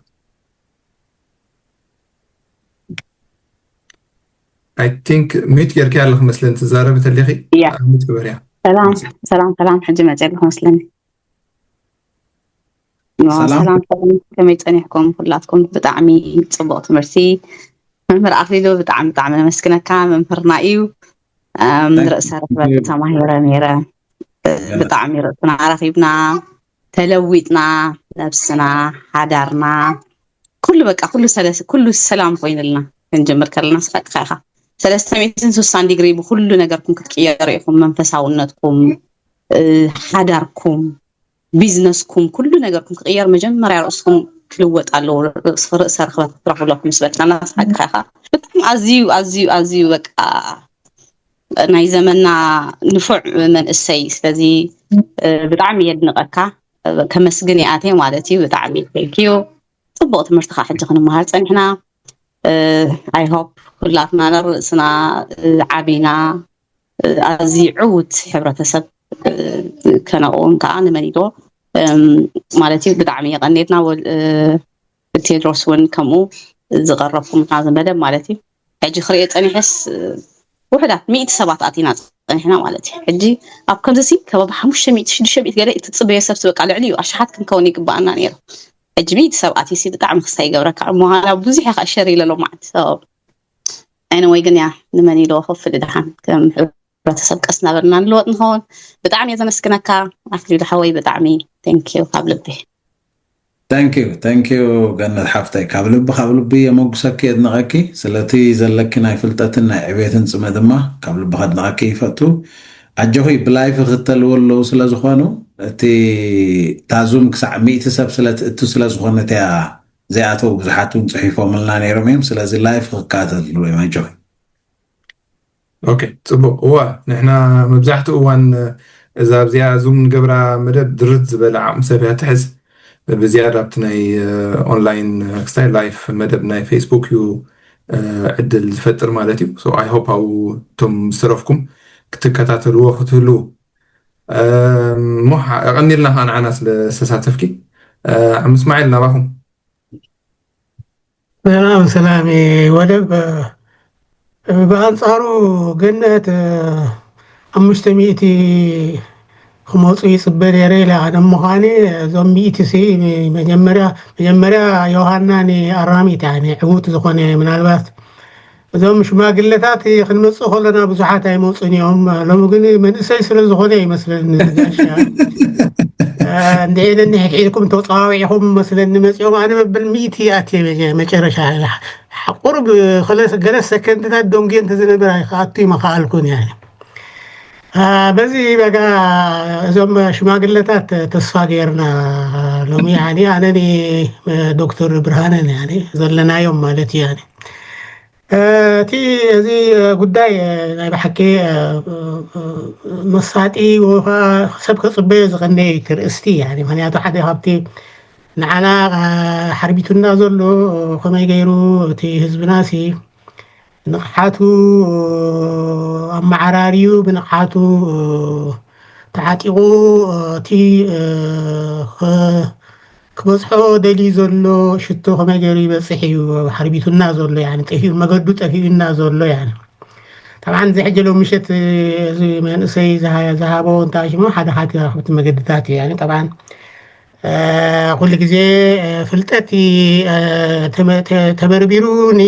I think ሚዩት ጌርኪ ኣለኺ መስለኒ፣ ትዛረቢ ተሊኺ። እያ። ሚዩት ግበርያ። ሰላም፣ ሰላም፣ ሰላም። ሕጂ መፅእ ኣለኹ መስለኒ። ኖ፣ ሰላም። ሰላም፣ ሰላም። ከመይ ጸኒሕኩም ኩላትኩም? ብጣዕሚ ጽቡቕ ትምህርቲ። መምህር ኣኽሊሉ ብጣዕሚ፣ ብጣዕሚ ነመስግነካ። መምህርና እዩ። ኣም፣ Thank ርእሰ you. ርክበት ተማሂረ ነይረ። እ፣ ገለ። ብጣዕሚ ርእስና ኣረኺብና፣ ተለዊጥና፣ ነብስና፣ ሓዳርና፣ ኩሉ በቃ፣ ኩሉ ሰለስ-፣ ኩሉ ሰላም ኮይንልና። ክንጅምር ከለና ስሓቅካ ኢኻ። ሰለስተ ሚእትን ስሳን ዲግሪ ብኩሉ ነገርኩም ክትቅየሩ ኢኹም። መንፈሳውነትኩም፣ እ፣ ሓዳርኩም፣ ቢዝነስኩም፣ ኩሉ ነገርኩም ክቕየር መጀመርያ ርእስኩም ክልወጥ ኣለዎ። ርእስ-፣ ርእሰ ርኽበት ክትረኽቡ ኣለኩም ምስ በልካና ስሓቅካ ኢኻ። ብጣዕሚ ኣዝዩ፣ ኣዝዩ፣ ኣዝዩ በቃ ናይ ዘመንና ንፉዕ መንእሰይ። ስለዚ፣ እ፣ ብጣዕሚ የድንቐካ። እ፣ ከመስግን እየ ኣትየ ማለት እዩ። ብጣዕሚ ቴንኪዩ። ጽቡቕ ትምህርቲ ከዓ ሕጂ ክንመሃር ጸኒሕና። እ፣ I hope ኩላትና ነርእስና፣ እ፣ ዓቢና፣ እ፣ ኣዝዩ ዕዉት ሕብረተሰብ፣ እ፣ ከነቕውም ከዓ ንመን ኢልዎ፣ እም፣ ማለት እዩ። ብጣዕሚ የቐኔልና። ወል-፣ እ፣ ቴድሮስ እውን ከምኡ ዝቐረብኩምና መደብ ማለት እዩ። ሕጂ ክሪኦ ጸኒሐስ፣ እ፣ ውሑዳት ሚእቲ ሰባት ኣቲና ጸኒሕና ማለት እዩ። ሕጂ ኣብ ከምዚ ሲ ከባቢ ሓሙሽተ ሚእቲ፣ ሽዱሽተ ሚእቲ ገለ እትጽበዮ ሰብሲ በቃ ልዕሊ እዩ። ኣሽሓት ክንከውን ይግባኣና ነይሩ። ሕጂ ሚእቲ ሰብ ኣትዩሲ ብጣዕሚ ክስታይ ይገብረካ። እሞ ሃላ ብዙሕ እየ ከዓ ሸር ኢለ ሎማዓንቲ። So፣ anyway ግን ያ ንመን ኢልዎ ክፍሊ ደሓን ከም ሕብረተሰብ ቀስ እናበልና ንልወጥ ንኸውን። ብጣዕሚ እየ ዘመስግነካ ኣክሊሉ ሓወይ፣ ብጣዕሚ ቴንኪዩ ካብ ልቢ። Thank you፣ thank you ገነት ሓፍተይ፣ ካብ ልቢ፣ ካብ ልቢ የመጉሰኪ፣ የድንቐኪ ስለቲ ዘለኪ ናይ ፍልጠትን ናይ ዕቤትን ጽመ ድማ ካብ ልቢ ከድንቐኪ ይፈቱ። ኣጆኺ፣ ብላይፍ ይኽተልዎ ኣለዉ ስለ ዝኾኑ እቲ ታዙም ክሳዕ ሚእቲ ሰብ ስለ ትእቱ ስለ ዝኾነት እያ ዘይኣተው። ብዙሓት እውን ጽሒፎምልና ነይሮም እዮም። ስለዚ ላይፍ ክከታተልሉ እዮም። ኣጆኺ። ኦኬ፣ ጽቡቕ። እዋ፣ ንሕና መብዛሕትኡ እዋን እዛ ኣብዚኣ ዙም ንገብራ መደብ ድርት ዝበለ ዓቕሚ ሰብ እያ ትሕዝ። ብዝያዳ ኣብቲ ናይ ኦንላይን ክስታይ ላይፍ መደብ ናይ ፌስቡክ እዩ ዕድል ዝፈጥር ማለት እዩ። So I hope ኣብኡ እቶም ዝተረፍኩም ክትከታተልዎ ክትህልዉ። እሞ የቐኒልና ከዓ ንዓና ስለ ዝተሳተፍኪ። ዓም እስማዒል ናባኹም። ሰላም ሰላም። ወደብ ብኣንጻሩ ገነት ኣምሽተ ሚእቲ ክመፁ ይፅበ ነይረ ኢለ ኣነ ምዃነ። እዞም ሚእቲ ሲ መጀመርያ መጀመርያ ዮሃና ንኣራሚት እያ ዕዉት ዝኾነ ምናልባት እዞም ሽማግለታት ክንመፅእ ከለና ብዙሓት ኣይመፁን እዮም። ሎሚ ግን መንእሰይ ስለ ዝኾነ ይመስለኒ ጋሻ እንድዒ ነንሕድሕድኩም ተፀዋዊዕኹም መስለኒ መፂኦም። ኣነ መብል ሚእቲ ኣትየ መጨረሻ ቁሩብ ገለ ሰከንድታት ደንጉየ እንተዝነብር ኣይክኣቱ ይመኸኣልኩን እያ። በዚ በጋ እዞም ሽማግለታት ተስፋ ገይርና ሎሚ ያኒ ኣነኒ ዶክተር ብርሃንን ያኒ ዘለናዮም ማለት እዩ። ያኒ እቲ እዚ ጉዳይ ናይ ብሓቂ መሳጢ ወይ ከዓ ሰብ ከፅበዮ ዝቐነየ ክርእስቲ ያኒ ምክንያቱ ሓደ ካብቲ ንዓና ሓርቢቱና ዘሎ ከመይ ገይሩ እቲ ህዝብና ሲ ንቕሓቱ ኣመዓራርዩ ብንቕሓቱ ተዓጢቑ እቲ ክበፅሖ ደልዩ ዘሎ ሽቶ ከመይ ገይሩ ይበፅሕ እዩ ሓርቢቱና ዘሎ ጠፊኡ መገዱ ጠፊኡና ዘሎ። ጠብዓን እዚ ሕጂ ሎም ምሸት እዚ መንእሰይ ዝሃቦ እንታይ ሽሞ ሓደ ሓቲ ካብቲ መገድታት እዩ። ጠብዓን ኩሉ ግዜ ፍልጠት ተበርቢሩ ኒ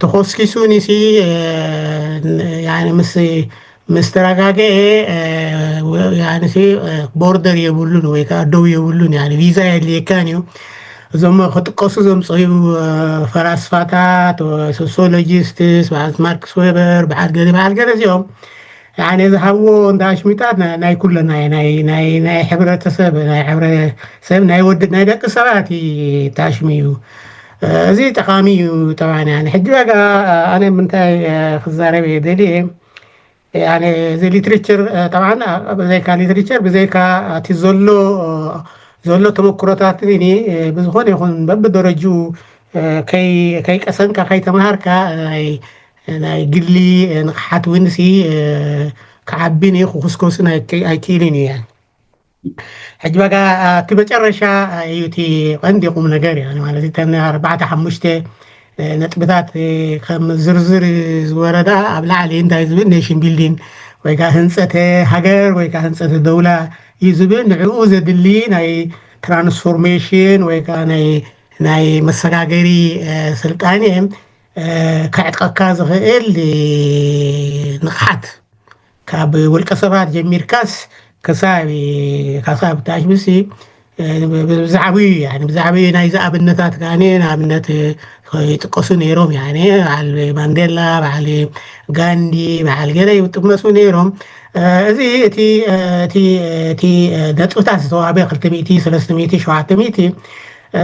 ተኾስኪሱ ኒሲ ምስ ምስ ተረጋገኤ ቦርደር የብሉን ወይ ከዓ ደው የብሉን ቪዛ የድልየካን እዩ። እዞም ክጥቀሱ ዘምፅኡ ፈላስፋታት ሶሲዮሎጂስትስ በዓል ማርክስ ዌበር በዓል ገለ በዓል ገለ እዚኦም ዝሃብዎ እንዳ ኣሽሚጣት ናይ ኩለና ናይ ሕብረተሰብ ናይ ሕብረተሰብ ናይ ወዲ ናይ ደቂ ሰባት ታሽሚ እዩ። እዚ ጠቃሚ እዩ። ጠባና ሕጂ ዋጋ ኣነ ምንታይ ክዛረብ እየ ደልየ እዚ ሊትሬቸር ጠብዓን ብዘይካ ሊትሬቸር ብዘይካ እቲ ዘሎ ዘሎ ተመክሮታት ብዝኾነ ይኹን በብደረጅኡ ከይቀሰንካ ከይተምሃርካ ናይ ግሊ ንቕሓት እውን ሲ ክዓቢን እዩ ክኹስኮስን ኣይክእልን እዩ። ሕጂ በቃ እቲ መጨረሻ እዩ እቲ ቀንዲ ቁም ነገር እዩ ማለት እተን ኣርባዕተ ሓሙሽተ ነጥብታት ከም ዝርዝር ዝወረዳ ኣብ ላዕሊ እንታይ ዝብል ኔሽን ቢልዲንግ ወይ ከዓ ህንፀተ ሃገር ወይ ከዓ ህንፀተ ደውላ እዩ ዝብል ንዕኡ ዘድሊ ናይ ትራንስፎርሜሽን ወይ ከዓ ናይ መሰጋገሪ ስልጣኔ ከዕጥቀካ ዝኽእል ንቕሓት ካብ ውልቀ ሰባት ጀሚርካስ ክሳብ ካሳብ ታሽብሲ ብዛዕባኡ ብዛዕባኡ ናይዚ ኣብነታት ከኣ ንኣብነት ይጥቀሱ ነይሮም። በዓል ማንዴላ፣ በዓል ጋንዲ፣ በዓል ገለ ይጥመሱ ነይሮም። እዚ እቲ እቲ እቲ ነጥብታት ዝተዋህበ ክልተ ሚእቲ፣ ሰለስተ ሚእቲ፣ ሸውዓተ ሚእቲ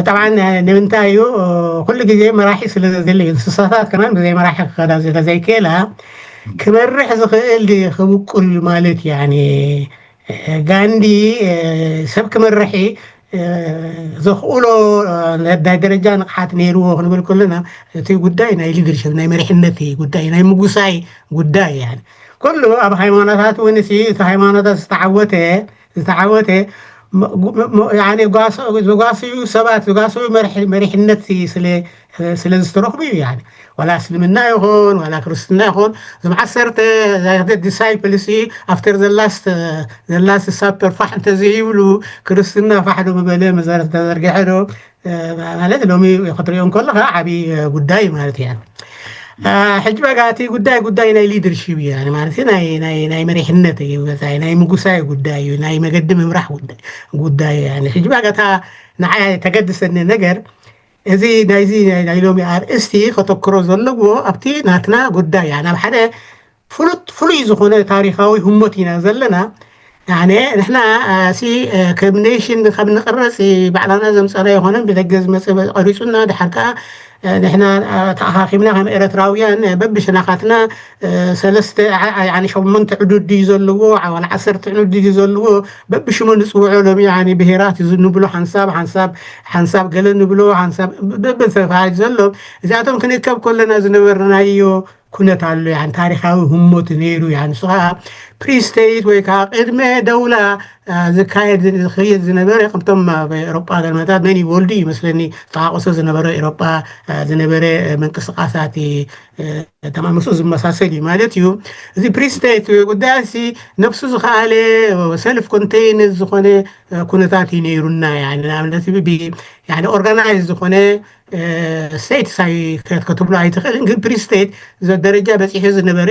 ጠብዓን ንምንታይ እዩ ኩሉ ግዜ መራሒ ስለ ዘድሊ እዩ። እንስሳታት ከማን ብዘይ መራሒ ክኸዳ ስለ ዘይክእላ ክመርሕ ዝኽእል ክብቁል ማለት ያኒ ጋንዲ ሰብ ክመርሒ ዘኽእሎ ናይ ደረጃ ንቕሓት ነይርዎ ክንብል ከለና እቲ ጉዳይ ናይ ሊደርሽፕ ናይ መሪሕነት ጉዳይ ናይ ምጉሳይ ጉዳይ ያ ኩሉ ኣብ ሃይማኖታት እውን እቲ ሃይማኖታት ዝተዓወተ ዝተዓወተ ዝጓስዩ ሰባት ዝጓስዩ መሪሕነት ስለ ዝተረኽቡ እዩ። ዋላ እስልምና ይኹን ዋላ ክርስትና ይኹን እዞም ዓሰርተ ዛይክተ ዲሳይፕልስ after the last the last supper ፋሕ እንተዘይብሉ ክርስትና ፋሕ ዶ ምበለ መሰረት ተዘርግሐ ዶ ማለት ሎሚ ክትሪኦ እንከለካ ዓብዪ ጉዳይ ማለት እያ። ሕጂ በቃ እቲ ጉዳይ ጉዳይ ናይ ሊደርሺፕ እዩ ማለት ናይ ናይ ናይ መሪሕነት እዩ ናይ ምጉሳይ ጉዳይ እዩ ናይ መገዲ ምምራሕ ጉዳይ ጉዳይ እዩ። ሕጂ በቃ እታ ንዓይ ተገድሰኒ ነገር እዚ ናይዚ ናይ ሎሚ ኣርእስቲ ከተክሮ ዘለዎ ኣብቲ ናትና ጉዳይ እያ ናብ ሓደ ፍሉጥ ፍሉይ ዝኾነ ታሪኻዊ ህሞት ኢና ዘለና። ያኔ ንሕና ሲ ከም ኔሽን ከም ንቅረጽ ባዕላና ዘምጻና ይኮነን ብደገ ዝመጸ ቀሪጹና ድሓር ከዓ ንሕና ተኣኻኺብና ከም ኤረትራውያን በብሸናኻትና ሰለስተ ሸሞንተ ዕዱድ እዩ ዘለዎ፣ ዋላ ዓሰርተ ዕዱድ እዩ ዘለዎ። በብሽሙ ንፅውዖ ሎም ብሄራት እዩ ንብሎ። ሓንሳብ ሓንሳብ ሓንሳብ ገለ ንብሎ፣ ሓንሳብ በብተፋ ዘሎ። እዚኣቶም ክንከብ ከለና ዝነበርናዮ ኩነት ኣሎ። ታሪካዊ ህሞት ነይሩ። ንሱ ከዓ ፕሪስቴት ወይ ከዓ ቅድመ ደውላ ዝካየድ ዝኸየድ ዝነበረ ከምቶም ኣብ ኤሮጳ ገርመታት መን ይወልዱ ይመስለኒ ተቃቆሶ ዝነበረ ኤሮጳ ዝነበረ ምንቅስቃሳት ተማምሶ ዝመሳሰል እዩ ማለት እዩ። እዚ ፕሪስቴት ጉዳይ ሲ ነብሱ ዝኸኣለ ሰልፍ ኮንቴይን ዝኾነ ኩነታት እዩ ነይሩና። ንኣብነት ኦርጋናይዝ ዝኾነ ስቴት ሳይ ክትብሎ ኣይትኽእልን፣ ግን ፕሪስቴት ደረጃ በፂሑ ዝነበረ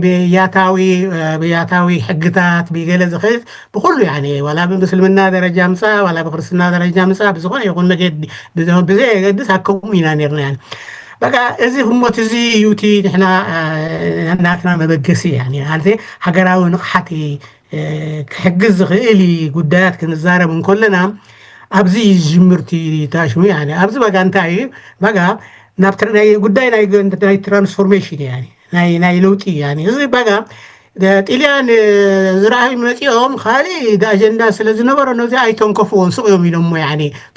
ብያታዊ ብያታዊ ሕግታት ብገለ ዝኽእል ብኩሉ ዋላ ብምስልምና ደረጃ ምፃ ዋላ ብክርስትና ደረጃ ምፃ ብዝኾነ ይኹን መገዲ ብዘየገድስ ኣከሙ ኢና ነርና። በቃ እዚ ህሞት እዚ እዩ እቲ ንሕና ናትና መበገሲ ሃገራዊ ንቕሓት ክሕግዝ ዝኽእል ጉዳያት ክንዛረብ እንከለና ኣብዚ ዝጅምርቲ ታሽሙ ኣብዚ በጋ እንታይ እዩ በጋ ናብ ጉዳይ ናይ ትራንስፎርሜሽን ናይ ለውጢ እዚ በጋ ጥልያን ዝረኣዩ መፂኦም ካልእ ኣጀንዳ ስለ ዝነበሮ ነዚ ኣይተንከፍዎን ስቕ እዮም ኢሎሞ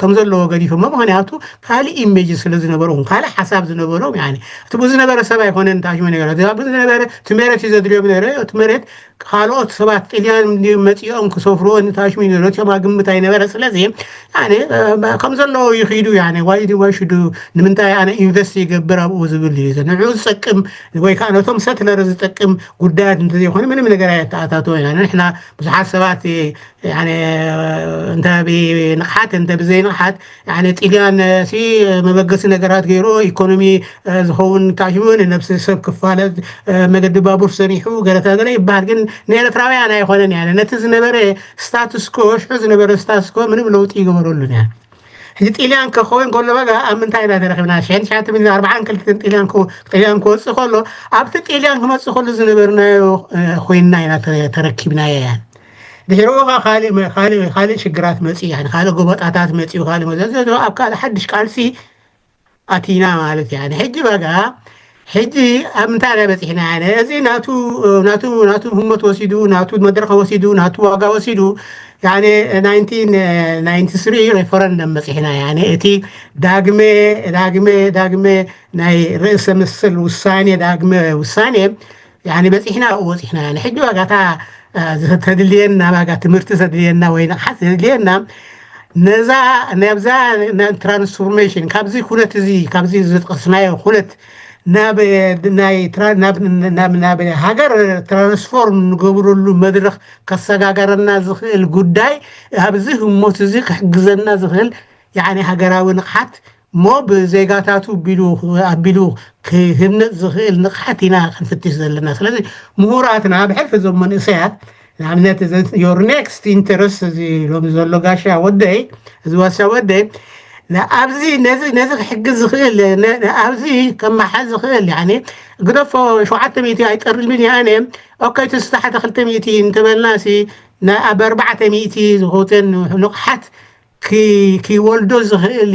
ከም ዘለዎ ገዲፎሞ ምክንያቱ ካልእ ኢሜጅ ስለ ዝነበሮም ካልእ ሓሳብ ዝነበሮም እቲ ዝነበረ ሰብ ኣይኮነን ታሽሙ ነገር ዝነበረ ትመረት እዩ ዘድልዮም ነረ ትመረት ካልኦት ሰባት ጥልያን መፂኦም ክሰፍርዎ ንታሽሙ ነረ እቲኦም ግምት ኣይነበረ ስለዚ ከም ዘለዎ ይኽዱ ዋይ ዋይ ሽዱ ንምንታይ ኣነ ኢንቨስት ይገብር ኣብኡ ዝብል እዩ ንዑ ዝጠቅም ወይ ከዓ ነቶም ሰትለር ዝጠቅም ጉዳያት እንተዘይኮነ ምንም ነገር ኣየተኣታተወ ኢና ንሕና ብዙሓት ሰባት እንተ ብንቕሓት እንተ ብዘይንቕሓት ጥልያን ሲ መበገሲ ነገራት ገይሩ ኢኮኖሚ ዝኸውን ታሽሙ ንነብሲ ሰብ ክፋለት መገዲ ባቡር ሰሪሑ ገለታ ገለ ይበሃል ግን ንኤርትራውያን ኣይኮነን ነቲ ዝነበረ ስታትስኮ ሽዑ ዝነበረ ስታትስኮ ምንም ለውጢ ይገበረሉን ሕጂ ጥልያን ከኸውን ከሎ በጋ ኣብ ምንታይ ኢና ተረኪብና ሽሕን ትሽዓተ ሚእትን ኣርባዓን ክልተን ጥልያን ጥልያን ክወፅእ ከሎ ኣብቲ ጥልያን ክመፅእ ከሎ ዝነበርናዮ ኮይንና ኢና ተረኪብናዮ እያ ድሕሪኡ ከዓ ካልእ ካልእ ካልእ ሽግራት መፅኡ ካልእ ጎበጣታት መፅኡ ካልእ መዘዘ ኣብ ካልእ ሓድሽ ቃልሲ ኣቲና ማለት እያ ሕጂ በጋ ሕጂ ኣብ ምንታይ ኢና በፂሕና ያነ እዚ ናቱ ናቱ ናቱ ህሞት ወሲዱ ናቱ መድረክ ወሲዱ ናቱ ዋጋ ወሲዱ ያነ ናይንቲን ናይንቲ ስሪ ሬፈረንደም በፂሕና ያነ እቲ ዳግመ ዳግመ ዳግመ ናይ ርእሰ ምስል ውሳኔ ዳግመ ውሳኔ ያነ በፂሕና ኣብኡ በፂሕና ያነ ሕጂ ዋጋታ ተድልየና ዋጋ ትምህርቲ ተድልየና ወይ ንቕሓት ተድልየና ነዛ ነብዛ ትራንስፎርሜሽን ካብዚ ኩነት እዚ ካብዚ ዝጠቀስናዮ ኩነት ናብ ናይ ናብ ሃገር ትራንስፎርም ንገብረሉ መድረክ ከሰጋገረና ዝኽእል ጉዳይ ኣብዚ ህሞት እዚ ክሕግዘና ዝኽእል ያኒ ሃገራዊ ንቕሓት እሞ ብዜጋታቱ ኣቢሉ ኣቢሉ ክህነፅ ዝኽእል ንቕሓት ኢና ክንፍትሽ ዘለና ስለዚ ምሁራትና ብሕልፊ እዞም መንእሰያት ንኣብነት your next interest እዚ ሎሚ ዘሎ ጋሻ ወደይ እዚ ዋሻ ወደይ ኣብዚ ነዚ ነዚ ክሕግዝ ዝኽእል ኣብዚ ከማሓዝ ዝኽእል ግደፎ ሸውዓተ ሚእቲ ኣይጠርልምን እያ ኣነ ኦኬ እቲ ዝታሓተ ክልተ ሚእቲ እንተበልና ሲ ኣብ ኣርባዕተ ሚእቲ ዝኸውተን ንቕሓት ክወልዶ ዝኽእል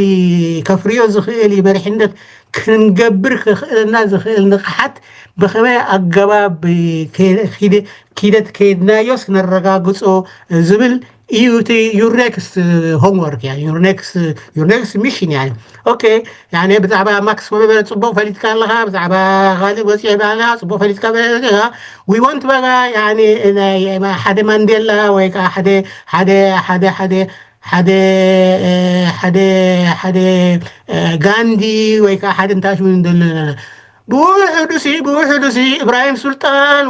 ከፍርዮ ዝኽእል መሪሕነት ክንገብር ክኽእለና ዝኽእል ንቕሓት ብኸመይ ኣገባብ ኪደት ከይድናዮስ ነረጋግፆ ዝብል እዩ እቲ your next homework your next your next mission ያኒ ኦኬ ያኒ ብዛዕባ ማክስ ወበረ ፅቡቅ ፈሊጥካ ኣለካ ብዛዕባ ካልእ ወፂ ኣለካ ፅቡቅ ፈሊጥካ ኣለካ we want በጋ ያኒ ሓደ ማንዴላ ወይ ከዓ ሓደ ሓደ ሓደ ሓደ ሓደ ሓደ ሓደ ጋንዲ ወይ ከዓ ሓደ እንታይ ሽሙ ንደሊ ኣለና ብውሕዱ ሲ ብውሕዱ ሲ እብራሂም ሱልጣን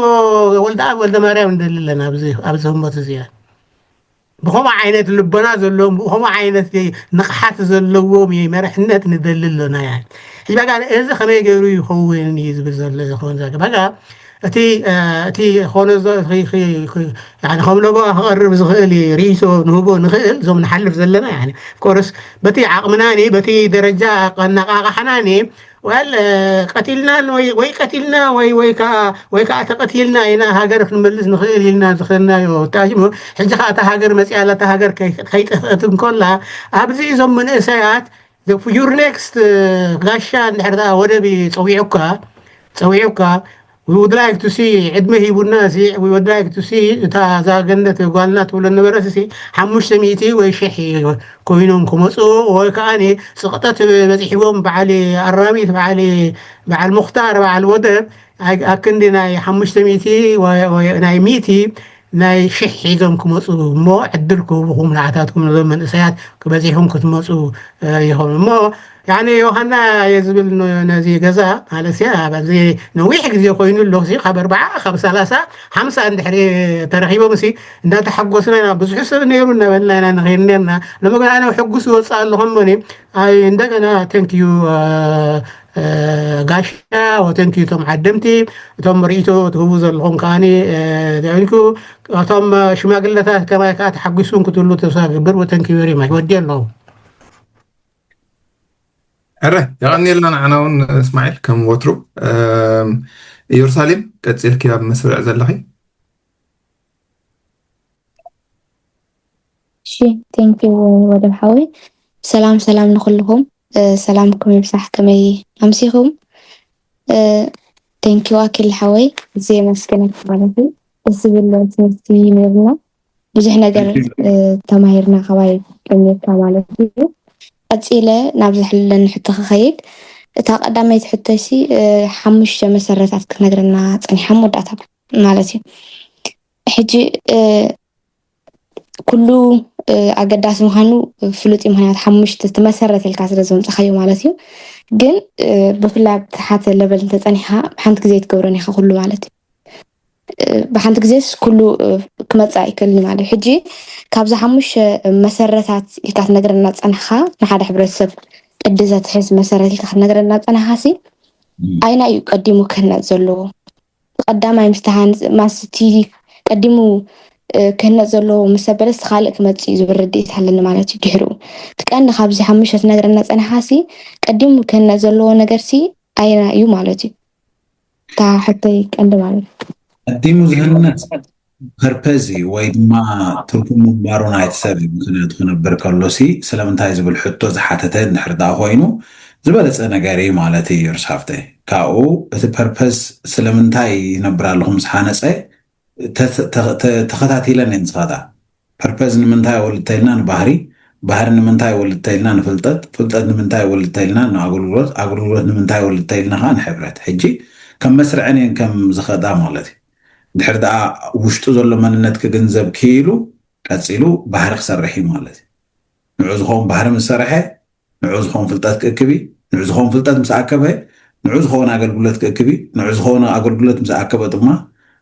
ወልደኣብ ወልደ ማርያም ንደሊ ኣለና ኣብዚ ህሞት እዚ ብኸምኡ ዓይነት ልቦና ዘለዎም ብኸምኡ ዓይነት ንቕሓት ዘለዎም መርሕነት ንደሊ ኣለና ያ ሕጂ በቃ እዚ ከመይ ገይሩ ይኸውን እዩ ዝብል ዘሎ ዝኸውን ዘሎ በቃ እቲ እቲ ኾነ ከም ለቦ ክቐርብ ዝኽእል ርእይቶ ንህቦ ንኽእል እዞም ንሓልፍ ዘለና ኮርስ በቲ ዓቕምናኒ በቲ ደረጃ ኣነቃቃሕናኒ ወል ቀቲልና ወይ ወይ ቀቲልና ወይ ወይ ከዓ ወይ ከዓ ተቀቲልና ኢና ሃገር ክንመልስ ንኽእል ኢልና ዝኸድናዮ ታጅሞ። ሕጂ ከዓ እታ ሃገር መፅያ ኣላ፣ እታ ሃገር ከይጠፍአት እንኮላ ኣብዚ እዞም መንእሰያት your next ጋሻ እንድሕር ወደብ ፀዊዑካ ፀዊዑካ we would like to see ዕድመ ሂቡና ሲ we would like to see እታ እዛ ገነት ጓልና ትብሎ ነበረት ሲ ሓሙሽተ ሚእቲ ወይ ሽሕ ኮይኖም ክመፁ ወይ ከዓ ስቕጠት በፂሕዎም በዓል ኣራሚት በዓል በዓል ሙክታር በዓል ወደብ ኣብ ክንዲ ናይ ሓሙሽተ ሚእቲ ናይ ሚእቲ ናይ ሽሕ ሒዞም ክመፁ እሞ ዕድል ክህቡኹም ንዓታትኩም ነዞም መንእሰያት ክበፂሑም ክትመፁ ይኸውን እሞ ያኔ ዮሃና የዝብል ነዚ ገዛ ማለት ያ በዚ ነዊሕ ግዜ ኮይኑ ኣሎ ሲ ካብ ኣርባዓ ካብ ሰላሳ ሓምሳ እንድሕሪ ተረኺቦም ሲ እንዳተሓጎስና ኢና ብዙሕ ሰብ ነይሩ እናበልና ኢና ንኸይድ ነርና። ሎሚ ግን ኣነ ሕጉስ ይወፅእ ኣለኹ እሞኒ ኣይ እንደገና thank you ጋሻ ወተንኪ እቶም ዓደምቲ እቶም ርእቶ ትህቡ ዘለኹም ከዓኒ ሪኩ እቶም ሽማግለታት ከማይ ከዓ ተሓጒስኩም ክትህሉ ተስፋ ክገብር ወተንኪ ቨሪ ማች ወዲ ኣለኹ። ሕረ የቐኒልና ንዓና እውን እስማዒል ከም ወትሩ። ኢየሩሳሌም ቀፂልኪ ኣብ መስርዕ ዘለኺ። እሺ thank you ወደብ ሓወይ። ሰላም ሰላም ንኩልኹም። ሰላምኩም ይብዛሕ። ከመይ ኣምሲኹም? thank you ኣኪል ሓወይ። እዚ የመስግነካ ማለት እዩ። ደስ ዝብል ትምህርቲ ነይርና። ብዙሕ ነገር ተማሂርና ካባይ ቀኒካ ማለት እዩ። ቀፂለ ናብ ዝሕለኒ ሕቶ ክኸይድ። እታ ቀዳመይቲ ሕቶይሲ ሓሙሽተ መሰረታት ክትነግረና ፀኒሓ መወዳእታ ማለት እዩ። ሕጂ ኩሉ ኣገዳሲ ምዃኑ ፍሉጥ እዩ። ምክንያቱ ሓሙሽተ እቲ መሰረት ኢልካ ስለ ዘምፀኻዮ ማለት እዩ። ግን ብፍላይ ኣብ ትሓተ ለበል እንተፀኒሕካ ብሓንቲ ግዜ ኣይትገብሮን ኢኻ ኩሉ ማለት እዩ። ብሓንቲ ግዜስ ኩሉ ክመፅእ ኣይክእልን ማለት እዩ። ሕጂ ካብዚ ሓሙሽተ መሰረታት ኢልካ ትነግረና ፀናሕካ ንሓደ ሕብረተሰብ ቅዲ ዘትሕዝ መሰረት ኢልካ ክትነግረና ፀናሕካ ሲ ኣይና እዩ ቀዲሙ ክህነፅ ዘለዎ? ቀዳማይ ምስ ተሃንፅ ማስቲ ቀዲሙ ክህነፅ ዘለዎ ምስ ኣበለስ ካልእ ክመፅእ እዩ ዝብል ርድኢት ኣለኒ ማለት እዩ። ድሕሪኡ እቲ ቀንዲ ካብዚ ሓሙሽተ ትነግረና ፀናሕካ ሲ ቀዲሙ ክህነፅ ዘለዎ ነገር ሲ ኣየና እዩ ማለት እዩ? እታ ሕቶይ ቀንዲ ማለት እዩ። ቀዲሙ ዝህነፅ ፐርፐዝ እዩ ወይ ድማ ትርጉም ምንባሩ ናይቲ ሰብ እዩ። ምክንያቱ ክነብር ከሎ ሲ ስለምንታይ ዝብል ሕቶ ዝሓተተ እንድሕር ደኣ ኮይኑ ዝበለፀ ነገር እዩ ማለት እዩ። ርሳፍተ ካብኡ እቲ ፐርፐዝ ስለምንታይ ይነብር ኣለኹ ምስ ሓነፀ ተኸታቲለን እየን ዝኸዳ። ፐርፐዝ ንምንታይ ወልድ ተልና ንባህሪ፣ ባህሪ ንምንታይ ወልድ ተልና ንፍልጠት፣ ፍልጠት ንምንታይ ወልድ ተልና ንኣገልግሎት፣ ኣገልግሎት ንምንታይ ወልድ ተልና ከዓ ንሕብረት። ሕጂ ከም መስርዐን እየን ከም ዝኸዳ ማለት እዩ። ድሕር ደኣ ውሽጡ ዘሎ መንነት ክግንዘብ ክኢሉ ቀፂሉ ባህሪ ክሰርሕ እዩ ማለት እዩ። ንዑ ዝኸውን ባህሪ ምስ ሰርሐ ንዑ ዝኸውን ፍልጠት ክእክብ እዩ። ንዑ ዝኸውን ፍልጠት ምስ ኣከበ ንዑ ዝኸውን ኣገልግሎት ክእክብ እዩ። ንዑ ዝኸውን ኣገልግሎት ምስ ኣከበ ድማ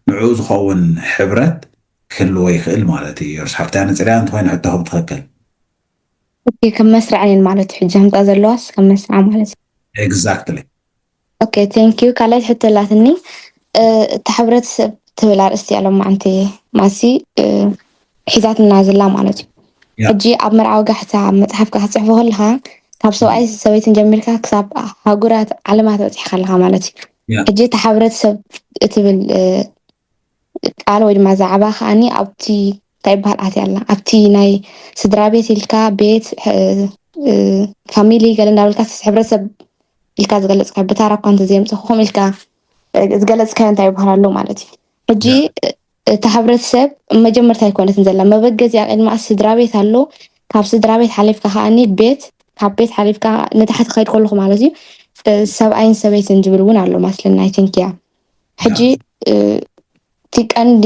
ንዑ ዝኸውን ሕብረት ክህልዎ ይኽእል ማለት እዩ። ዮርስ ሓፍቲ ኣነ ፅሪያ እንተኾይነ ሕቶኹ ብትኽክል ኦኬ፣ ከም መስርዐን እየን ማለት እዩ። ሕጂ ከምፃ ዘለዋስ ከም መስርዓ ማለት እዩ። ኤግዛክትሊ። ኦኬ፣ ቴንክ ዩ። ካልኣይት ሕቶ ኣላትኒ። እ፣ እታ ሕብረተሰብ ትብል ኣርእስቲ እያ ሎማዓንቲ ማሲ፣ እ፣ ሒዛትና ዘላ ማለት እዩ። ያ። ሕጂ ኣብ መርዓዊ ጋሕታ ኣብ መፅሓፍካ ክትፅሕፎ ከለኻ ካብ ሰብኣይ ሰበይትን ጀሚርካ ክሳብ ሃጉራት ዓለማት በፂሕካ ኣለኻ ማለት እዩ። ያ። ሕጂ እታ ሕብረተሰብ እትብል፣ እ፣ ቃል ወይ ድማ ዛዕባ ከዓኒ ኣብቲ እንታይ ይበሃል ኣትያ ኣላ ኣብቲ ናይ ስድራ ቤት ኢልካ ቤት፣ እ፣ እ፣ ፋሚሊ ገለ እንዳበልካ ሕብረተሰብ ኢልካ ዝገለፅካዮ ብታራ እኳ እንተዘየምፅኹኹም ኢልካ፣ እ፣ ዝገለፅካዮ እንታይ ይበሃል ኣሎ ማለት እዩ። ሕጂ፣ ያ። እ፣ እታ ሕብረተሰብ መጀመርታ ኣይኮነትን ዘላ መበገዚኣ ቅድሚ ስድራ ቤት ኣሎ። ካብ ስድራ ቤት ሓሊፍካ ከዓኒ ቤት፣ ካብ ቤት ሓሊፍካ ንታሕቲ ከይድ ከለኹ ማለት እዩ፣ እ፣ ሰብኣይን ሰበይትን ዝብል እውን ኣሎ ማስለና ኣይትንክያ። ሕጂ፣ እ፣ እቲ ቀንዲ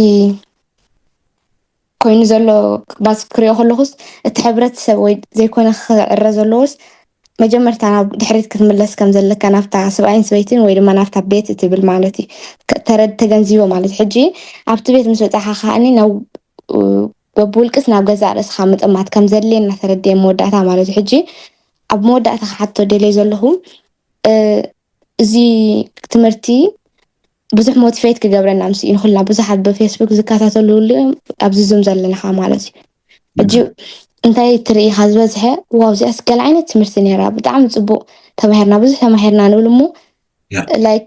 ኮይኑ ዘሎ ባስ ክሪኦ ከለኹስ እቲ ሕብረተሰብ ወይ ዘይኮነ ክዕረ ዘለዎስ መጀመርታ ናብ ድሕሪት ክትምለስ ከም ዘለካ ናብታ ሰብኣይን ሰበይትን ወይ ድማ ናብታ ቤት እትብል ማለት እዩ። ከ-፣ ተረድ-፣ ተገንዚቦ ማለት እዩ። ሕጂ ኣብቲ ቤት ምስ በጻሕካ ከዓኒ ናብ፣ እ፣ በብውልቅስ ናብ ገዛእ ርእስኻ ምጥማት ከም ዘድልየና ተረድየ መወዳእታ ማለት እዩ። ሕጂ ኣብ መወዳእታ ክሓቶ ደልየ ዘለኹ፣ እ፣ እዚ ትምህርቲ ብዙሕ ሞቲቬት ክገብረና ምስ እዩ ንኹልና ብዙሓት ብፌስቡክ ዝከታተሉ እዮም ኣብዚ ዙም ዘለና ከዓ ማለት እዩ። ሕጂ እንታይ ትርኢ ኢኻ ዝበዝሐ? ዋው፣ እዚኣስ ገለ ዓይነት ትምህርቲ ነይራ፣ ብጣዕሚ ፅቡቅ ተማሂርና፣ ብዙሕ ተማሂርና ንብል እሞ፣ ላይክ፣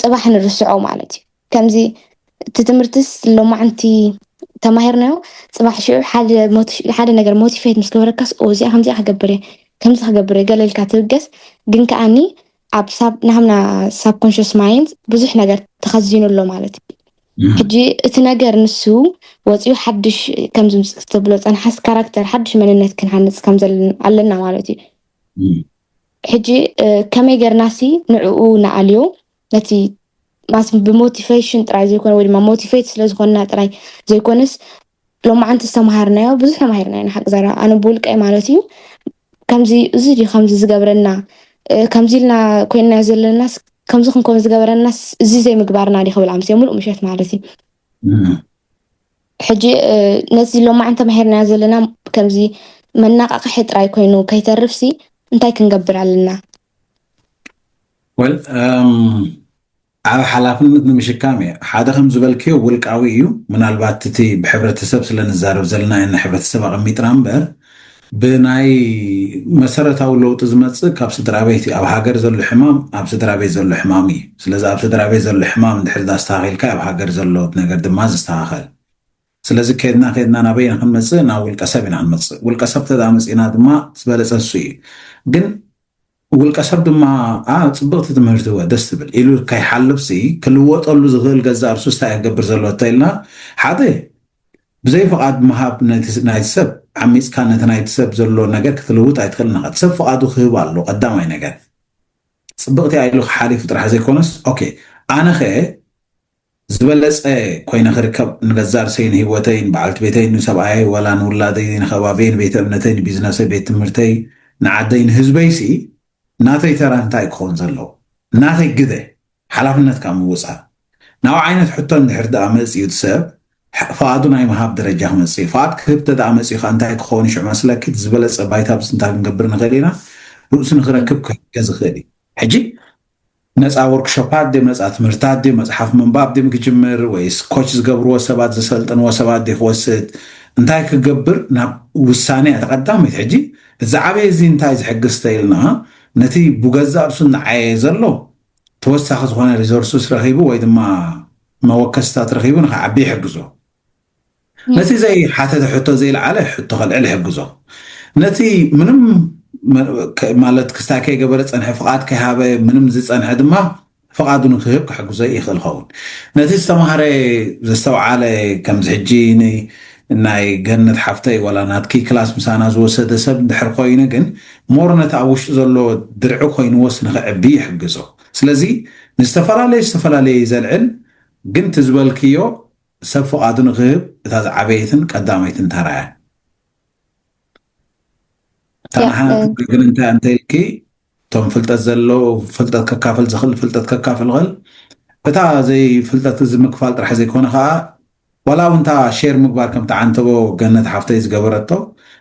ፅባሕ ንርስዖ ማለት እዩ። ከምዚ እቲ ትምህርትስ ሎማዕንቲ ተማሂርናዮ፣ ፅባሕ ሽዑ ሓደ ነገር ሞቲቬት ምስ ገበረካስ፣ እዚኣ ከምዚኣ ክገብር እየ፣ ከምዚ ክገብር እየ ገለ ኢልካ ትብገስ። ግን ከዓኒ ኣብ ሳብ ናህምና ሳብኮንሽስ ማይንድ ብዙሕ ነገር ተኸዚኑ ኣሎ ማለት እዩ። ሕጂ እቲ ነገር ንሱ ወፂኡ ሓድሽ፣ ከምዚ ምስ ትብሎ ፀንሓስ ካራክተር፣ ሓድሽ መንነት ክንሃንፅ ከም ዘለና ኣለና ማለት እዩ። ሕጂ ከመይ ገርናሲ ንዕኡ ንኣልዮ? ነቲ ማስ ብሞቲቬሽን ጥራይ ዘይኮነ ወይ ድማ ሞቲቬት ስለዝኮንና ጥራይ ዘይኮነስ፣ ሎማዓንቲ ዝተምሃርናዮ ብዙሕ ተማሂርና ኢና። ሓቂ ዘረባ ኣነ ብውልቀይ ማለት እዩ። ከምዚ እዚ ድዩ ከምዚ ዝገብረና፣ ከምዚ ኢልና ኮይንናዮ ዘለናስ፣ ከምዚ ክንከውን ዝገበረናስ እዚ ዘይምግባርና ድዩ ክብል ኣምስየ ሙሉእ ምሸት ማለት እዩ። ሕጂ ነዚ ሎማዓንቲ ተማሂርናዮ ዘለና ከምዚ መናቃቅሒ ጥራይ ኮይኑ ከይተርፍሲ እንታይ ክንገብር ኣለና? ወል ዓብ ሓላፍነት ንምሽካም እየ። ሓደ ከም ዝበልክዮ ውልቃዊ እዩ። ምናልባት እቲ ብሕብረተሰብ ስለ ንዛረብ ዘለና ኢና ሕብረተሰብ ኣቐሚጥና እምበር፣ ብናይ መሰረታዊ ለውጢ ዝመጽእ ካብ ስድራ ቤት እዩ። ኣብ ሃገር ዘሎ ሕማም ኣብ ስድራ ቤት ዘሎ ሕማም እዩ። ስለዚ ኣብ ስድራ ቤት ዘሎ ሕማም እንድሕር ኣስተኻኺልካ ኣብ ሃገር ዘሎ ነገር ድማ ዝስተኻኸል። ስለዚ ከድና ከድና ናበይ ኢና ክንመጽእ? ናብ ውልቀ ሰብ ኢና ክንመጽእ። ውልቀ ሰብ ተዳ መጺእና ድማ ዝበለጸ እሱ እዩ። ግን ውልቀ ሰብ ድማ ኣ ጽብቕቲ ትምህርቲ ወ ደስ ትብል ኢሉ ከይሓልፍሲ ክልወጠሉ ዝኽእል ገዛእ ርሱስ እንታይ ክገብር ዘለዎ ተኢልና ሓደ ብዘይ ፍቓድ ምሃብ ናይቲ ሰብ ዓሚጽካ ነቲ ናይቲ ሰብ ዘሎ ነገር ክትልውጥ ኣይትኽእልን ኢኻ። ሰብ ፍቓዱ ክህብ ኣሎ ቀዳማይ ነገር። ጽብቕቲ ኢሉ ክሓሊፉ ጥራሕ ዘይኮነስ ኦኬ ኣነ ኸ ዝበለጸ ኮይነ ክርከብ ንገዛእ ርእሰይ ንህይወተይ ንበዓልቲ ቤተይ ንሰብኣየይ ወላ ንውላደይ ንኸባብየይ ንቤተ እምነተይ ንቢዝነሰይ ቤት ትምህርተይ ንዓደይ ንህዝበይሲ ናተይ ተራ እንታይ ክኸውን ዘለዎ ናተይ ግደ ሓላፍነት ካብ ምውፃእ ናብ ዓይነት ሕቶ እንድሕር ደኣ መፅኡ እቲ ሰብ ፍቓዱ ናይ ምሃብ ደረጃ ክመፅእ እዩ። ፍቓድ ክህብ ተደኣ መፅኡ ከዓ እንታይ ክኸውን ሽዑ መስለኪ ዝበለፀ ባይታ ብዝንታ ክንገብር ንኽእል ኢና ርእሱ ንክረክብ ክሕገዝ ይኽእል እዩ። ሕጂ ነፃ ወርክሾፓት ድዮም ነፃ ትምህርታት ድዮም መፅሓፍ ምንባብ ድዮም ክጅምር ወይስ ኮች ዝገብርዎ ሰባት ዘሰልጥንዎ ሰባት ድዩ ክወስድ እንታይ ክገብር ናብ ውሳኔ እያ ተቐዳመይት። ሕጂ እዚ ዓበየ እዚ እንታይ ዝሕግዝ ተኢልና ነቲ ብገዛእ ርእሱ እናዓየየ ዘሎ ተወሳኺ ዝኾነ ሪሶርስስ ረኺቡ ወይ ድማ መወከስታት ረኺቡ ንክዓቢ ይሕግዞ። ነቲ ዘይሓተተ ሕቶ ዘይልዓለ ሕቶ ከልዕል ይሕግዞ። ነቲ ምንም ማለት ክስታይ ከይገበረ ፀንሐ ፍቓድ ከይሃበ ምንም ዝፀንሐ ድማ ፍቓዱ ንክህብ ክሕግዞ ይኽእል ኸውን። ነቲ ዝተምሃረ ዘስተውዓለ ከምዚ ሕጂ ናይ ገነት ሓፍተይ ዋላ ናትኪ ክላስ ምሳና ዝወሰደ ሰብ እንድሕር ኮይኑ ግን ሞር ነቲ ኣብ ውሽጡ ዘሎ ድርዒ ኮይንዎስ ንክዕቢ ይሕግዞ። ስለዚ ንዝተፈላለየ ዝተፈላለየ ዘልዕል ግን ትዝበልክዮ ሰብ ፍቓዱ ንክህብ እታ ዝዓበየትን ቀዳመይትን ተራ እያ። እታ ንሓንቲ ግን እንታይ እንተ ኢልኪ እቶም ፍልጠት ዘለዎ ፍልጠት ከካፍል ዝኽእል ፍልጠት ከካፍል ይኽእል። እታ ዘይፍልጠት እዚ ምክፋል ጥራሕ ዘይኮነ ከዓ ዋላ እውን እታ ሼር ምግባር ከምቲ ዓንተቦ ገነት ሓፍተይ ዝገበረቶ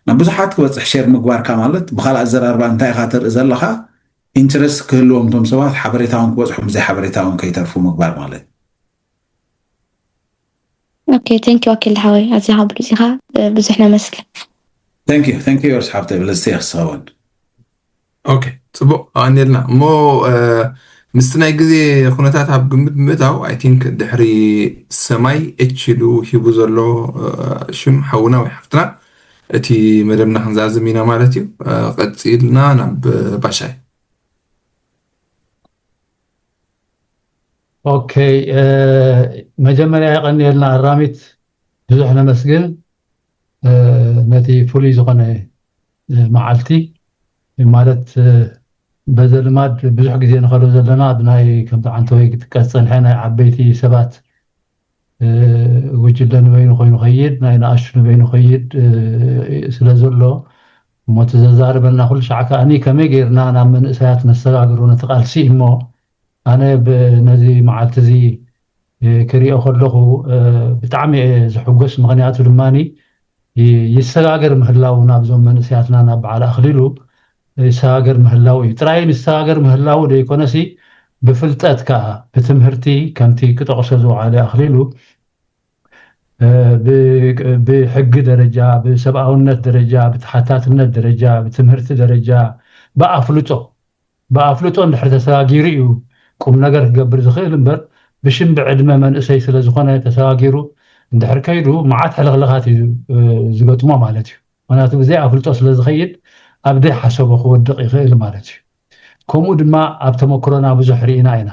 ናብ ብዙሓት ክበፅሕ ሼር ምግባርካ ማለት ብካልእ ኣዘራርባ እንታይ ኢኻ ተርኢ ዘለኻ ኢንትረስት ክህልዎም እቶም ሰባት ሓበሬታውን ክበፅሖም ብዘይ ሓበሬታውን ከይተርፉ ምግባር ማለት ኦኬ ቴንክ ዩ ኣኪል ሓወይ ኣዚኻ ብሉፅ ኢኻ ብዙሕ ነመስግን ቴንክ ዩ ቴንክ ዩ ዮርስ ሓብተይ ብልፅቲ እየ ክስኸውን ኦኬ ፅቡቅ ኣቀኒልና እሞ ምስቲ ናይ ግዜ ኩነታት ኣብ ግምት ምእታው ኣይ ቲንክ ድሕሪ ሰማይ ኤች ኢሉ ሂቡ ዘሎ ሽም ሓውና ወይ ሓፍትና እቲ መደብና ክንዛዝም ኢና ማለት እዩ ቀፂልና ናብ ባሻይ ኦኬ መጀመርያ የቐንየልና ኣራሚት ብዙሕ ነመስግን ነቲ ፍሉይ ዝኾነ መዓልቲ ማለት በዘ ልማድ ብዙሕ ግዜ ንኸዶ ዘለና ብናይ ከምቲ ዓንተወይ ክጥቀስ ፀንሐ ናይ ዓበይቲ ሰባት ጉጅለ ንበይኑ ኮይኑ ከይድ ናይ ንኣሽቱ ንበይኑ ከይድ ስለ ዘሎ እሞ እቲ ዘዛርበና ኩሉ ሻዕ ከዓኒ ከመይ ገይርና ናብ መንእሰያት ነሰጋግሮ ነቲ ቃልሲ እሞ ኣነ ነዚ መዓልቲ እዚ ክሪኦ ከለኹ ብጣዕሚ እየ ዝሕጎስ ምክንያቱ ድማ ይሰጋገር ምህላው ናብዞም መንእሰያትና ናብ በዓል ኣክሊሉ ይሰጋገር ምህላው እዩ ጥራይ ይሰጋገር ምህላው ዘይኮነሲ ብፍልጠት ከዓ ብትምህርቲ ከምቲ ክጠቕሶ ዝወዓለ ኣክሊሉ ብሕጊ ደረጃ፣ ብሰብኣውነት ደረጃ፣ ብተሓታትነት ደረጃ፣ ብትምህርቲ ደረጃ፣ ብኣፍልጦ ብኣፍልጦ እንድሕር ተሰጋጊሩ እዩ ቁም ነገር ክገብር ዝኽእል እምበር፣ ብሽም ብዕድመ መንእሰይ ስለ ዝኾነ ተሰጋጊሩ እንድሕር ከይዱ መዓት ሕልኽልኻት እዩ ዝገጥሞ ማለት እዩ። ምክንያቱ ብዘይ ኣፍልጦ ስለ ዝኸይድ ኣብ ዘይሓሰቦ ክወድቕ ይኽእል ማለት እዩ። ከምኡ ድማ ኣብ ተመክሮና ብዙሕ ርኢና ኢና።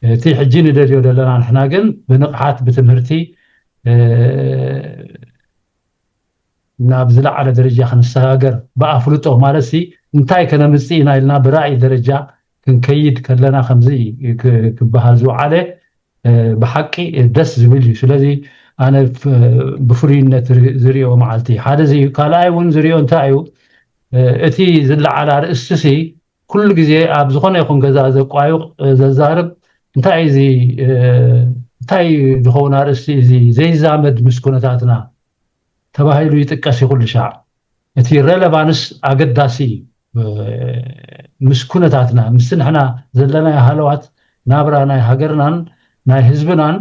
እቲ ሕጂ ንደልዮ ዘለና ንሕና ግን ብንቕሓት ብትምህርቲ ናብ ዝለዓለ ደረጃ ክንሰጋገር ብኣፍልጦ ማለት ሲ እንታይ ከነምፅእ ኢና ኢልና ብራእይ ደረጃ ክንከይድ ከለና ከምዚ ክበሃል ዝወዓለ ብሓቂ ደስ ዝብል እዩ። ስለዚ ኣነ ብፍሉይነት ዝሪኦ መዓልቲ ሓደ እዚ እዩ። ካልኣይ እውን ዝሪኦ እንታይ እዩ፣ እቲ ዝለዓል ኣርእስቲ ሲ ኩሉ ግዜ ኣብ ዝኾነ ይኹን ገዛ ዘቋይቕ ዘዛርብ እንታይ እዚ እንታይ ዝኸውን ኣርእስቲ እዚ ዘይዛመድ ምስ ኩነታትና ተባሂሉ ይጥቀስ ይኹሉ ሻዕ። እቲ ሬሌቫንስ ኣገዳሲ እዩ። ምስ ኩነታትና ምስ ንሕና ዘለናዮ ሃለዋት ናብራ ናይ ሃገርናን ናይ ህዝብናን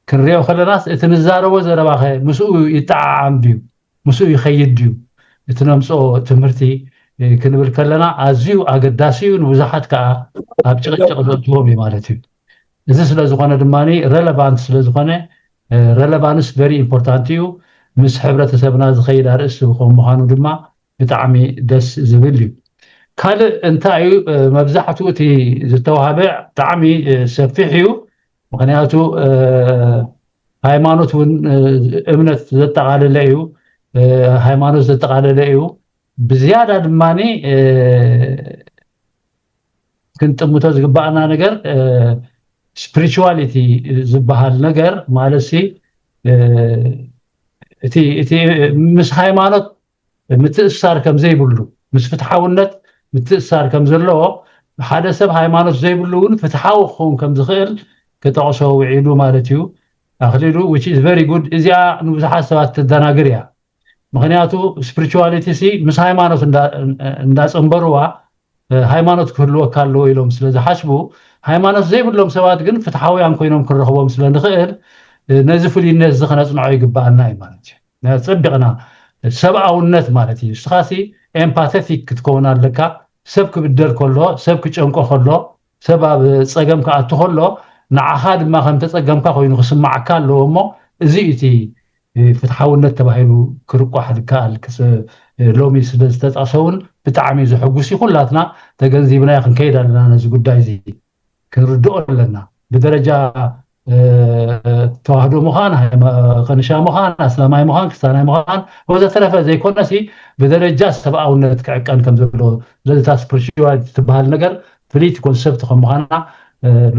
ክንሪኦ ከለናስ እቲ ንዛረቦ ዘረባኸ ምስኡ ይጠዓዓም ድዩ? ምስኡ ይኸይድ ድዩ? እቲ ነምፅኦ ትምህርቲ ክንብል ከለና ኣዝዩ ኣገዳሲ እዩ። ንብዙሓት ከዓ ኣብ ጭቕጭቕ ዘእትዎም እዩ ማለት እዩ። እዚ ስለ ዝኾነ ድማ ሬሌቫንት ስለ ዝኾነ ሬሌቫንስ ቨሪ ኢምፖርታንት እዩ። ምስ ሕብረተሰብና ዝኸይድ ኣርእስቲ ከም ምዃኑ ድማ ብጣዕሚ ደስ ዝብል እዩ። ካልእ እንታይ እዩ፣ መብዛሕትኡ እቲ ዝተዋህበ ብጣዕሚ ሰፊሕ እዩ። ምክንያቱ ሃይማኖት እውን እምነት ዘጠቓለለ እዩ። ሃይማኖት ዘጠቓለለ እዩ። ብዝያዳ ድማ ክንጥምቶ ዝግባኣና ነገር ስፒሪቹዋሊቲ ዝበሃል ነገር ማለት ሲ እቲ ምስ ሃይማኖት ምትእስሳር ከም ዘይብሉ፣ ምስ ፍትሓውነት ምትእስሳር ከም ዘለዎ፣ ሓደ ሰብ ሃይማኖት ዘይብሉ እውን ፍትሓዊ ክኸውን ከም ዝኽእል ክጠቕሶ ውዒሉ ማለት እዩ። ኣኽሊሉ which is very good። እዚኣ ንብዙሓት ሰባት ተደናግር እያ። ምክንያቱ ስፒሪቹዋሊቲ ሲ ምስ ሃይማኖት እንዳፀንበርዋ ሃይማኖት ክህልወካ ኣለዎ ኢሎም ስለ ዝሓስቡ፣ ሃይማኖት ዘይብሎም ሰባት ግን ፍትሓውያን ኮይኖም ክንረኽቦም ስለ ንኽእል ነዚ ፍሉይነት እዚ ከነፅንዖ ይግባኣና እዩ ማለት እዩ። ጸቢቕና ሰብኣውነት ማለት እዩ። ንስኻሲ ኤምፓተቲክ ክትከውን ኣለካ። ሰብ ክብደል ከሎ፣ ሰብ ክጨንቆ ከሎ፣ ሰብ ኣብ ፀገም ክኣቱ ከሎ ንዓኻ ድማ ከም ተፀገምካ ኮይኑ ክስማዓካ ኣለዎ። እሞ እዚ እቲ ፍትሓውነት ተባሂሉ ክርቋሕ ዝከኣል ሎሚ ስለ ዝተጠቕሰ እውን ብጣዕሚ ዘሐጉስ እዩ። ኩላትና ተገንዚብናዮ ክንከይድ ኣለና ነዚ ጉዳይ እዚ። ክንርድኦ ኣለና። ብደረጃ ተዋህዶ ምዃን፣ ከንሻ ምዃን፣ ኣስላማይ ምዃን፣ ክስታናይ ምዃን ወዘተረፈ ዘይኮነሲ ብደረጃ ሰብኣውነት ክዕቀን ከም ዘለዎ ስለዚ እታ ስፕሪቹዋሊቲ ትበሃል ነገር ፍልይቲ ኮንሰፕት ከም ምዃና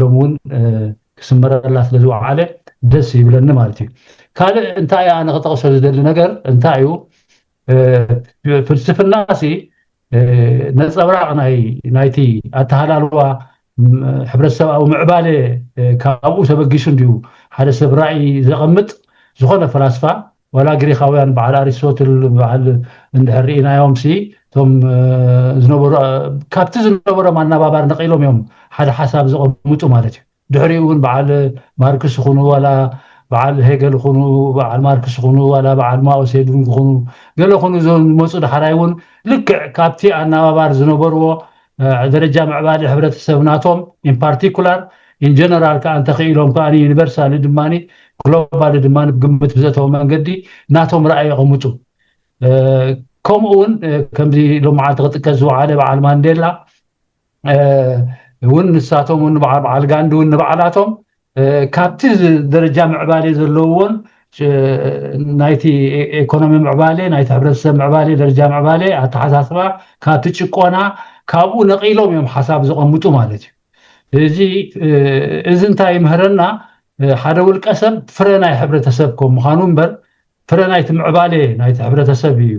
ሎሚ እውን ክስመረላ ስለ ዝወዓለ ደስ ይብለኒ ማለት እዩ። ካልእ እንታይ ኣነ ክጠቕሶ ዝደሊ ነገር እንታይ እዩ? ፍልስፍና ሲ ነፀብራቕ ናይ ናይቲ ኣተሃላልዋ ሕብረተሰብኣዊ ምዕባለ ካብኡ ተበጊሱ እንድዩ ሓደ ሰብ ራእይ ዘቐምጥ። ዝኾነ ፈላስፋ ዋላ ግሪኻውያን በዓል ኣሪስቶትል በዓል እንድሕር ርኢናዮም ሲ እቶም ዝነበሩ ካብቲ ዝነበሮም ኣናባባር ነቒሎም እዮም ሓደ ሓሳብ ዘቐምጡ ማለት እዩ። ድሕሪኡ እውን በዓል ማርክስ ይኹኑ ዋላ በዓል ሄገል ይኹኑ በዓል ማርክስ ይኹኑ ዋላ በዓል ማኦ ሴዱንግ ይኹኑ ገለ ይኹኑ እዞም ዝመፁ ዳሕራይ እውን ልክዕ ካብቲ ኣናባባር ዝነበርዎ ደረጃ ምዕባለ ሕብረተሰብ ናቶም ኢን ፓርቲኩላር ኢን ጀነራል ከዓ እንተኽኢሎም ከዓ ዩኒቨርሳሊ ድማ ግሎባሊ ድማ ብግምት ብዘተወ መንገዲ ናቶም ራእይ የቐምጡ። ከምኡ እውን ከምዚ ሎም መዓልቲ ክጥቀስ ዝወዓለ በዓል ማንዴላ እውን ንሳቶም እውን በዓል ጋንዲ እውን ንባዕላቶም ካብቲ ደረጃ ምዕባሌ ዘለዎን ናይቲ ኢኮኖሚ ምዕባሌ ናይቲ ሕብረተሰብ ምዕባሌ ደረጃ ምዕባሌ ኣተሓሳስባ ካብቲ ጭቆና ካብኡ ነቒሎም እዮም ሓሳብ ዘቐምጡ ማለት እዩ። እዚ እዚ እንታይ ይምህረና? ሓደ ውልቀ ሰብ ፍረ ናይ ሕብረተሰብ ከም ምዃኑ እምበር ፍረ ናይቲ ምዕባሌ ናይቲ ሕብረተሰብ እዩ።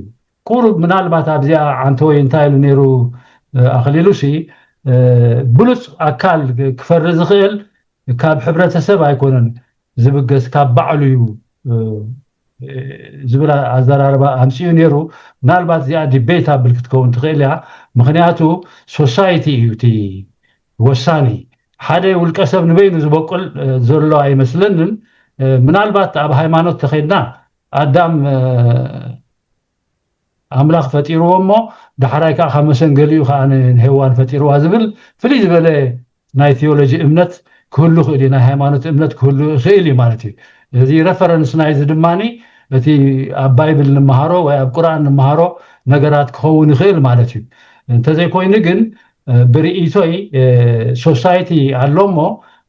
ቁሩብ ምናልባት ኣብዚኣ ዓንተወይ እንታይ ኢሉ ነይሩ ኣኽሊሉሲ ብሉፅ ኣካል ክፈሪ ዝኽእል ካብ ሕብረተሰብ ኣይኮነን ዝብገስ ካብ ባዕሉ እዩ ዝብል ኣዘራርባ ኣምፅኡ ነይሩ። ምናልባት እዚኣ ዲቤት ኣብል ክትከውን ትኽእል እያ። ምክንያቱ ሶሳይቲ እዩ እቲ ወሳኒ። ሓደ ውልቀ ሰብ ንበይኑ ዝበቁል ዘሎ ኣይመስለንን። ምናልባት ኣብ ሃይማኖት ተኸድና ኣዳም ኣምላኽ ፈጢርዎ እሞ ዳሕራይ ከዓ ካብ መሰንገሊኡ ከዓ ንሄዋን ፈጢርዋ ዝብል ፍልይ ዝበለ ናይ ቴዎሎጂ እምነት ክህሉ ክእል እዩ፣ ናይ ሃይማኖት እምነት ክህሉ ይኽእል እዩ ማለት እዩ። እዚ ረፈረንስ ናይዚ ድማ እቲ ኣብ ባይብል ንምሃሮ ወይ ኣብ ቁርኣን ንምሃሮ ነገራት ክኸውን ይኽእል ማለት እዩ። እንተዘይኮይኑ ግን ብርእይቶይ ሶሳይቲ ኣሎ እሞ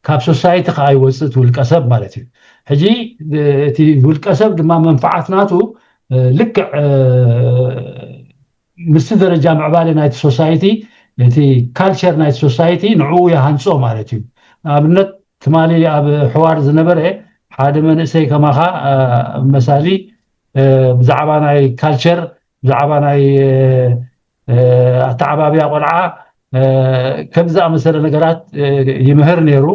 ካብ ሶሳይቲ ከዓ ይወፅእ እቲ ውልቀሰብ ማለት እዩ። ሕጂ እቲ ውልቀሰብ ድማ መንፍዓት ናቱ ልክዕ ምስቲ ደረጃ ምዕባለ ናይቲ ሶሳይቲ እቲ ካልቸር ናይቲ ሶሳይቲ ንዕኡ ይሃንፆ ማለት እዩ። ንኣብነት ትማሊ ኣብ ሕዋር ዝነበረ ሓደ መንእሰይ ከማኻ መሳሊ ብዛዕባ ናይ ካልቸር ብዛዕባ ናይ ኣተዓባብያ ቆልዓ ከም ዝኣመሰለ ነገራት ይምህር ነይሩ።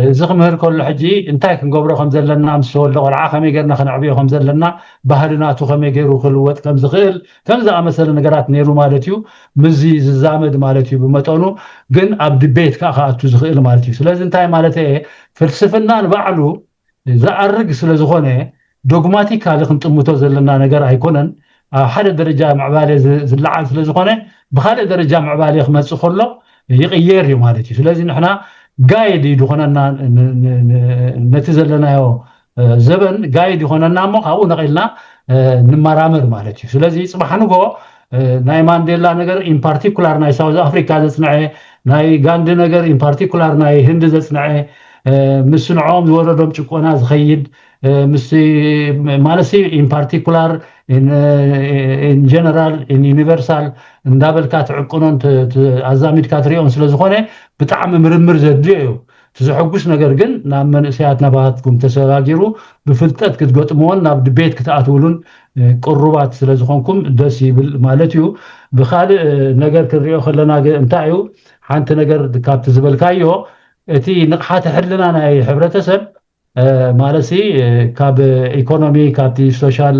እዚ ክምህር ከሎ ሕጂ እንታይ ክንገብሮ ከም ዘለና ምስ ተወልደ ቆልዓ ከመይ ጌርና ከነዕብዮ ከም ዘለና ባህሊ ናቱ ከመይ ገይሩ ክልወጥ ከም ዝኽእል ከም ዝኣመሰለ ነገራት ነይሩ ማለት እዩ። ምስዚ ዝዛመድ ማለት እዩ ብመጠኑ። ግን ኣብ ድቤት ከዓ ክኣቱ ዝኽእል ማለት እዩ። ስለዚ እንታይ ማለት እየ? ፍልስፍና ንባዕሉ ዝኣርግ ስለ ዝኾነ ዶግማቲካሊ ክንጥምቶ ዘለና ነገር ኣይኮነን። ኣብ ሓደ ደረጃ ምዕባለ ዝለዓል ስለ ዝኾነ ብካልእ ደረጃ ምዕባለ ክመፅእ ከሎ ይቕየር እዩ ማለት እዩ። ስለዚ ንሕና ጋይድ እዩ ዝኾነና ነቲ ዘለናዮ ዘበን ጋይድ ይኾነና እሞ ካብኡ ነቒልና ንመራመር ማለት እዩ። ስለዚ ፅባሕ ንጎ ናይ ማንዴላ ነገር ኢን ፓርቲኩላር ናይ ሳውዝ ኣፍሪካ ዘፅንዐ ናይ ጋንዲ ነገር ኢን ፓርቲኩላር ናይ ህንዲ ዘፅንዐ ምስ ንዕኦም ዝወረዶም ጭቆና ዝኸይድ ምስ ማለት ኢን ፓርቲኩላር ኢን ጀነራል ኢን ዩኒቨርሳል እንዳበልካ ትዕቅኖን ኣዛሚድካ ትሪኦን ስለዝኾነ ብጣዕሚ ምርምር ዘድልዮ እዩ። እቲ ዘሐጉስ ነገር ግን ናብ መንእሰያት ናባትኩም ተሰጋጊሩ ብፍልጠት ክትገጥምዎን ናብ ድቤት ክትኣትውሉን ቅሩባት ስለዝኾንኩም ደስ ይብል ማለት እዩ። ብካልእ ነገር ክንሪኦ ከለና እንታይ እዩ ሓንቲ ነገር ካብቲ ዝበልካዮ እቲ ንቕሓተ ሕልና ናይ ሕብረተሰብ ማለት ካብ ኢኮኖሚ ካብቲ ሶሻል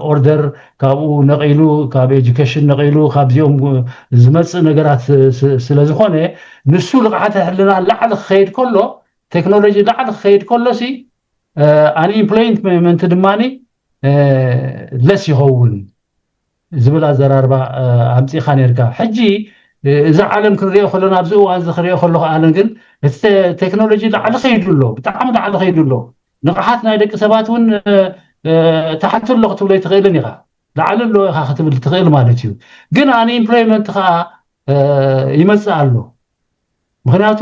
ኦርደር ካብኡ ነቒሉ ካብ ኤጁኬሽን ነቒሉ ካብዚኦም ዝመፅእ ነገራት ስለዝኾነ ንሱ ንቕሓተ ሕልና ላዕሊ ክኸይድ ከሎ ቴክኖሎጂ ላዕሊ ክኸይድ ከሎሲ ኣንኢምፕሎይመንት ድማ ለስ ይኸውን ዝብል ኣዘራርባ ኣምፂእካ ነርካ። ሕጂ እዚ ዓለም ክንሪኦ ከሎና ኣብዚ እዋን እዚ ክሪኦ ከለኩ ኣነ ግን እቲ ቴክኖሎጂ ላዕሊ ከይዱ ኣሎ፣ ብጣዕሚ ላዕሊ ከይዱ ኣሎ። ንቕሓት ናይ ደቂ ሰባት እውን ታሕቲ ኣሎ ክትብሎ ኣይትኽእልን ኢኻ። ላዕሊ ኣሎ ኢኻ ክትብል ትኽእል ማለት እዩ። ግን ኣንኢምፕሎይመንት ከዓ ይመፅእ ኣሎ። ምክንያቱ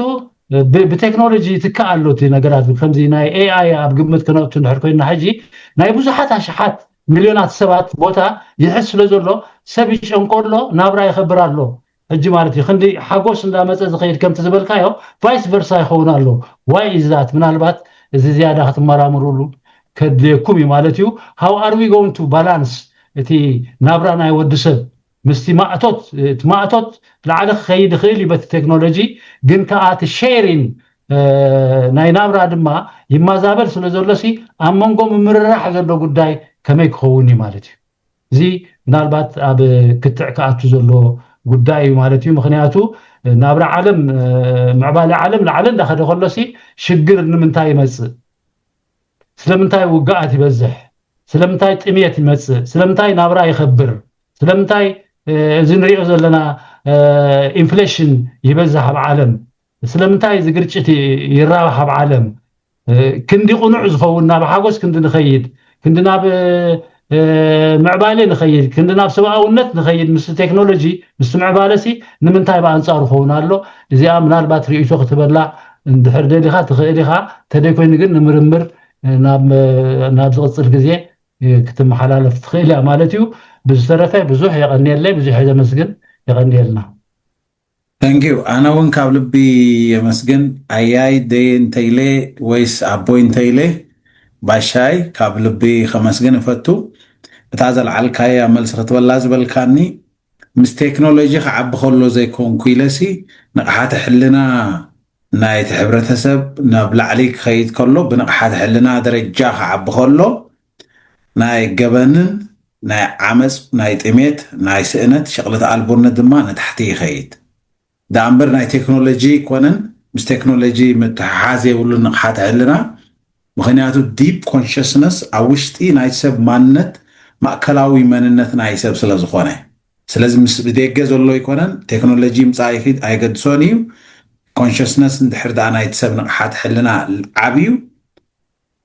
ብቴክኖሎጂ ይትካእ ኣሎ እቲ ነገራት ከምዚ ናይ ኤኣይ ኣብ ግምት ክነእቱ እንድሕር ኮይና ሕጂ ናይ ብዙሓት ኣሽሓት ሚልዮናት ሰባት ቦታ ይሕዝ ስለ ዘሎ ሰብ ይጨንቆ ኣሎ፣ ናብራ ይኸብር ኣሎ። ሕጂ ማለት እዩ ክንዲ ሓጎስ እንዳመፀ ዝኸይድ ከምቲ ዝበልካዮ ቫይስ ቨርሳ ይኸውን ኣሎ። ዋይ ኢዝ ዛት ምናልባት እዚ ዝያዳ ክትመራምሩሉ ከድልየኩም እዩ ማለት እዩ። How are we going to balance እቲ ናብራ ናይ ወዲ ሰብ ምስቲ ማእቶት እቲ ማእቶት ላዕሊ ክኸይድ ይኽእል እዩ በቲ ቴክኖሎጂ ግን ከዓ እቲ ሼሪን ናይ ናብራ ድማ ይመዛበል ስለ ዘሎ ሲ ኣብ መንጎ ምምርራሕ ዘሎ ጉዳይ ከመይ ክኸውን እዩ ማለት እዩ። እዚ ምናልባት ኣብ ክትዕ ክኣቱ ዘሎ ጉዳይ እዩ ማለት እዩ። ምክንያቱ ናብራ ዓለም ምዕባለ ዓለም ላዕሊ እንዳኸደ ከሎ ሲ ሽግር ንምንታይ ይመፅእ? ስለምንታይ ውግኣት ይበዝሕ? ስለምንታይ ጥምየት ይመፅእ? ስለምንታይ ናብራ ይኸብር? ስለምንታይ እዚ ንሪኦ ዘለና ኢንፍሌሽን ይበዝሕ ኣብ ዓለም? ስለምንታይ እዚ ግርጭት ይራባሕ ኣብ ዓለም? ክንዲ ቁኑዕ ዝኸውን ናብ ሓጎስ ክንዲ ንኸይድ ክንዲ ናብ ምዕባለ ንኸይድ ክንዲ ናብ ሰብኣውነት ንኸይድ ምስ ቴክኖሎጂ ምስ ምዕባለ ሲ ንምንታይ ብኣንፃሩ ኸውን ኣሎ? እዚኣ ምናልባት ርእይቶ ክትበላ እንድሕር ደሊኻ ትኽእል ኢኻ። ተደይኮይኑ ግን ንምርምር ናብ ዝቕፅል ግዜ ክትመሓላለፍ ትኽእል እያ ማለት እዩ። ብዝተረፈ ብዙሕ የቐንየለይ፣ ብዙሕ የመስግን። የቐንየልና። Thank you። ኣነ እውን ካብ ልቢ የመስግን። ኣያይ ደየ እንተይለ ወይስ ኣቦይ እንተይለ ባሻይ ካብ ልቢ ከመስግን እፈቱ። እታ ዘልዓልካያ መልሲ ክትበላ ዝበልካኒ ምስ ቴክኖሎጂ ክዓቢ ከሎ ዘይኮንኩ ኢለሲ ንቕሓተ ሕልና ናይቲ ሕብረተሰብ ናብ ላዕሊ ክኸይድ ከሎ ብንቕሓተ ሕልና ደረጃ ክዓቢ ከሎ ናይ ገበንን ናይ ዓመፅ ናይ ጥሜት ናይ ስእነት ሸቕልት ኣልቦነት ድማ ንታሕቲ ይኸይድ። ደኣ እምበር ናይ ቴክኖሎጂ ኣይኮነን። ምስ ቴክኖሎጂ ምትሕሓዝ የብሉን ንቕሓተ ሕልና። ምክንያቱ deep consciousness ኣብ ውሽጢ ናይ ሰብ ማንነት ማእከላዊ መንነት ናይ ሰብ ስለ ዝኾነ። ስለዚ ምስ ብደገ ዘሎ ኣይኮነን፣ ቴክኖሎጂ ይምጻእ ይኺድ ኣይገድሶን እዩ። ኮንሽስነስ እንድሕር ደኣ ናይቲ ሰብ ንቕሓት ሕልና ዓብዩ፣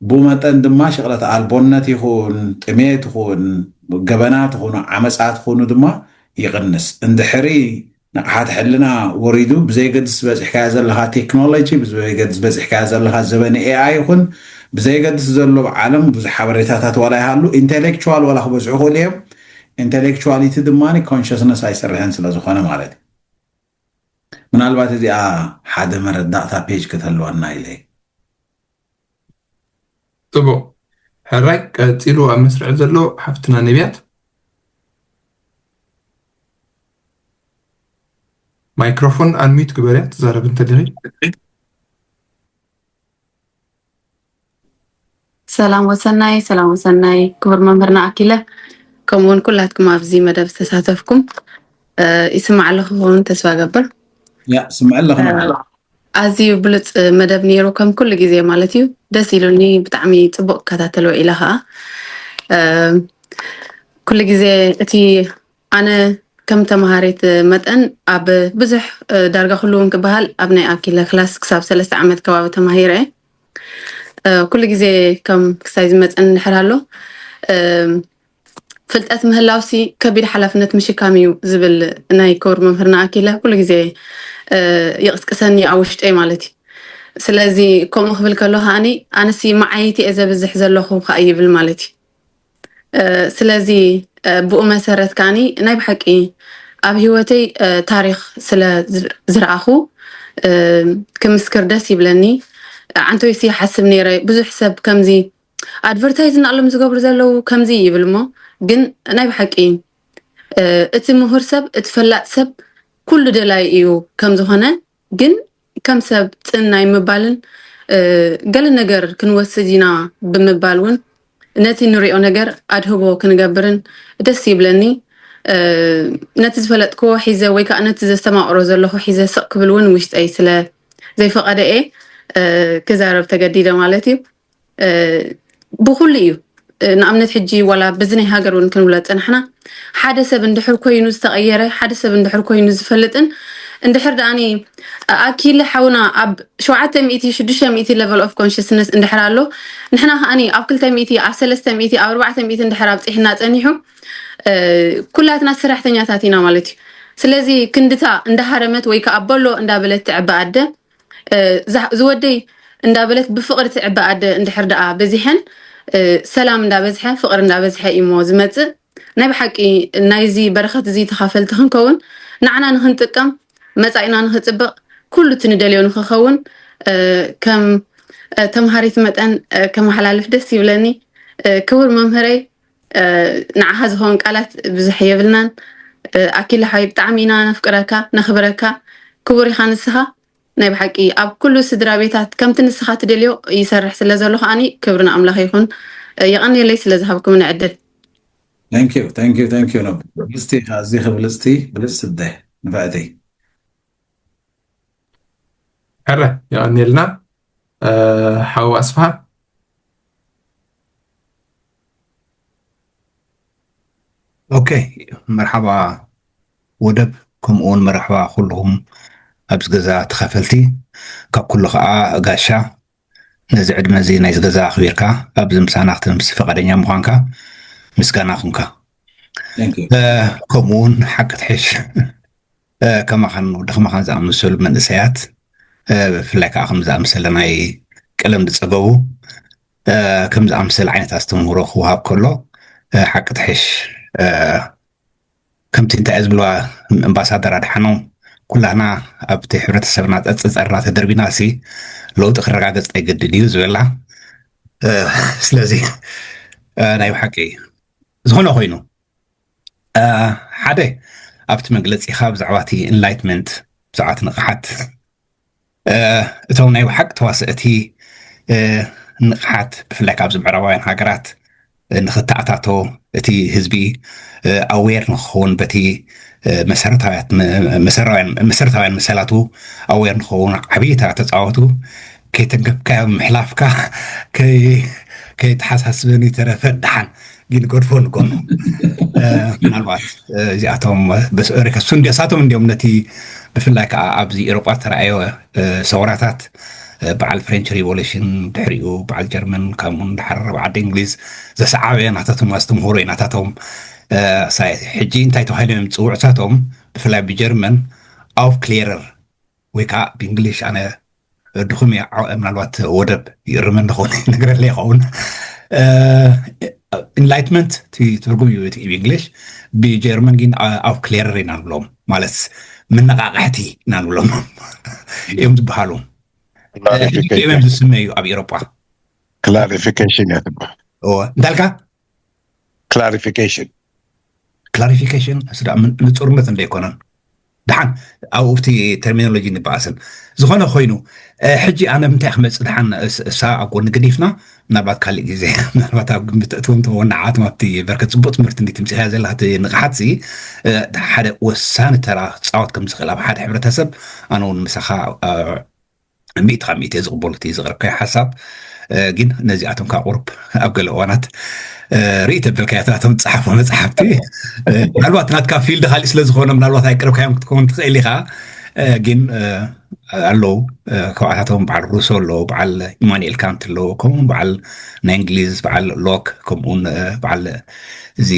ብኡ መጠን ድማ ሽቕለት ኣልቦነት ይኹን ጥሜት ይኹን ገበናት ይኹኑ ዓመጻት ይኹኑ ድማ ይቕንስ። እንድሕሪ ንቕሓት ሕልና ወሪዱ ብዘይገድስ በጺሕካዮ ዘለኻ ቴክኖሎጂ፣ ብዘይገድስ በጺሕካዮ ዘለኻ ዘበን ኤኣይ ይኹን ብዘይገድስ ዘሎ ዓለም ብዙሕ ሓበሬታታት ዋላ ይሃሉ ኢንቴሌክቹዋል ዋላ ክበዝሑ ክእሉ እዮም። ኢንቴሌክቹዋሊቲ ድማ ኮንሽስነስ ኣይሰርሕን ስለ ዝኾነ ማለት እዩ። ምናልባት እዚኣ ሓደ መረዳእታ ፔጅ ከተልወና ኢለ። ጽቡቕ። ሕራይ ቀጺሉ ኣብ መስርዕ ዘሎ ሓፍትና ነቢያት። ማይክሮፎን ኣንሚዩት ግበርያ ትዛረብ እንተድኺ። ሰላም ወሰናይ፣ ሰላም ወሰናይ ክቡር መምህርና ኣኪለ፣ ከምኡውን ኩላትኩም ኣብዚ መደብ ዝተሳተፍኩም። ይስማዕ ኣለኹ ክኸውን ተስፋ ገብር። ያ ስምዕ ኣለኹ። ኣዝዩ ብሉፅ መደብ ነይሩ ከም ኩሉ ግዜ ማለት እዩ። ደስ ኢሉኒ፣ ብጣዕሚ ፅቡቅ እከታተሎ ኢለ ከዓ ኩሉ ግዜ እቲ ኣነ ከም ተምሃሪት መጠን ኣብ ብዙሕ ዳርጋ ኩሉ እውን ክበሃል ኣብ ናይ ኣኪለ ክላስ ክሳብ ሰለስተ ዓመት ከባቢ ተማሂረ። ኩሉ ግዜ ከም ክሳይ ዝመፀን እንድሕር ኣሎ ፍልጠት ምህላውሲ ከቢድ ሓላፍነት ምሽካም እዩ ዝብል ናይ ክቡር መምህርና ኣኪለ ኩሉ ግዜ ይቕስቅሰኒ ኣብ ውሽጠይ ማለት እዩ። ስለዚ ከምኡ ክብል ከሎ ከዓኒ ኣነሲ መዓይቲ እየ ዘብዝሕ ዘለኹ ከዓ ይብል ማለት እዩ። ስለዚ ብኡ መሰረት ከዓኒ ናይ ብሓቂ ኣብ ህይወተይ ታሪኽ ስለ ዝረኣኹ ክምስክር ደስ ይብለኒ። ዓንቶይሲ ይሓስብ ነይረ ብዙሕ ሰብ ከምዚ ኣድቨርታይዝ እናኣሎም ዝገብሩ ዘለዉ ከምዚ ይብል እሞ ግን ናይ ብሓቂ እቲ ምሁር ሰብ እቲ ፈላጥ ሰብ ኩሉ ደላይ እዩ ከም ዝኾነ ግን ከም ሰብ ፅን ናይ ምባልን ገለ ነገር ክንወስድ ኢና ብምባል እውን ነቲ ንሪኦ ነገር ኣድህቦ ክንገብርን ደስ ይብለኒ። ነቲ ዝፈለጥክዎ ሒዘ ወይ ከዓ ነቲ ዘስተማቕሮ ዘለኹ ሒዘ ስቕ ክብል እውን ውሽጠይ ስለ ዘይፈቐደ እየ ክዛረብ ተገዲደ ማለት እዩ። ብኩሉ እዩ። ንኣብነት ሕጂ ዋላ በዚ ናይ ሃገር እውን ክንብሎ ዝፀናሕና ሓደ ሰብ እንድሕር ኮይኑ ዝተቐየረ ሓደ ሰብ እንድሕር ኮይኑ ዝፈልጥን እንድሕር ደኣኒ ኣኪለ ሓውና ኣብ ሸውዓተ ሚእቲ ሽዱሽተ ሚእቲ level of consciousness እንድሕር ኣሎ ንሕና ከዓኒ ኣብ ክልተ ሚእቲ ኣብ ሰለስተ ሚእቲ ኣብ ኣርባዕተ ሚእቲ እንድሕር ኣብፂሕና ፀኒሑ ኩላትና ሰራሕተኛታት ኢና ማለት እዩ። ስለዚ ክንድታ እንዳሃረመት ወይ ከዓ በሎ እንዳበለት ትዕበ ኣደ ዝወደይ እንዳበለት ብፍቕሪ ትዕበ ኣደ እንድሕር ደኣ በዚሐን ሰላም እንዳበዝሐ ፍቕሪ እንዳበዝሐ እዩሞ ዝመፅእ። ናይ ብሓቂ ናይዚ በረኸት እዚ ተኻፈልቲ ክንከውን ንዓና ንክንጥቀም መፃኢና ንክፅብቕ ኩሉ እቲ ንደልዮ ንክኸውን ከም ተምሃሪት መጠን ከመሓላልፍ ደስ ይብለኒ። ክቡር መምህረይ ንዓኻ ዝኸውን ቃላት ብዙሕ የብልናን። ኣኪለ ሓወይ ብጣዕሚ ኢና ነፍቅረካ ነኽብረካ። ክቡር ኢኻ ንስኻ። ናይ ብሓቂ ኣብ ኩሉ ስድራ ቤታት ከምቲ ንስኻ ትደልዮ ይሰርሕ ስለ ዘሎ ከዓኒ ክብሪ ንኣምላኽ ይኹን። የቐንየለይ ስለ ዝሃብኩምኒ ዕድል። Thank you, thank you, thank you ነብሉ። ብልፅቲ ኢኻ፣ ኣዚኺ ብልፅቲ፣ ብልፅቲ ኣደ ንፍዕቲ። ሕረ የቐንየልና ሓው ኣስፍሃ። ኦኬ፣ መርሓባ ወደብ፣ ከምኡ እውን መርሓባ ኩልኹም ኣብዚ ገዛ ተኻፈልቲ፣ ካብ ኩሉ ከዓ ጋሻ ነዚ ዕድመ እዚ ናይዚ ገዛ ኣኽቢርካ ኣብዚ ምሳና ክትምስ ፈቃደኛ ምዃንካ ምስጋና ይኹንካ። ከምኡ እውን ሓቂ ትሕሽ ከማኻን ወዲ ከማኻን ዝኣመሰሉ መንእሰያት ብፍላይ ከዓ ከም ዝኣመሰለ ናይ ቀለም ዝፀገቡ ከም ዝኣመሰለ ዓይነት ኣስተምህሮ ክወሃብ ከሎ ሓቂ ትሕሽ ከምቲ እንታይ ዝብልዋ ኣምባሳደር ኣድሓኖም ኩላና ኣብቲ ሕብረተሰብና ፀፅፀርና ተደርቢና ሲ ለውጢ ክረጋገፅ ኣይገድድ እዩ ዝበላ። ስለዚ ናይ ብሓቂ ዝኾነ ኮይኑ ሓደ ኣብቲ መግለፂኻ ብዛዕባ እቲ ኢንላይትመንት ብዛዕባ እቲ ንቕሓት እቶም ናይ ብሓቂ ተዋሰእቲ ንቕሓት ብፍላይ ካብዚ ምዕራባውያን ሃገራት ንክተኣታቶ እቲ ህዝቢ ኣዌር ንክኸውን በቲ መሰረታውያን መሰላቱ ኣዌር ንክኸውን ዓብዪ ተራ ተፃወቱ። ከይተንከፍካዮ ምሕላፍካ ከይተሓሳስበኒ ተረፈ። ደሓን ግን ገድፎ ንጎኑ። ምናልባት እዚኣቶም ሪከሱ እንዲ እሳቶም እንዲኦም ነቲ ብፍላይ ከዓ ኣብዚ ኤሮጳ ተረኣየ ሰውራታት፣ በዓል ፍሬንች ሪቮሉሽን፣ ድሕሪኡ በዓል ጀርመን፣ ከምኡ ንዳሓር ዓዲ እንግሊዝ ዘሰዓበ ናታቶም ኣስተምህሮ እዩ። ናታቶም ሕጂ እንታይ ተባሂሎም እዮም ዝፅውዑ? እሳቶም ብፍላይ ብጀርመን ኣውፍክሌረር ወይ ከዓ ብእንግሊሽ ኣነ ድኹም እየ፣ ምናልባት ወደብ ይእርመኒ ኸውን፣ ይነግረለይ ይኸውን። ኢንላይትመንት ትርጉም እዩ እቲ ብእንግሊሽ። ብጀርመን ግን ኣውፍክሌረር ኢና ንብሎም፣ ማለት መነቃቃሕቲ ኢና ንብሎም እዮም ዝበሃሉ። እዮም ዝስመዩ ኣብ ኤሮጳ። ክላሪፊኬሽን እያ ትበሃል። እንታይ ኢልካ? ክላሪፊኬሽን ክላሪፊኬሽን ንፁርነት እንደ ኣይኮነን። ደሓን ኣብኡ ኣብቲ ተርሚኖሎጂ ንበኣስን። ዝኾነ ኮይኑ ሕጂ ኣነ ምንታይ ክመፅእ፣ ደሓን እሳ ኣብ ጎኒ ገዲፍና፣ ምናልባት ካልእ ግዜ ምናልባት ኣብ ግምት ተእትዎም ተወናዓት ኣብቲ በርከት ፅቡቅ ትምህርቲ እንዲ ትምፅያ ዘላ እቲ ንቕሓት ሓደ ወሳኒ ተራ ክፃወት ከም ዝኽእል ኣብ ሓደ ሕብረተሰብ ኣነ እውን ምሳኻ ሚእቲ ካብ ሚእቲ ዝቕበሉ እቲ ዝቕረብካዮ ሓሳብ። ግን ነዚኣቶም ካብ ቁሩብ ኣብ ገለ እዋናት ርኢ ተበልካዮ እቶም ዝፀሓፎ መፅሓፍቲ። ምናልባት ናትካ ፊልድ ካሊእ ስለ ዝኾነ ምናልባት ኣይቅረብካዮም ክትከውን ትኽእል ኢኻ። ግን ኣለዉ፣ ካብኣታቶም በዓል ሩሶ ኣለዉ፣ በዓል ኢማኑኤል ካንት ኣለዉ፣ ከምኡ በዓል ናይ እንግሊዝ በዓል ሎክ፣ ከምኡውን በዓል እዚ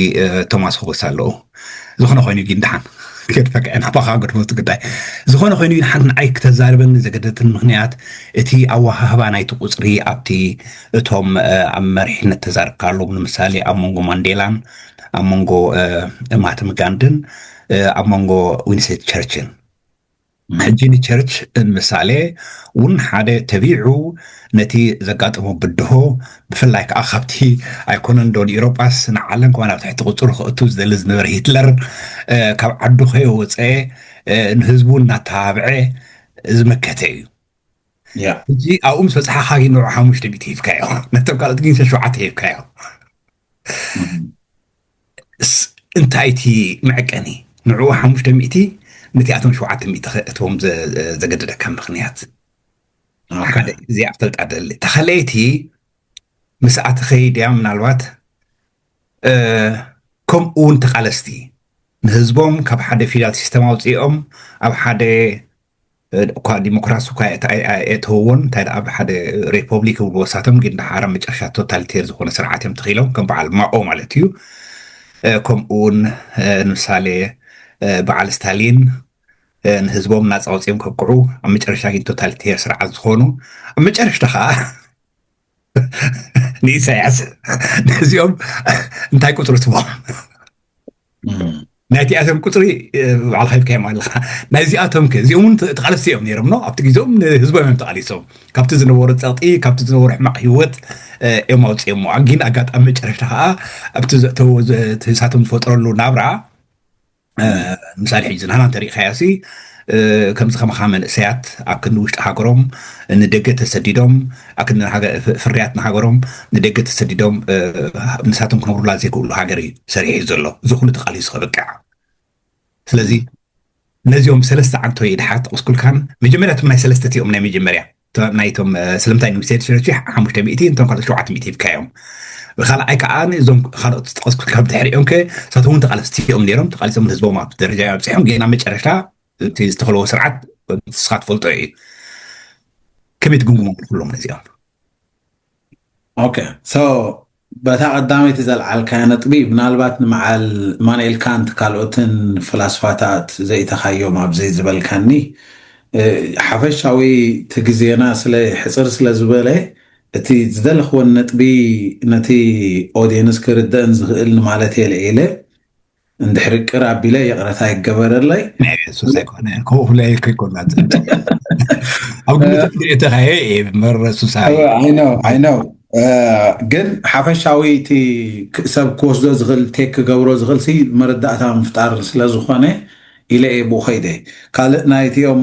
ቶማስ ሆበስ ኣለዉ። ዝኾነ ኮይኑ ግን ደሓን ከድፈካ ኢና ባኻ ገድፎ እቲ ጉዳይ። ዝኾነ ኮይኑ ግን ሓንቲ ንዓይ ክተዛርበኒ ዘገደትን ምኽንያት እቲ ኣወሃህባ ናይቲ ቁፅሪ ኣብቲ እቶም ኣብ መሪሕነት ተዛርብካሎም፣ ንምሳሌ ኣብ መንጎ ማንዴላን ኣብ መንጎ ማህተመ ጋንድን ኣብ መንጎ ዊንስተን ቸርችን። ሕጂ ንቸርች ንምሳሌ እውን ሓደ ተቢዑ ነቲ ዘጋጠሞ ብድሆ፣ ብፍላይ ከዓ ካብቲ ኣይኮነን ዶ ንኤሮጳስ ንዓለም ከማን ኣብ ትሕቲ ቁፅሩ ክእቱ ዝደሊ ዝነበረ ሂትለር ካብ ዓዱ ከየወፀ ንህዝቡ እናተባብዐ ዝመከተ እዩ። ሕጂ ኣብኡ ምስ በፅሓኻ ግን ንዑ ሓሙሽተ ሚእቲ ሂብካዮ፣ ነቶም ካልኦት ግን ሸውዓተ ሂብካዮ። እንታይ እቲ መዐቀኒ ንዕኡ ሓሙሽተ ሚእቲ ነቲኣቶም ሸውዓተ ሚእቲ ከእትዎም ዘገደደካ ምኽንያት? ሓደ እዚኣ ክፈልጣ ደሊ። ተኸለይቲ ምስኣ ትኸይድ እያ። ምናልባት ከምኡ እውን ተቓለስቲ ንህዝቦም ካብ ሓደ ፊውዳል ሲስተም ኣውፅኦም ኣብ ሓደ እኳ ዲሞክራሲ እኳ የእተውዎን እንታይ ኣብ ሓደ ሪፖብሊክ ይብልዎ እሳቶም ግን ደሓር ኣብ መጨረሻ ቶታሊቴር ዝኾነ ስርዓት እዮም ተኽኢሎም ከም በዓል ማኦ ማለት እዩ። ከምኡ እውን ንምሳሌ በዓል ስታሊን ንህዝቦም ናፃ ኣውፂኦም ከብቅዑ ኣብ መጨረሻ ግን ቶታሊቴር ስርዓት ዝኾኑ ኣብ መጨረሽታ ከዓ ንኢሳያስ ነዚኦም እንታይ ቁፅሪ ትቦም ናይቲኣቶም ቁፅሪ ባዕልካ ሂብካዮም ኣለካ። ናይዚኣቶም ከ እዚኦም እውን ተቃለስቲ እዮም ነይሮም ኖ ኣብቲ ግዜኦም ንህዝቦም እዮም ተቃሊሶም ካብቲ ዝነበሩ ፀቕጢ ካብቲ ዝነበሩ ሕማቕ ህይወት እዮም ኣውፅኦሞ። ግን ኣጋጣሚ መጨረሽታ ከዓ ኣብቲ ዘእተዎ እሳቶም ዝፈጥረሉ ናብራ ምሳሌ ሕጂ ዝናና እንተሪእካዮ ሲ ከምዚ ከማኻ መንእሰያት ኣብ ክንዲ ውሽጢ ሃገሮም ንደገ ተሰዲዶም ኣብ ክንዲ ፍርያት ንሃገሮም ንደገ ተሰዲዶም ንሳቶም ክነብሩላ ዘይክእሉ ሃገር እዩ ሰሪሑ ዘሎ እዚ ኩሉ ተቃሊሱ ከብቅዕ። ስለዚ ነዚኦም ሰለስተ ዓንቶ ይድሓት ቁስኩልካን መጀመርያ እቶም ናይ ሰለስተ እቲኦም ናይ መጀመርያ ናይቶም ስለምንታይ ንሚስቴር ሸረቺ ሓሙሽተ ሚእቲ እንቶም ካልኦት ሸውዓተ ሚእቲ ሂብካዮም ብካልኣይ ከዓ እዞም ካልኦት ዝጠቀስኩ ካብ ድሕሪኦም ከ እሳቶም እውን ተቃለስቲ እዮም ነይሮም ተቃሊሶም ህዝቦም ኣብ ደረጃ ኣብፅሖም ግን ኣብ መጨረሽታ እቲ ዝተኸለዎ ስርዓት ንስኻ ትፈልጦ እዩ ከመይ ትግምግሞም ኩሎም ነዚኦም ኦኬ so በታ ቀዳመይቲ ዘልዓልካያ ነጥቢ ምናልባት ንመዓል ኢማኑኤል ካንት ካልኦትን ፈላስፋታት ዘእተኻዮም ኣብዚ ዝበልካኒ ሓፈሻዊ እቲ ግዜና ስለ ሕፅር ስለ ዝበለ እቲ ዝደለኽዎን ነጥቢ ነቲ ኦድየንስ ክርደእን ዝኽእል ንማለት እየ ልዒለ እንድሕሪ ቅር ኣቢለ ይቕረታ ይገበረለይ። ናይ ቤት ሱስ ኣይኮነ ከምኡ ክብለይ ከይኮና ኣብ ግምት እተኻየ መረ ሱሳ I know I know ግን ሓፈሻዊ እቲ ሰብ ክወስዶ ዝኽእል ቴክ ክገብሮ ዝኽእል ሲ መረዳእታ ምፍጣር ስለ ዝኾነ ኢለ እየ ብኡ ኸይደ። ካልእ ናይቲኦም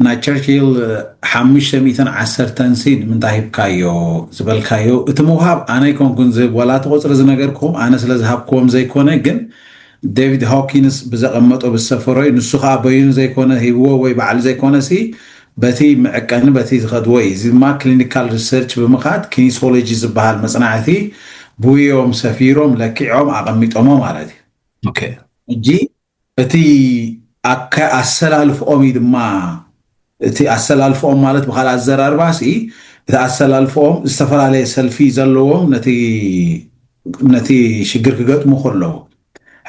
ናይ ቸርችል ሓሙሽተ ሚእትን ዓሰርተን ሲ ንምንታይ ሂብካዮ ዝበልካዮ እቲ ምውሃብ ኣነ ኣይኮንኩን ዝህብ ዋላ እቲ ቁፅሪ ዝነገርኩም ኣነ ስለ ዝሃብክዎም ዘይኮነ ግን ዴቪድ ሆኪንስ ብዘቐመጦ ብዝሰፈሮ እዩ ንሱ ከዓ በይኑ ዘይኮነ ሂብዎ ወይ ባዕሉ ዘይኮነ ሲ በቲ ምዕቀኒ በቲ ዝኸድዎ እዩ። እዚ ድማ ክሊኒካል ሪሰርች ብምኻድ ኪኒሶሎጂ ዝበሃል መፅናዕቲ ብውዮም ሰፊሮም ለኪዖም ኣቐሚጦሞ ማለት እዩ። ሕጂ እቲ ኣሰላልፍኦም እዩ ድማ እቲ ኣሰላልፍኦም ማለት ብካልእ ኣዘራርባ ሲ እቲ ኣሰላልፍኦም ዝተፈላለየ ሰልፊ ዘለዎም ነቲ ነቲ ሽግር ክገጥሙ ከለዉ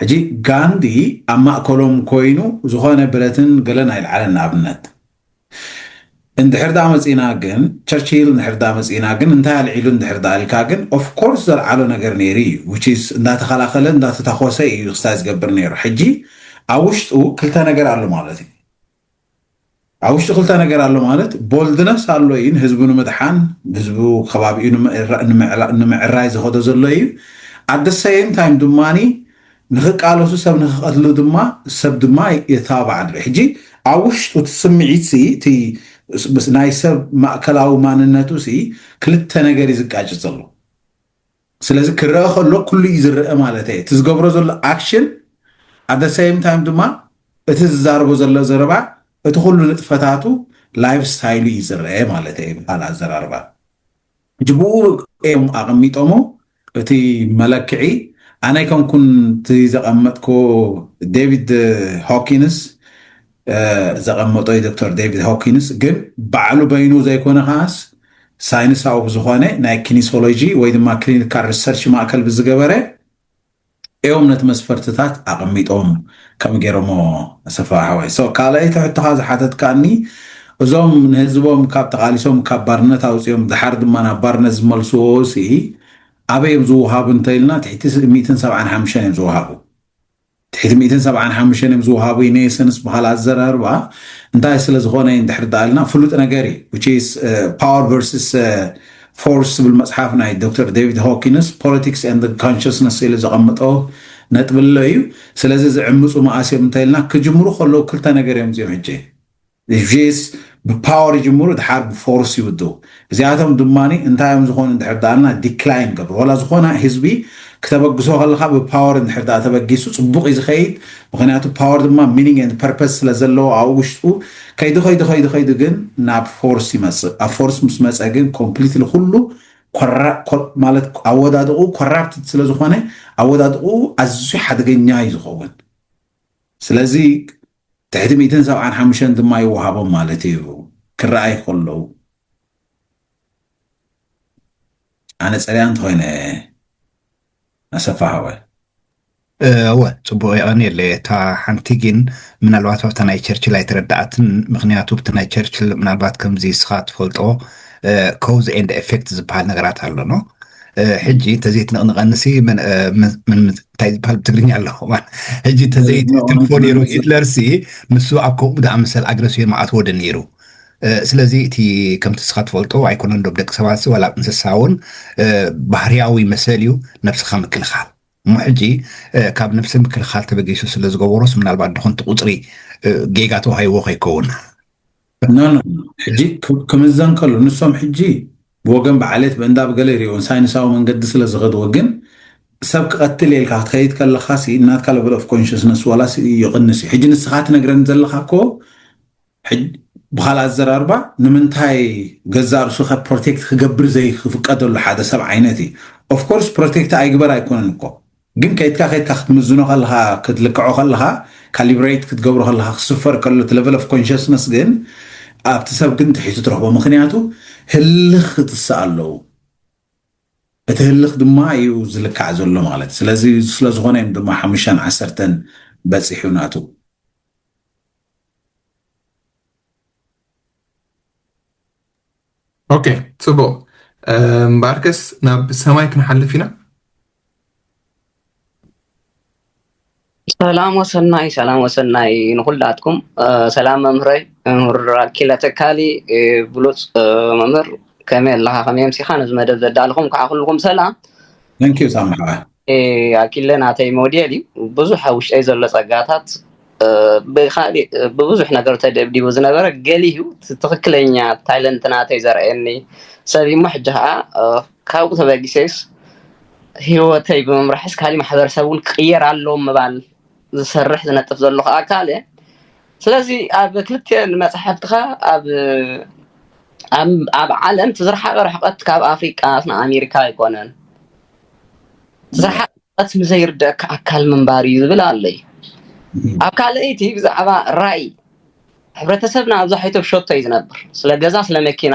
ሕጂ ጋንዲ ኣብ ማእከሎም ኮይኑ ዝኾነ ብረትን ገለን ኣይልዓለን ንኣብነት እንድሕር ዳ መፂና ግን ቸርችል እንድሕር ዳ መፂና ግን እንታይ ኣልዒሉ እንድሕር ዳ ኣልካ ግን ኦፍኮርስ ዘልዓሎ ነገር ነይሩ እዩ which is እንዳተኸላኸለ እንዳተታኮሰ እዩ ክስታይ ዝገብር ነይሩ ሕጂ ኣብ ውሽጡ ክልተ ነገር ኣሎ ማለት እዩ ኣብ ውሽጡ ክልተ ነገር ኣሎ ማለት ቦልድነስ ኣሎ እዩ ንህዝቡ ንምድሓን ህዝቡ ከባቢኡ ንምዕራይ ዝኸዶ ዘሎ እዩ ኣደሰይም ታይም ድማኒ ንኽቃለሱ ሰብ ንኽቐትሉ ድማ ሰብ ድማ የተባባዕ ኣሎ ሕጂ ኣብ ውሽጡ እቲ ስምዒት እቲ ናይ ሰብ ማእከላዊ ማንነቱ ሲ ክልተ ነገር እዩ ዝቃጭ ዘሎ ስለዚ ክረአ ከሎ ኩሉ እዩ ዝረአ ማለት እዩ እቲ ዝገብሮ ዘሎ ኣክሽን ኣደ ሰይም ታይም ድማ እቲ ዝዛረቦ ዘሎ ዘረባ እቲ ኩሉ ንጥፈታቱ ላይፍ ስታይሉ እዩ ዝረአ ማለት እዩ ብካል ኣዘራርባ ሕጂ ብኡ እዮም ኣቐሚጦሞ እቲ መለክዒ ኣነ ኣይኮንኩን እቲ ዘቐመጥኮ ዴቪድ ሆኪንስ ዘቐመጦ ዶክተር ዴቪድ ሆኪንስ ግን ባዕሉ በይኑ ዘይኮነ ከዓስ ሳይንሳዊ ብዝኾነ ናይ ክኒሶሎጂ ወይ ድማ ክሊኒካል ሪሰርች ማእከል ብዝገበረ እዮም ነቲ መስፈርትታት ኣቐሚጦም ከም ገይሮሞ ኣሰፋ ሓወይ ካልኣይቲ ሕቶኻ ዝሓተትካኒ እዞም ንህዝቦም ካብ ተቓሊሶም ካብ ባርነት ኣውፅኦም ድሓር ድማ ናብ ባርነት ዝመልስዎ ሲ ኣበይ እዮም ዝወሃቡ እንተኢልና ትሕቲ ሚእትን ሰብዓን ሓሙሽተን እዮም ዝወሃቡ ትሕቲ ሚእትን ሰብዓን ሓሙሽተን እዮም ዝወሃቡ ኢነየሰንስ ብካል ኣዘራርባ እንታይ ስለ ዝኾነ እንድሕር ዳኣልና ፍሉጥ ነገር እዩ which is power versus force ዝብል መፅሓፍ ናይ ዶክተር ዴቪድ ሆኪንስ politics and consciousness ኢሉ ዘቐምጦ ነጥቢ ኣሎ እዩ ስለዚ ዝዕምፁ መኣስ እዮም እንታይ ኢልና ክጅምሩ ከለዉ ክልተ ነገር እዮም እዚኦም ሕጂ ስ ብፓወር ይጅምሩ ድሓር ብፎርስ ይውድኡ እዚኣቶም ድማ እንታይ እዮም ዝኾኑ እንድሕር ዳኣልና ዲክላይን ገብሩ ዋላ ዝኾነ ህዝቢ ክተበግሶ ከለካ ብፓወር እንድሕር ዳኣ ተበጊሱ ፅቡቅ እዩ ዝኸይድ ምክንያቱ ፓወር ድማ ሚኒንግ ን ፐርፐስ ስለ ዘለዎ ኣብ ውሽጡ ከይዱ ከይዱ ከይዱ ከይዱ ግን ናብ ፎርስ ይመፅእ ኣብ ፎርስ ምስ መፀ ግን ኮምፕሊትሊ ኩሉ ማለት ኣወዳድቁ ኮራፕትድ ስለ ዝኾነ ኣወዳድቁ ኣዝዩ ሓደገኛ እዩ ዝኸውን ስለዚ ትሕቲ ሚእትን ሰብዓን ሓሙሽተን ድማ ይወሃቦም ማለት እዩ ክረኣይ ከለዉ ኣነ ፀርያ እንተኮይነ ኣሰፋ ሃወ እወ ፅቡቅ የቀንየለ እታ ሓንቲ ግን ምናልባት ኣብታ ናይ ቸርችል ኣይተረዳኣትን ምክንያቱ ብቲ ናይ ቸርችል ምናልባት ከምዚ ስኻ ትፈልጦ ኮዝ ኤንድ ኤፌክት ዝበሃል ነገራት ኣሎ ኖ ሕጂ ተዘይትንቕንቐንሲ እንታይ ዝበሃል ብትግርኛ ኣለኹ ሕጂ ተዘይትንፎ ነይሩ ሂትለር ሲ ንሱ ኣብ ከምኡ ዝኣመሰል ኣግረስዮን መኣትዎ ደ ነይሩ ስለዚ እቲ ከምቲ ስኻ ትፈልጦ ኣይኮነን ዶብ ደቂ ሰባት ዋላ እንስሳ እውን ባህርያዊ መሰል እዩ ነብስኻ ምክልኻል እሞ ሕጂ ካብ ነብሲ ምክልኻል ተበጊሱ ስለ ዝገበሮስ ምናልባት ድኾንቲ ቁፅሪ ጌጋ ተዋሂብዎ ከይከውን ሕጂ ክምዘን ከሎ ንሶም ሕጂ ብወገን ብዓሌት ብእንዳ ብገለ ይሪእዎን ሳይንሳዊ መንገዲ ስለ ዝኸድዎ ግን ሰብ ክቐትል የልካ ክትኸይድ ከለካ ሲ እናትካ level of consciousness ዋላ ይቕንስ እዩ ሕጂ ንስኻ ትነግረን ዘለካ ኮ ብካል ኣዘራርባ ንምንታይ ገዛ ርሱ ከ ፕሮቴክት ክገብር ዘይክፍቀደሉ ሓደ ሰብ ዓይነት እዩ ኦፍኮርስ ፕሮቴክት ኣይግበር ኣይኮነን እኮ ግን ከይትካ ከይትካ ክትምዝኖ ከለካ ክትልክዖ ከለካ ካሊብሬት ክትገብሮ ከለካ ክስፈር ከሎ እቲ level of consciousness ግን ኣብቲ ሰብ ግን ትሒቱ ትረክቦ ምክንያቱ ህልኽ ክትስእ ኣለዉ እቲ ህልኽ ድማ እዩ ዝልካዕ ዘሎ ማለት ስለዚ ስለዝኾነ እዮም ድማ ሓሙሽተን ዓሰርተን በፂሑ ናቱ ኦኬ ፅቡቅ እምበኣርከስ ናብ ሰማይ ክንሓልፍ ኢና ሰላም ወሰናይ ሰላም ወሰናይ ንኩላትኩም ሰላም መምህረይ መምህር ኣኪለ ተካሊ ብሉፅ መምህር ከመይ ኣለካ ከመይ ኣምሲካ ነዚ መደብ ዘዳለኹም ከዓ ኩልኩም ሰላም Thank you ሳምሓ ኣኪለ ናተይ ሞዴል እዩ ብዙሕ ኣብ ውሽጠይ ዘሎ ፀጋታት ብካሊእ ብብዙሕ ነገር ተደብዲቡ ዝነበረ ገሊሁ ትክክለኛ ታይለንት ናተይ ዘርኣየኒ ሰብ እሞ ሕጂ ከዓ ካብኡ ተበጊሰስ ህይወተይ ብምምራሕስ ካሊእ ማሕበረሰብ እውን ክቅየር ኣለዎም ምባል ዝሰርሕ ዝነጥፍ ዘለኹ ኣካል እየ ስለዚ ኣብ ክልቲኤን መፅሓፍትኻ ኣብ ኣብ ዓለም እቲ ዝረሓቐ ርሕቀት ካብ ኣፍሪቃ ናብ ኣሜሪካ ኣይኮነን። ዝረሓቐ ርሕቀት ንዘይርደእካ ኣካል ምንባር እዩ ዝብል ኣሎ እዩ። ኣብ ካልኣይቲ ብዛዕባ ራእይ፣ ሕብረተሰብና ኣብዛሒቱ ኣብ ሸቶ እዩ ዝነብር። ስለ ገዛ፣ ስለ መኪና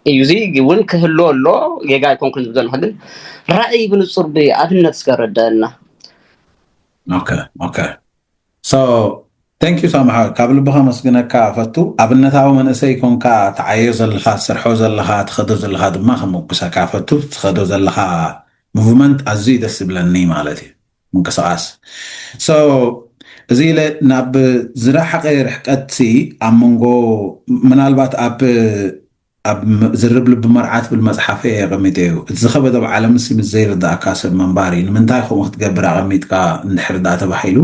እዩ። እዚ እውን ክህሉ ኣሎ፣ ጌጋ ኣይኮንኩን ዝብል ዘለኹ፣ ግን ራእይ ብንጹር ብኣብነት እስከ ረደአና። Okay, okay. So, thank you ሳምሓ፣ ካብ ልቢ ከመስግነካ ፈቱ። ኣብነታዊ መንእሰይ ኮንካ ትዓዮ ዘለኻ፣ ትሰርሖ ዘለኻ፣ ትኸዶ ዘለኻ ድማ ከመጉሰካ ፈቱ። ትኸዶ ዘለኻ movement ኣዝዩ ደስ ይብለኒ ማለት እዩ፣ ምንቅስቃስ። So፣ እዚ ኢለ ናብ ዝረሓቐ ርሕቀት ሲ ኣብ መንጎ፣ ምናልባት ኣብ ኣብ ም- ዝርብ ልቢ መርዓ ትብል መፅሓፈይ የቐሚጠ እዩ። እቲ ዝኸበደ ኣብ ዓለም ሲ ምስ ዘይርዳእካ ሰብ ምንባር እዩ። ንምንታይ ከምኡ ክትገብር ኣቐሚጥካ እንድሕር ዳ ተባሂሉ፣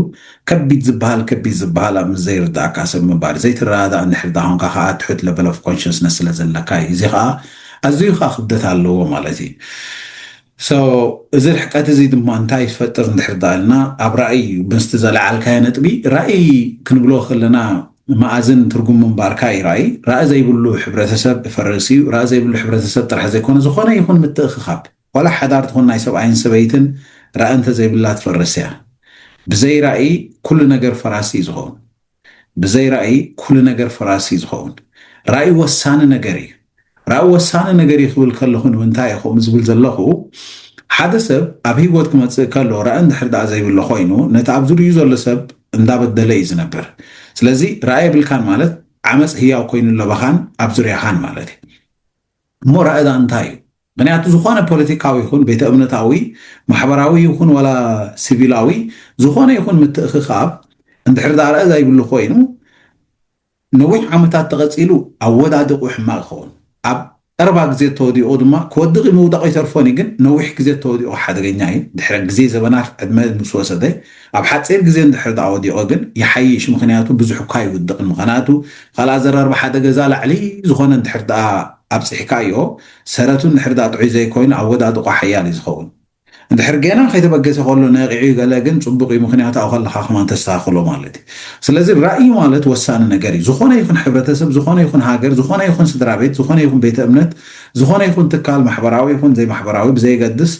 ከቢድ ዝበሃል ከቢድ ዝበሃል ኣብ ምስ ዘይርዳእካ ሰብ ምንባር እዩ። ዘይትረዳዳእ እንድሕር ዳ ኾንካ ከዓ ትሑት level of consciousness ስለ ዘለካ እዩ። እዚ ከዓ ኣዝዩ ከዓ ክብደት ኣለዎ ማለት እዩ። So፣ እዚ ርሕቀት እዚ ድማ እንታይ ይፈጥር እንድሕር ዳ ኢልና፣ ኣብ ራእይ እዩ። ምስቲ ዘለዓልካዮ ነጥቢ፣ ራእይ ክንብሎ ከለና መኣዝን ትርጉም ምንባርካ እዩ። ራእይ ራእይ ዘይብሉ ሕብረተሰብ ይፈርስ እዩ። ራእይ ዘይብሉ ሕብረተሰብ ጥራሕ ዘይኮነ፣ ዝኾነ ይኹን ምትእኽኻብ፣ ዋላ ሓዳር ትኹን ናይ ሰብኣይን ሰበይትን፣ ራእይ እንተዘይብላ ትፈርስ እያ። ብዘይ ራእይ ኩሉ ነገር ፈራሲ እዩ ዝኸውን። ብዘይ ራእይ ኩሉ ነገር ፈራሲ እዩ ዝኸውን። ራእይ ወሳኒ ነገር እዩ። ራእይ ወሳኒ ነገር እዩ ክብል ከለኹ ንምንታይ እዩ ከምኡ ዝብል ዘለኹ? ሓደ ሰብ ኣብ ህይወት ክመፅእ ከሎ ራእይ እንድሕር ደኣ ዘይብሎ ኮይኑ፣ ነቲ ኣብ ዙርዩ ዘሎ ሰብ እንዳበደለ እዩ ዝነብር። ስለዚ ራእይ የብልካን ማለት ዓመፅ ህያው ኮይኑ ኣለባኻን ኣብ ዙርያኻን ማለት እዩ። እሞ ራእይ ደኣ እንታይ እዩ? ምክንያቱ ዝኾነ ፖለቲካዊ ይኹን ቤተ እምነታዊ፣ ማሕበራዊ ይኹን ዋላ ሲቪላዊ፣ ዝኾነ ይኹን ምትእኽኻብ እንድሕር ደኣ ራእይ ዘይብሉ ኮይኑ፣ ነዊሕ ዓመታት ተቐፂሉ ኣወዳድቑ ሕማቕ ይኸውን። ኣብ ቀረባ ግዜ ተወዲቑ ድማ ክወድቕ ምውዳቕ ኣይተርፎን እዩ፣ ግን ነዊሕ ግዜ ተወዲቑ ሓደገኛ እዩ። ድሕሪ ግዜ ዘበናት ዕድመ ምስ ወሰደ ኣብ ሓፂር ግዜ እንድሕር ደኣ ወዲቑ ግን ይሓይሽ። ምክንያቱ ብዙሕ እኳ ይውድቕን፣ ምክንያቱ ካልእ ኣዘራርባ ሓደ ገዛ ላዕሊ ዝኾነ እንድሕር ደኣ ኣብፂሕካዮ፣ ሰረቱ እንድሕር ደኣ ጥዑይ ዘይኮይኑ ኣወዳድቑ ሓያል እዩ ዝኸውን። እንድሕር ጌና ከይተበገሰ ከሎ ነቂዑ ገለ ግን ፅቡቅ እዩ፣ ምክንያቱ ኣብኡ ከለካ ከማን ተስተካክሎ ማለት እዩ። ስለዚ ራእይ ማለት ወሳኒ ነገር እዩ። ዝኾነ ይኹን ሕብረተሰብ፣ ዝኾነ ይኹን ሃገር፣ ዝኾነ ይኹን ስድራ ቤት፣ ዝኾነ ይኹን ቤተ እምነት፣ ዝኾነ ይኹን ትካል ማሕበራዊ ይኹን ዘይማሕበራዊ ብዘየገድስ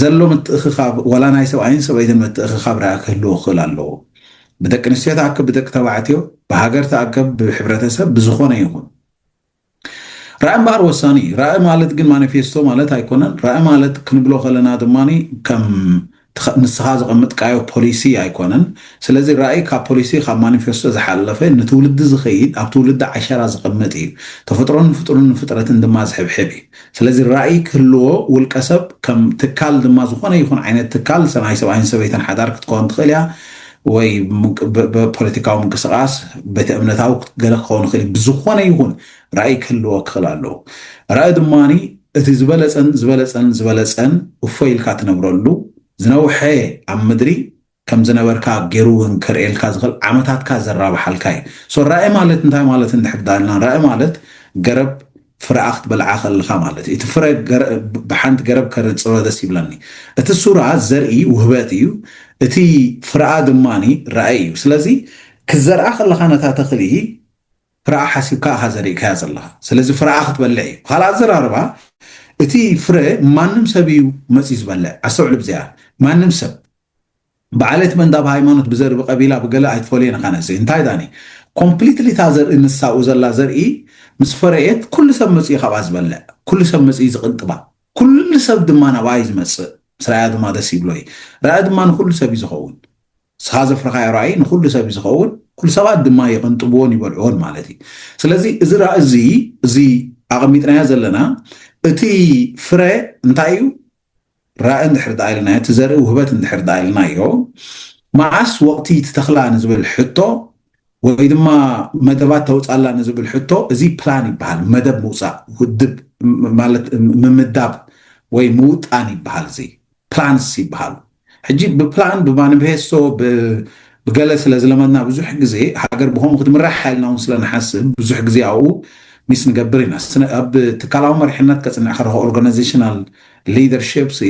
ዘሎ ምትእኽኻብ፣ ዋላ ናይ ሰብኣይን ሰበይትን ምትእኽኻብ ራእይ ክህልዎ ክኽእል ኣለዎ። ብደቂ ኣንስትዮ ተኣከብ፣ ብደቂ ተባዕትዮ፣ ብሃገር ተኣከብ፣ ብሕብረተሰብ፣ ብዝኾነ ይኹን ራእይ እምበኣር ወሳኒ እዩ። ራእይ ማለት ግን ማኒፌስቶ ማለት ኣይኮነን። ራእይ ማለት ክንብሎ ከለና ድማ ከም ትኸ- ንስኻ ዘቐመጥካዮ ፖሊሲ ኣይኮነን። ስለዚ ራእይ ካብ ፖሊሲ ካብ ማኒፌስቶ ዝሓለፈ ንትውልዲ ዝኸይድ ኣብ ትውልዲ ዓሸራ ዝቐመጥ እዩ። ተፈጥሮን ፍጡርን ፍጥረትን ድማ ዝሕብሕብ እዩ። ስለዚ ራእይ ክህልዎ ውልቀ ሰብ ከም ትካል ድማ ዝኾነ ይኹን ዓይነት ትካል ሰ- ናይ ሰብኣይን ሰበይትን ሓዳር ክትከውን ትኽእል እያ ወይ ምንቅ- ብ- ብፖለቲካዊ ምንቅስቃስ ቤተ እምነታዊ ገለ ክኸውን ይኽእል እዩ። ብዝኾነ ይኹን ራእይ ክህልዎ ክኽእል ኣለዎ። ራእይ ድማ እቲ ዝበለፀን ዝበለፀን ዝበለፀን እፎይ ኢልካ ትነብረሉ ዝነውሐ ኣብ ምድሪ ከም ዝነበርካ ገይሩ እውን ከርእየልካ ዝኽእል ዓመታትካ ዘራብሓልካ እዩ። ሶ ራእይ ማለት እንታይ ማለት እንድሕር ዳልና ራእይ ማለት ገረብ ፍረኣ ክትበልዓ ከለኻ ማለት እዩ። እቲ ፍረ ገረ- ብሓንቲ ገረብ ከርፅሮ ደስ ይብለኒ። እቲ ሱራ ዘርኢ ውህበት እዩ። እቲ ፍረኣ ድማ ራእይ እዩ። ስለዚ ክዘርኣ ከለኻ ነታ ተኽሊ ፍረኣ ሓሲብካ ኢኻ ዘሪእካያ ዘለኻ። ስለዚ ፍረኣ ክትበልዕ እዩ። ብኻልእ ኣዘራርባ እቲ ፍረ ማንም ሰብ እዩ መፅዩ ዝበልዕ። ኣስተውዕል ብዚኣ ማንም ሰብ ብዓሌት መንዳ ብሃይማኖት ብዘር ብቀቢላ ብገለ ኣይትፈልዮን ኢኻ ነዚ እንታይ ዳኒ ኮምፕሊትሊ እታ ዘርኢ ንሳኡ ዘላ ዘርኢ ምስ ፈረየት ኩሉ ሰብ መፅዩ ካብኣ ዝበልዕ ኩሉ ሰብ መፅዩ ዝቅንጥባ ኩሉ ሰብ ድማ ናብኣ እዩ ዝመፅእ ስራያ ድማ ደስ ይብሎ እዩ ረኣ ድማ ንኩሉ ሰብ እዩ ዝኸውን ስኻ ዘፍረኻዮ ራእይ ንኩሉ ሰብ እዩ ዝኸውን ኩሉ ሰባት ድማ ይቅንጥብዎን ይበልዕዎን ማለት እዩ ስለዚ እዚ ራእይ እዚ እዚ ኣቐሚጥናዮ ዘለና እቲ ፍረ እንታይ እዩ ራእ እንድሕር ደኣ ኢልናዮ እቲ ዘርኢ ውህበት እንድሕር ደኣ ኢልናዮ መዓስ ወቕቲ ትተኽላ ንዝብል ሕቶ ወይ ድማ መደባት ተውፃላ ንዝብል ሕቶ እዚ ፕላን ይበሃል መደብ ምውፃእ ውድብ ማለት ምምዳብ ወይ ምውጣን ይበሃል እዚ ፕላንስ ይበሃሉ ሕጂ ብፕላን ብማኒፌስቶ ብገለ ስለ ዝለመድና ብዙሕ ግዜ ሃገር ብከምኡ ክትምራሕ ሓይልና እውን ስለ ንሓስብ ብዙሕ ግዜ ኣብኡ ሚስ ንገብር ኢና። ስነ- ኣብ ትካላዊ መሪሕነት ከፅንዕ ከለኹ organizational leadership ሲ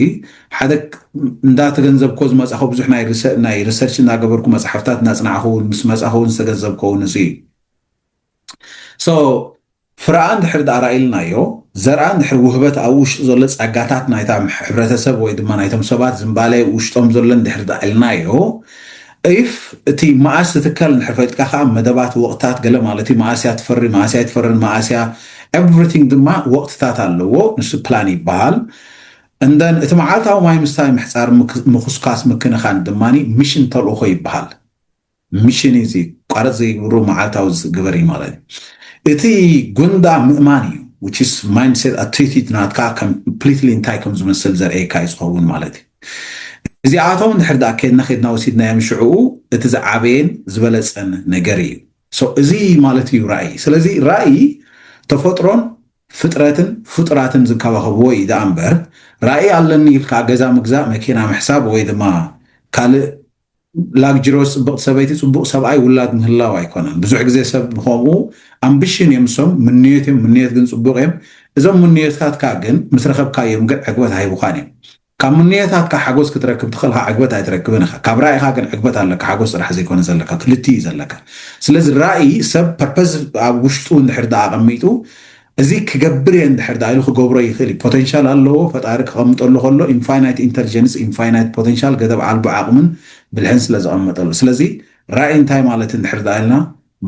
ሓደ ክ- እንዳተገንዘብኮ ዝመፃኹ ብዙሕ ናይ ሪሰ- ናይ research እንዳገበርኩ መፅሓፍታት እናፅናዕኹ እውን ምስ መፃኹ እውን ዝተገንዘብኮ እውን እዚ እዩ። So ፍረኣ እንድሕር ደኣ ራኢልናዮ ዘርኣ እንድሕር ውህበት ኣብ ውሽጡ ዘሎ ጸጋታት ናይታ ሕብረተሰብ ወይ ድማ ናይቶም ሰባት ዝንባለ ውሽጦም ዘሎ እንድሕር ደኣ ኢልናዮ if እቲ መኣስ ትትከል እንድሕር ፈሊጥካ ከዓ መደባት ወቕታት ገለ ማለት እዩ። መኣስ እያ ትፈሪ፣ መኣስ እያ ትፈርን፣ መኣስ እያ everything ድማ ወቕትታት ኣለዎ። ንሱ ፕላን ይበሃል። እንደን እቲ መዓልታዊ ማይ ምስታይ ምሕፃር ምክ- ምኹስኳስ ምክንኻን ድማ ሚሽን ተልእኾ ይበሃል። ሚሽን እዚ ቋረፅ ዘይግብሩ መዓልታዊ ዝግበር እዩ ማለት እዩ። እቲ ጉንዳ ምእማን እዩ which is mindset attitude ናትካ completely እንታይ ከም ዝመስል ዘርእየካ እዩ ዝኸውን ማለት እዩ። እዚኣቶም እንድሕር ደኣ ከድና ከድና ወሲድናዮም ሽዕኡ እቲ ዝዓበየን ዝበለፀን ነገር እዩ። So እዚ ማለት እዩ ራእይ። ስለዚ ራእይ ተፈጥሮን ፍጥረትን ፍጡራትን ዝከባኸብዎ እዩ ደኣ እምበር ራእይ ኣለኒ ኢልካ ገዛ ምግዛእ መኪና ምሕሳብ ወይ ድማ ካልእ ላግጅሮስ ፅብቕቲ ሰበይቲ ፅቡቕ ሰብኣይ ውላድ ምህላው ኣይኮነን። ብዙሕ ግዜ ሰብ ብከምኡ ኣምቢሽን እዮም እሶም ምንዮት እዮም ምንዮት ግን ፅቡቕ እዮም። እዞም ምንዮትካትካ ግን ምስ ረኸብካዮም ግን ዕግበት ኣይቡኻን እዮም። ካብ ምንዮታትካ ሓጎስ ክትረክብ ትኽእል ኢኻ፣ ዕግበት ኣይትረክብን ኢኻ። ካብ ራእይኻ ግን ዕግበት ኣለካ፣ ሓጎስ ጥራሕ ዘይኮነ ዘለካ ክልቲ እዩ ዘለካ። ስለዚ ራእይ ሰብ ፐርፐዝ ኣብ ውሽጡ እንድሕር ደኣ ኣቐሚጡ እዚ ክገብር እየ እንድሕር ደኣ ኢሉ ክገብሮ ይኽእል እዩ። ፖቴንሻል ኣለዎ። ፈጣሪ ክቐምጠሉ ከሎ ኢንፋይናይት ኢንተሊጀንስ ኢንፋይናይት ፖቴንሻል ገደብ ኣልቦ ዓቕምን ብልሕን ስለ ዘቐመጠሉ። ስለዚ ራእይ እንታይ ማለት እንድሕር ደኣ ኢልና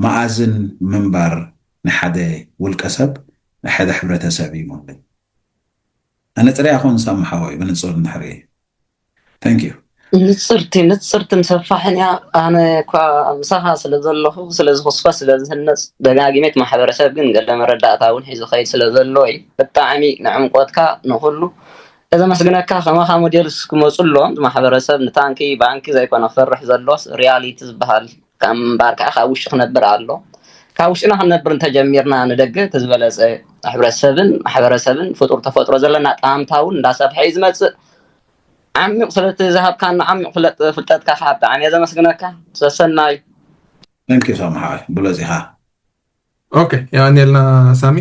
መኣዝን ምንባር ንሓደ ውልቀ ሰብ ንሓደ ሕብረተሰብ እዩ ማለት እዩ። ኣነ ጥራይ ኣይኮን ሳሚ ሓወይ ብንጹር እንድሕር እየ። Thank you። ንጽርቲ ንጽርትን ሰፋሕን እያ። ኣነ እኳ ምሳኻ ስለ ዘለኹ ስለዚ ኩስኳስ ስለ ዝህነጽ ደጋጊመት ማሕበረሰብ ግን ገለ መረዳእታ እውን ሒዙ ኸይድ ስለ ዘለዎ እዩ። ብጣዕሚ ንዕምቆትካ ንኹሉ እዘመስግነካ። ከማኻ ሞዴልስ ክመፁ ኣለዎም። ማሕበረሰብ ንታንኪ ባንኪ ዘይኮነ ክፈርሕ ዘሎስ ሪያሊቲ ዝበሃል ካብ ምንባር ከዓ ካብ ውሽጢ ክነብር ኣሎ። ካብ ውሽጥና ክንነብር እንተጀሚርና ንደገ እቲ ዝበለፀ ሕብረተሰብን ማሕበረሰብን ፍጡር ተፈጥሮ ዘለና ጣምታ እውን እንዳሰፍሐ እዩ ዝመፅእ። ዓሚቕ ስለቲ ዝሃብካና ዓሚቕ ፍለጥ ፍልጠትካ ከዓ ብጣዕሚ እየ ዘመስግነካ። ሰሰናዩ። Thank you ሳሚ ሓወይ ብለፂኻ። ኦኬ የቐንየልና ሳሚ።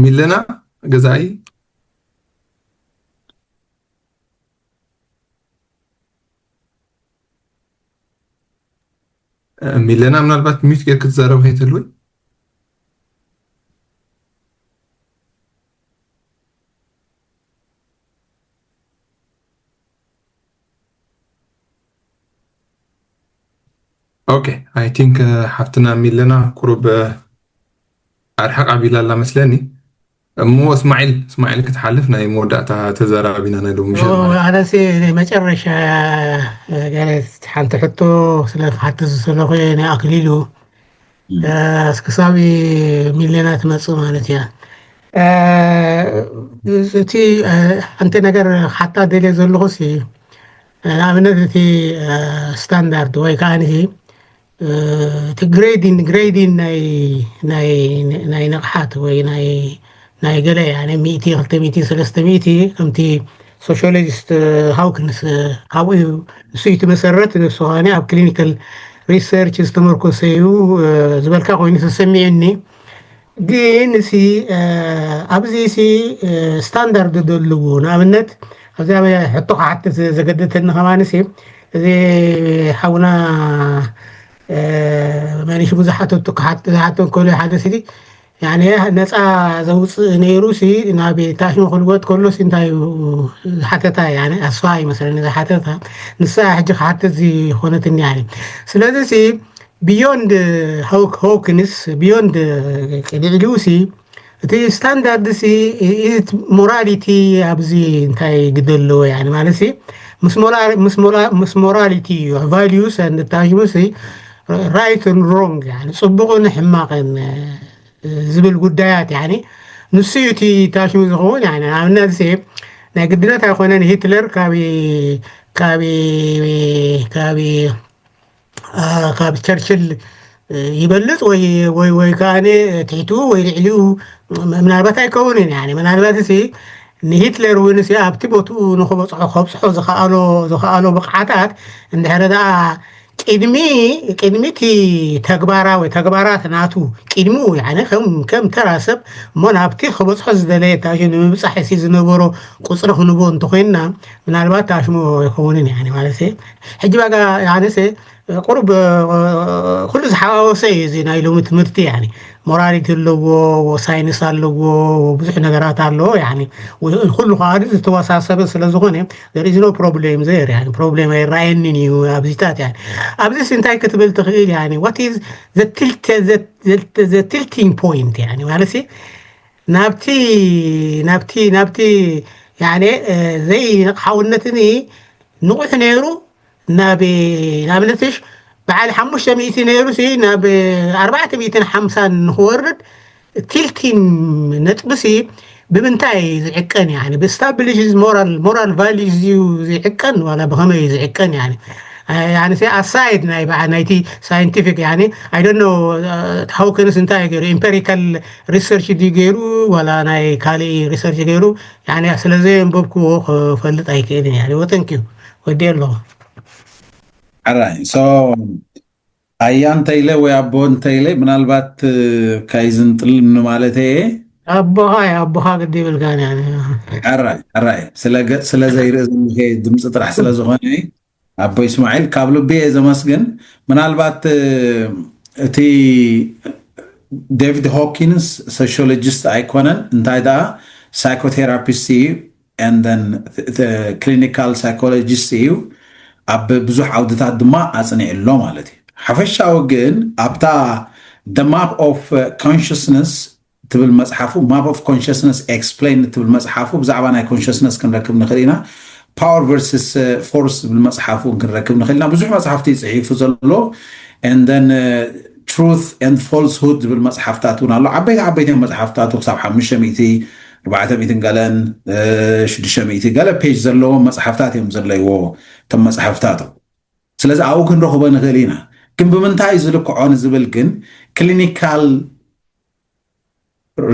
ሚለና ገዛኢ ሚለና ምናልባት ሚዩት ጌርክ ትዛረብ ከይትህልዊ። ኦኬ I think ሓፍትና ሚለና ቁሩብ ኣርሕቕ ኣቢላ ኣላ መስለኒ። እሞ እስማዒል እስማዒል ክትሓልፍ ናይ መወዳእታ ተዘራቢና ናይ ሎሚ ምሸት ማለት እዩ። ኣነሲ ናይ መጨረሻ ገለ ሓንቲ ሕቶ ስለ ክሓትት ዝሰለኹ ናይ ኣክሊሉ እስክሳብ ሚሌና ትመፅእ ማለት እያ። እቲ ሓንቲ ነገር ሓታ ደልየ ዘለኹ ሲ ንኣብነት እቲ ስታንዳርድ ወይ ከዓ እቲ ግሬዲን ግሬዲን ናይ ናይ ናይ ንቕሓት ወይ ናይ ናይ ገለ ያኔ ሚእቲ ክልተ ሚእቲ ሰለስተ ሚእቲ ከምቲ ሶሽዮሎጂስት ሃውክንስ ካብኡ እዩ እሱ እዩ ትመሰረት ንሱ ከዓኒ ኣብ ክሊኒካል ሪሰርች ዝተመርኮሰ እዩ ዝበልካ ኮይኑ ተሰሚዑኒ። ግን ሲ ኣብዚ ሲ ስታንዳርድ ደልዎ ንኣብነት ኣብዚ ኣብ ሕቶ ክሓትት ዘገደተኒ ከማን ሲ እዚ ሓውና መኒሽ ብዙሓት ክሓት ዝሓቶ ከሎ ሓደ ስዲ ያኔ ነፃ ዘውፅእ ነይሩ ሲ ናብ ታሽሙ ክልወጥ ከሎ ሲ እንታይ እዩ ዝሓተታ ያኔ ኣስፋ ይመስለኒ ዝሓተታ ንሳ ሕጂ ክሓትት ዝኾነትኒ ያኔ ስለዚ ሲ ቢዮንድ ሆክንስ ቢዮንድ ቅድዕሊው ሲ እቲ ስታንዳርድ ሲ ሞራሊቲ ኣብዚ እንታይ ግደ ኣለዎ ያኔ ማለት ሲ ምስ ሞራሊቲ እዩ ቫሊዩስ ንታሽሙ ሲ ራይትን ሮንግ ጽቡቕን ሕማቕን ዝብል ጉዳያት ያኒ ንሱ እዩ እቲ ታሽሙ ዝኸውን ያኒ ኣብነት ሲ ናይ ግድነት ኣይኮነን ሂትለር ካብ ካብ ካብ ካብ ቸርችል ይበልፅ ወይ ወይ ወይ ከዓ ትሕትኡ ወይ ልዕሊኡ ምናልባት ኣይከውንን ያኒ ምናልባት ሲ ንሂትለር እውን ሲ ኣብቲ ቦትኡ ንክበፅሖ ከብፅሖ ዝኸኣሎ ዝኸኣሎ ብቕዓታት እንድሕረ ደኣ ቅድሚ ቅድሚ እቲ ተግባራዊ ተግባራት ናቱ ቅድሚኡ ያኒ ከም ከም ተራ ሰብ እሞ ናብቲ ክበፅሖ ዝደለየ ታሽ ንምብፃሕ ሲ ዝነበሮ ቁፅሪ ክንቦ እንተኮይንና ምናልባት ታሽሞ ኣይከውንን ያኒ ማለት ሕጂ ባጋ ያነሰ ቁሩብ ኩሉ ዝሓዋወሰ እዩ እዚ ናይ ሎሚ ትምህርቲ ያኒ ሞራሊቲ ኣለዎ ሳይንስ ኣለዎ ብዙሕ ነገራት ኣለዎ ያኒ ኩሉ ከዓ ዝተወሳሰበ ስለዝኮነ there is no problem there ያኒ problem ኣይረኣየንን እዩ ኣብዚታት ያኒ ኣብዚስ እንታይ ክትብል ትኽእል ያኒ what is the tilt the tilting point ያኒ ማለት ናብቲ ናብቲ ናብቲ ያኒ ዘይንቕሓውነትኒ ንቑሕ ነይሩ ናብ ንኣብነትሽ በዓል ሓሙሽተ ሚእቲ ነይሩ ሲ ናብ ኣርባዕተ ሚእትን ሓምሳን ንክወርድ ቲልቲን ነጥቢ ሲ ብምንታይ ዝዕቀን ያኒ ብስታብሊሽ ሞራል ሞራል ቫሊዩስ እዩ ዝዕቀን ዋላ ብኸመይ እዩ ዝዕቀን ያኒ ያኒ ሲ ኣሳይድ ናይ በዓ ናይቲ ሳይንቲፊክ ያኒ ኣይ ዶንት ኖ ሃውከንስ እንታይ ገይሩ ኢምፔሪካል ሪሰርች ድዩ ገይሩ ዋላ ናይ ካልእ ሪሰርች ገይሩ ያኒ ስለ ዘየንበብክዎ ክፈልጥ ኣይክእልን ያኒ ወተንኪዩ ወዲ ኣለኹ ኣራይ ሶ ኣያ እንተኢለ ወይ ኣቦ እንተኢለ ምናልባት ካይዝንጥልኒ ማለት እየ ኣቦኻ እዩ ኣቦኻ ግዲ ይብልካ ያኒ ኣራይ ኣራይ ስለ ገጽ ስለ ዘይርኢ ዘለኸ ድምፂ ጥራሕ ስለ ዝኾነ ኣቦ እስማዒል ካብ ልቢ እየ ዘመስግን ምናልባት እቲ ዴቪድ ሆኪንስ ሶሽዮሎጂስት ኣይኮነን እንታይ ደኣ ሳይኮቴራፒስት እዩ and then clinical psychologist እዩ ኣብ ብዙሕ ዓውድታት ድማ ኣፅኒዕሎ ማለት እዩ ሓፈሻዊ ግን ኣብታ the map of consciousness ትብል መፅሓፉ map of consciousness explain ትብል መፅሓፉ ብዛዕባ ናይ consciousness ክንረክብ ንኽእል ኢና power versus force ዝብል መፅሓፉ ክንረክብ ንኽእል ኢና ብዙሕ መፅሓፍቲ ፅሒፉ ዘሎ and then truth and falsehood ዝብል መፅሓፍታት እውን ኣሎ ዓበይቲ ዓበይቲ መፅሓፍታቱ ክሳብ ሓሙሽተ ሚእቲ ኣርባዕተ ሚእትን ገለን ሽዱሽተ ሚእቲ ገለ ፔጅ ዘለዎም መፅሓፍታት እዮም ዘለይዎ ከም መፅሓፍታቱ ስለዚ ኣብኡ ክንረኽቦ ንኽእል ኢና ግን ብምንታይ ዝልክዖ ንዝብል ግን clinical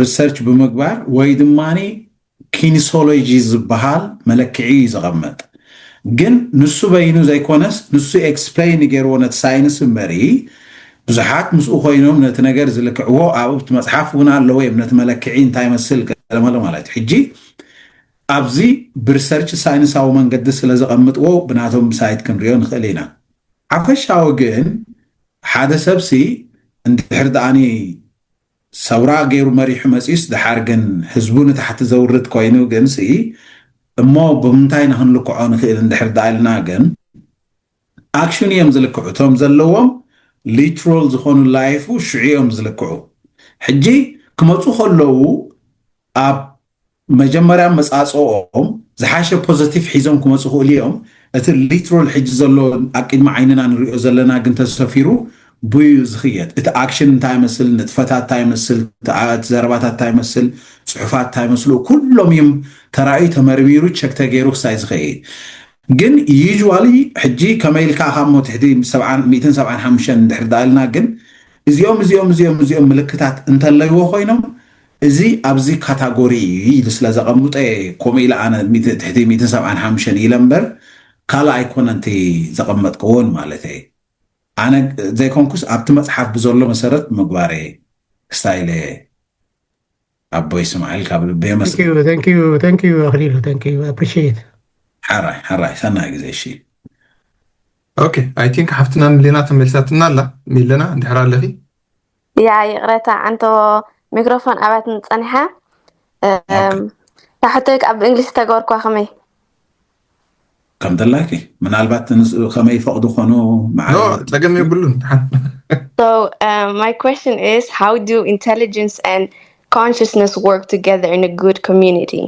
research ብምግባር ወይ ድማ ኪኒሶሎጂ ዝበሃል መለክዒ እዩ ዘቐመጥ ግን ንሱ በይኑ ዘይኮነስ ንሱ explain ገይርዎ ነቲ ሳይንስ እምበሪ ብዙሓት ምስኡ ኮይኖም ነቲ ነገር ዝልክዕዎ ኣብቲ መፅሓፍ እውን ኣለዎ እዮም ነቲ መለክዒ እንታይ መስል ገለመለ ማለት ሕጂ ኣብዚ ብሪሰርች ሳይንሳዊ መንገዲ ስለ ዘቐምጥዎ ብናቶም ሳይት ክንሪኦ ንኽእል ኢና ሓፈሻዊ ግን ሓደ ሰብሲ እንድሕር ደኣኒ ሰውራ ገይሩ መሪሑ መፂኡስ ደሓር ግን ህዝቡ ንታሕቲ ዘውርድ ኮይኑ ግን ሲ እሞ ብምንታይ ንክንልክዖ ንክእል እንድሕር ደኣ ኢልና ግን ኣክሽን እዮም ዝልክዑ እቶም ዘለዎም ሊትራል ዝኾኑ ላይፉ ሽዑ እዮም ዝልክዑ ሕጂ ክመፁ ከለዉ ኣብ መጀመርያ መጻጽኦም ዝሓሸ ፖዘቲቭ ሒዞም ክመፁ ክእሉ እዮም እቲ ሊትራል ሕጂ ዘሎ ኣቂድሚ ዓይንና ንሪኦ ዘለና ግን ተሰፊሩ ብዩ ዝኽየድ እቲ ኣክሽን እንታይ ይመስል ንጥፈታት እንታይ ይመስል እቲ ዘረባታት እንታይ ይመስል ፅሑፋት እንታይ ይመስሉ ኩሎም እዮም ተራእዩ ተመርሚሩ ቸክ ተገይሩ ክሳይ ዝኽእል ግን ዩዋሊ ሕጂ ከመይ ኢልካ ካብ ሞ ትሕቲ ሰብዓን ሓሙሽተን እንድሕር ዳልና ግን እዚኦም እዚኦም እዚኦም እዚኦም ምልክታት እንተለይዎ ኮይኖም እዚ ኣብዚ ካታጎሪ እዩ ኢሉ ስለ ዘቐምጦ እየ ከምኡ ኢለ ኣነ ትሕቲ ሚእትን ሰብዓን ሓሙሽተን ኢለ እምበር ካልእ ኣይኮነን እቲ ዘቐመጥክዎን ማለት እየ ኣነ ዘይኮንኩስ ኣብቲ መፅሓፍ ብዘሎ መሰረት ምግባር እየ ክስታይ ኢለ ኣቦይ ስምዓል ካብ ልቢ የመስግን ኣክሊሉ appreciate ሓራይ ሓራይ ሰናይ ግዜ እሺ okay I think ሓፍትና ሚለና ተመልሳትና ኣላ ሚለና እንድሕር ኣለኺ ያ ይቕረታ ዓንቶ ሚክሮፎን ኣባትኒ ጸኒሓ ታሕቶይ ካብ እንግሊሽ ተገበርኳ ከመይ ከም ደላኪ ምናልባት ከመይ ይፈቕዱ ኾኑ ጸገም የብሉን So um, my question is how do intelligence and consciousness work together in a good community?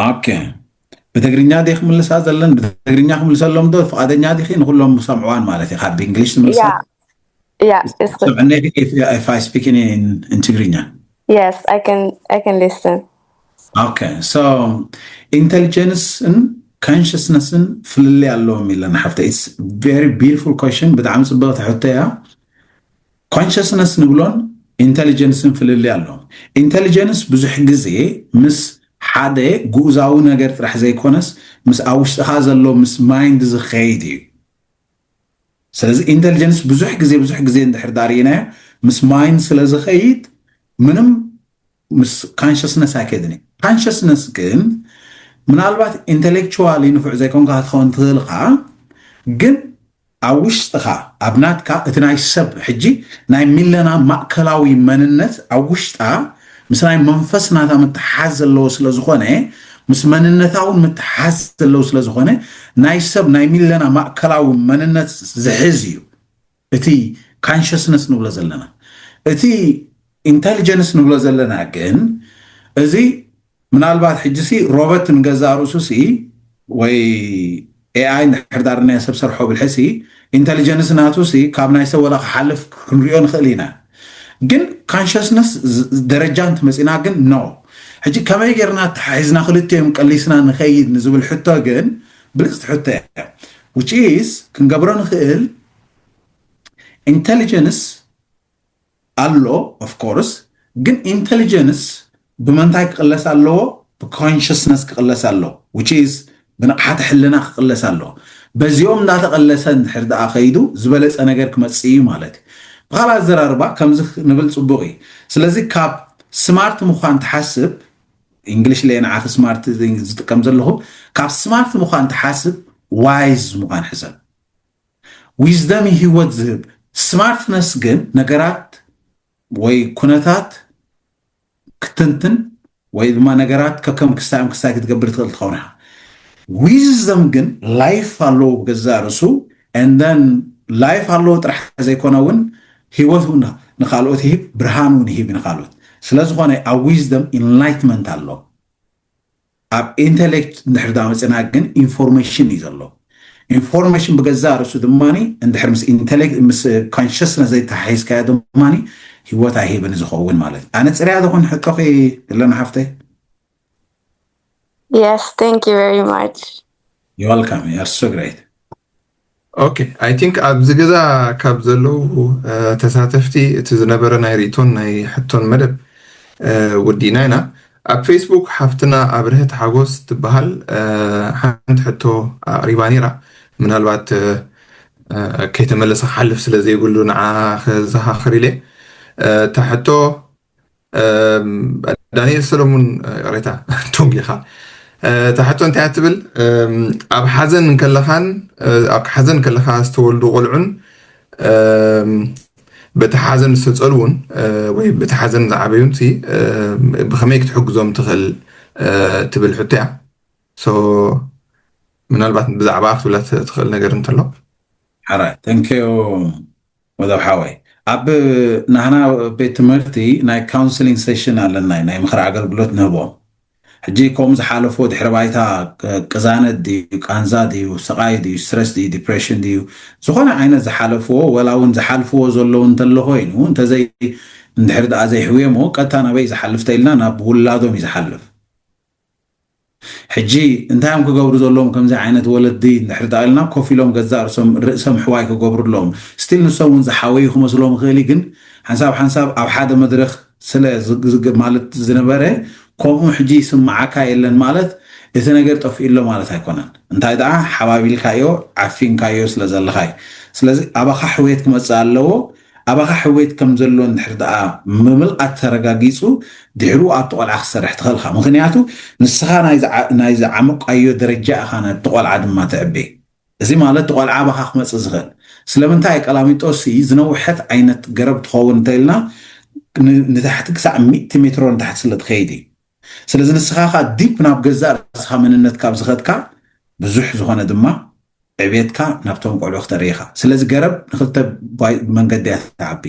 Okay ብትግርኛ ዲ ክምልሳ ዘለን ብትግርኛ ክምልሰሎም ዶ ፍቓደኛ ዲኺ ንኩሎም ሰምዕዋን ማለት እዩ ካብ ብእንግሊሽ ትምልሳ Yeah, it's good. ሰምዕኒ ዲኺ if I speak in, in ትግርኛ Yes, I can I can listen. Okay, so intelligence ን consciousness ን ፍልልይ ኣለዎም ኢለን ሓፍተ it's very beautiful question ብጣዕሚ ፅብቕቲ ሕቶ እያ consciousness ንብሎን intelligence ን ፍልልይ ኣለዎም intelligence ብዙሕ ግዜ ምስ ሓደ ግኡዛዊ ነገር ጥራሕ ዘይኮነስ ምስ ኣብ ውሽጥኻ ዘሎ ምስ mind ዝኸይድ እዩ ስለዚ ኢንቴሊጀንስ ብዙሕ ግዜ ብዙሕ ግዜ እንድሕር ዳርኢናዮ ምስ ማይንድ ስለ ዝኸይድ ምንም ምስ ካንሽስነስ ኣይከድን እዩ። ካንሽስነስ ግን ምናልባት ኢንቴሌክቹዋሊ ንፉዕ ዘይኮንካ ክትኸውን ትኽእል ኢኻ፣ ግን ኣብ ውሽጥኻ ኣብ ናትካ እቲ ናይ ሰብ ሕጂ ናይ ሚለና ማእከላዊ መንነት ኣብ ውሽጣ ምስ ናይ መንፈስ ናታ ምትሓዝ ዘለዎ ስለ ዝኾነ፣ ምስ መንነታ እውን ምትሓዝ ዘለዎ ስለ ዝኾነ፣ ናይ ሰብ ናይ ሚለና ማእከላዊ መንነት ዝሕዝ እዩ። እቲ ካንሽስነስ ንብሎ ዘለና፣ እቲ ኢንተሊጀንስ ንብሎ ዘለና ግን፣ እዚ ምናልባት ሕጂ ሲ ሮበት ንገዛ ርእሱ ሲ ወይ ኤኣይ እንድሕር ዳር ናይ ሰብ ሰርሖ ብልሒ ሲ ኢንተሊጀንስ ናቱ ሲ ካብ ናይ ሰብ ወላ ክሓልፍ ክንሪኦ ንኽእል ኢና። ግን ካንሽስነስ ደረጃ እንትመፂና ግን ኖ። ሕጂ ከመይ ጌርና ተሓሒዝና ክልቲኦም ቀሊስና ንኸይድ ንዝብል ሕቶ ግን ብልፅቲ ሕቶ እያ። Which is ክንገብሮ ንኽእል ኢንተሊጀንስ ኣሎ of course፣ ግን ኢንተሊጀንስ ብመንታይ ክቕለስ ኣለዎ? ብኮንሽስነስ ክቕለስ ኣለዎ። Which is ብንቕሓተ ሕልና ክቕለስ ኣለዎ። በዚኦም እንዳተቐለሰ እንድሕር ደኣ ከይዱ ዝበለፀ ነገር ክመፅእ እዩ ማለት እዩ። ብኻልእ ኣዘራርባ ከምዚ ንብል ፅቡቕ እዩ። ስለዚ ካብ ስማርት ምዃን ትሓስብ፣ እንግሊሽ ለየ ንዓኺ ስማርት ዝጥቀም ዘለኹ፣ ካብ ስማርት ምዃን ትሓስብ ዋይዝ ምዃን ሕሰብ። ዊዝደም ህይወት ዝህብ። ስማርትነስ ግን ነገራት ወይ ኩነታት ክትንትን ወይ ድማ ነገራት ከከም ክስታዮም ክስታይ ክትገብር ትኽእል ትኸውን ኢኻ። ዊዝደም ግን ላይፍ ኣለዎ ብገዛእ ርእሱ። And then ላይፍ ኣለዎ ጥራሕ ዘይኮነ እውን ህይወት እውን ንካልኦት ይህብ፣ ብርሃን እውን ይህብ ንካልኦት። ስለዝኾነ ኣብ ዊዝደም ኢንላይትመንት ኣሎ። ኣብ ኢንቴሌክት እንድሕር ዳ መፅና ግን ኢንፎርሜሽን እዩ ዘሎ። ኢንፎርሜሽን ብገዛእ ርእሱ ድማ እንድሕር ምስ ኢንቴሌክት ምስ ኮንሽስነስ ዘይተሓሒዝካዮ ድማ ህይወት ኣይህብን ዝኸውን ማለት እዩ። ኣነ ፅርያ ዝኾን ሕቶኺ ኣለና ሓፍተይ? Yes, thank you very much. You're welcome. You're so great. Okay, I think ኣብዚ ገዛ ካብ ዘለዉ ተሳተፍቲ እቲ ዝነበረ ናይ ርእቶን ናይ ሕቶን መደብ ወዲእና ኢና። ኣብ ፌስቡክ ሓፍትና ኣብርህት ሓጎስ ትበሃል ሓንቲ ሕቶ ኣቕሪባ ነይራ። ምናልባት ከይተመለሰ ክሓልፍ ስለ ዘይብሉ ንዓ ክዘኻኽር ኢለ። እታ ሕቶ ዳንኤል ሰለሙን፣ ይቕሬታ፣ ቶንግ ኢኻ። እታ ሕቶ እንታይ እያ ትብል? ኣብ ሓዘን እንከለኻን ኣብ ሓዘን ከለኻ ዝተወልዱ ቆልዑን በቲ ሓዘን ዝተፀልውን ወይ በቲ ሓዘን ዝዓበዩን ሲ ብኸመይ ክትሕግዞም ትኽእል ትብል ሕቶ እያ። ሶ ምናልባት ብዛዕባ ክትብላ ትኽእል ነገር እንተሎ። ሓራይ፣ ተንክዮ ወደብ ሓወይ። ኣብ ናህና ቤት ትምህርቲ ናይ ካውንስሊንግ ሴሽን ኣለና፣ ናይ ምኽሪ ኣገልግሎት ንህቦም። ሕጂ ከምኡ ዝሓለፍዎ ድሕሪ ባይታ ቅዛነት ድዩ፣ ቃንዛ ድዩ፣ ስቓይ ድዩ፣ ስትረስ ድዩ፣ ዲፕሬሽን ድዩ፣ ዝኾነ ዓይነት ዝሓለፍዎ፣ ወላ እውን ዝሓልፍዎ ዘለዉ እንተሎ ኮይኑ፣ እንተዘይ እንድሕር ደኣ ዘይሕውየሞ ቀጥታ ናበይ ዝሓልፍ ተኢልና ናብ ውላዶም እዩ ዝሓልፍ። ሕጂ እንታይ እዮም ክገብሩ ዘለዎም? ከምዚ ዓይነት ወለዲ እንድሕር ደኣ ኢልና ኮፍ ኢሎም ገዛእ ርእሶም ርእሰ ምሕዋይ ክገብሩ ኣለዎም። ስቲል ንሶም እውን ዝሓወዩ ክመስሎም ይኽእል እዩ፣ ግን ሓንሳብ ሓንሳብ ኣብ ሓደ መድረኽ ስለ ማለት ዝነበረ ከምኡ ሕጂ ይስምዓካ የለን ማለት እቲ ነገር ጠፊኡ ኣሎ ማለት ኣይኮነን። እንታይ ደኣ ሓባቢልካዮ ዓፊንካዮ ስለ ዘለኻ እዩ። ስለዚ ኣባኻ ሕውየት ክመፅእ ኣለዎ። ኣባኻ ሕውየት ከም ዘሎ እንድሕር ደኣ ምምልኣት ተረጋጊፁ ድሕሩ ኣብቲ ቆልዓ ክሰርሕ ትኽእልካ። ምክንያቱ ንስኻ ናይ ዝዓመቃዮ ደረጃ ኢኻ ነቲ ቆልዓ ድማ ትዕቤ። እዚ ማለት እቲ ቆልዓ ኣባኻ ክመፅእ ዝኽእል ስለምንታይ ቀላሚጦስ ዝነውሐት ዓይነት ገረብ ትኸውን እንተኢልና ንታሕቲ ክሳዕ ሚእቲ ሜትሮ ንታሕቲ ስለ ትኸይድ እዩ። ስለዚ ንስኻ ካ ዲፕ ናብ ገዛእ ርእስኻ መንነት ካብ ዝኸድካ ብዙሕ ዝኾነ ድማ ዕቤትካ ናብቶም ቆልዑ ክተርኢ ኢኻ። ስለዚ ገረብ ንክልተ መንገዲ እያ ትዓቢ፣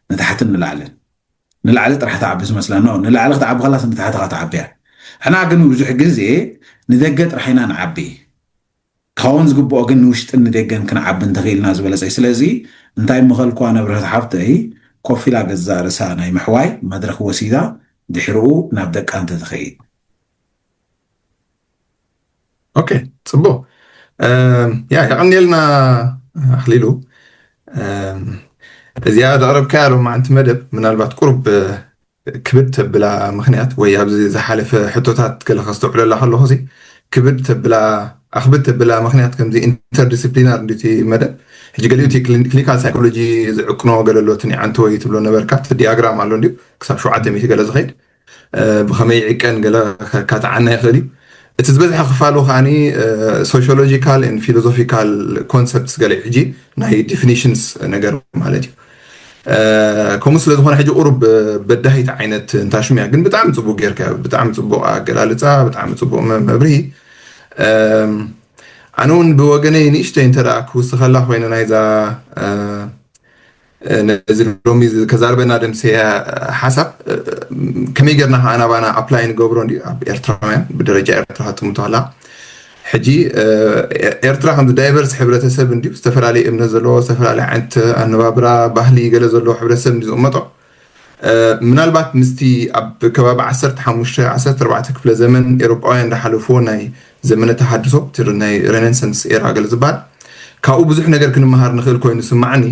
ንታሕትን ንላዕልን። ንላዕሊ ጥራሕ ትዓቢ ዝመስለና፣ ንላዕሊ ክትዓቢ ከላስ ንታሕቲ ካ ትዓቢ እያ። ሕና ግን ብዙሕ ግዜ ንደገ ጥራሕ ኢና ንዓቢ። ክኸውን ዝግብኦ ግን ንውሽጥን ንደገን ክንዓቢ እንተኽኢልና ዝበለጸ እዩ። ስለዚ እንታይ ምኸልኳ ነብርህት ሓፍተይ ኮፍ ኢላ ገዛእ ርእሳ ናይ ምሕዋይ መድረኽ ወሲዳ ድሕርኡ ናብ ደቃ እንተትኸይድ። ኦኬ፣ ጽቡቕ። ያ የቐንየልና ኣኽሊሉ። እዚኣ ዘቕረብካያ ሎማዓንቲ መደብ ምናልባት ቁሩብ ክብድ ተብላ ምክንያት ወይ ኣብዚ ዝሓለፈ ሕቶታት ገለ ከስተውዕለላ ከለኹ ሲ ክብድ ተብላ ኣኽብድ ተብላ ምክንያት ከምዚ ኢንተርዲስፕሊናር እንዲቲ መደብ ሕጂ ገሊኡ እቲ ክሊኒካል ሳይኮሎጂ ዝዕቅኖ ገለ ኣሎ። እቲ ኒዓንተ ወይ ትብሎ ነበርካ፣ እቲ ዲያግራም ኣሎ እንዲዩ ክሳብ ሸውዓተ ሚእቲ ገለ ዝኸይድ ብኸመይ ይዕቀን ገለ ከካትዓና ይኽእል እዩ። እቲ ዝበዝሐ ክፋሉ ከዓኒ ሶሽዮሎጂካል ን ፊሎዞፊካል ኮንሰፕትስ ገለ እዩ። ሕጂ ናይ ዲፊኒሽንስ ነገር ማለት እዩ። ከምኡ ስለ ዝኾነ ሕጂ ቁሩብ በዳሂት ዓይነት እንታሽም እያ፣ ግን ብጣዕሚ ፅቡቅ ጌርካ፣ ብጣዕሚ ፅቡቅ ኣገላልፃ፣ ብጣዕሚ ፅቡቅ መብርሂ። ኣነ እውን ብወገነይ ንእሽተይ እንተ ክውስኸላ ኮይነ ናይዛ ነዚ ሎሚ ከዛርበና ደምሰያ ሓሳብ ከመይ ጌርና ከዓ ናባና ኣፕላይ ንገብሮ እንዲ ኣብ ኤርትራውያን ብደረጃ ኤርትራ ጥምቶ ኣላ። ሕጂ ኤርትራ ከምዚ ዳይቨርስ ሕብረተሰብ እንዲ ዝተፈላለዩ እምነት ዘለዎ፣ ዝተፈላለዩ ዓይነት ኣነባብራ፣ ባህሊ ገለ ዘለዎ ሕብረተሰብ እንዲ ዝቕመጦ፣ ምናልባት ምስቲ ኣብ ከባቢ ዓሰርተ ሓሙሽተ ዓሰርተ ኣርባዕተ ክፍለ ዘመን ኤሮጳውያን እንዳሓለፍዎ ናይ ዘመነ ተሃድሶ፣ ናይ ሬኔሰንስ ኤራ ገለ ዝበሃል፣ ካብኡ ብዙሕ ነገር ክንመሃር ንኽእል ኮይኑ ስማዓኒ።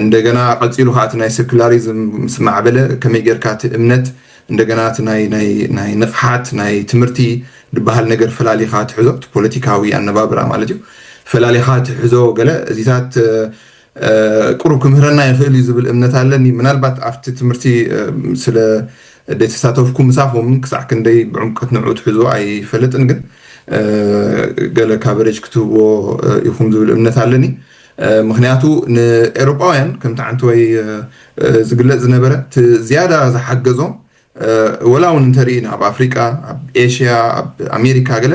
እንደገና ቀፂሉ ከዓ እቲ ናይ ሴኩላሪዝም ምስ ማዕበለ ከመይ ጌርካ እቲ እምነት እንደገና እቲ ናይ ናይ ናይ ንቕሓት ናይ ትምህርቲ ዝበሃል ነገር ፈላሊኻ ትሕዞ፣ እቲ ፖለቲካዊ ኣነባብራ ማለት እዩ፣ ፈላሊኻ ትሕዞ ገለ እዚታት ቁሩብ ክምህረና ይኽእል እዩ ዝብል እምነት ኣለኒ። ምናልባት ኣብቲ ትምህርቲ ስለ ዘይተሳተፍኩ ምሳኹም ክሳዕ ክንደይ ብዕምቀት ንዑ ትሕዞ ኣይፈልጥን፣ ግን ገለ ካቨሬጅ ክትህብዎ ኢኹም ዝብል እምነት ኣለኒ። ምክንያቱ ንኤሮጳውያን ከምቲ ዓንተወይ ዝግለጽ ዝነበረ እቲ ዝያዳ ዝሓገዞም ወላ እውን እንተርኢና ኣብ ኣፍሪቃ፣ ኣብ ኤሽያ፣ ኣብ ኣሜሪካ ገለ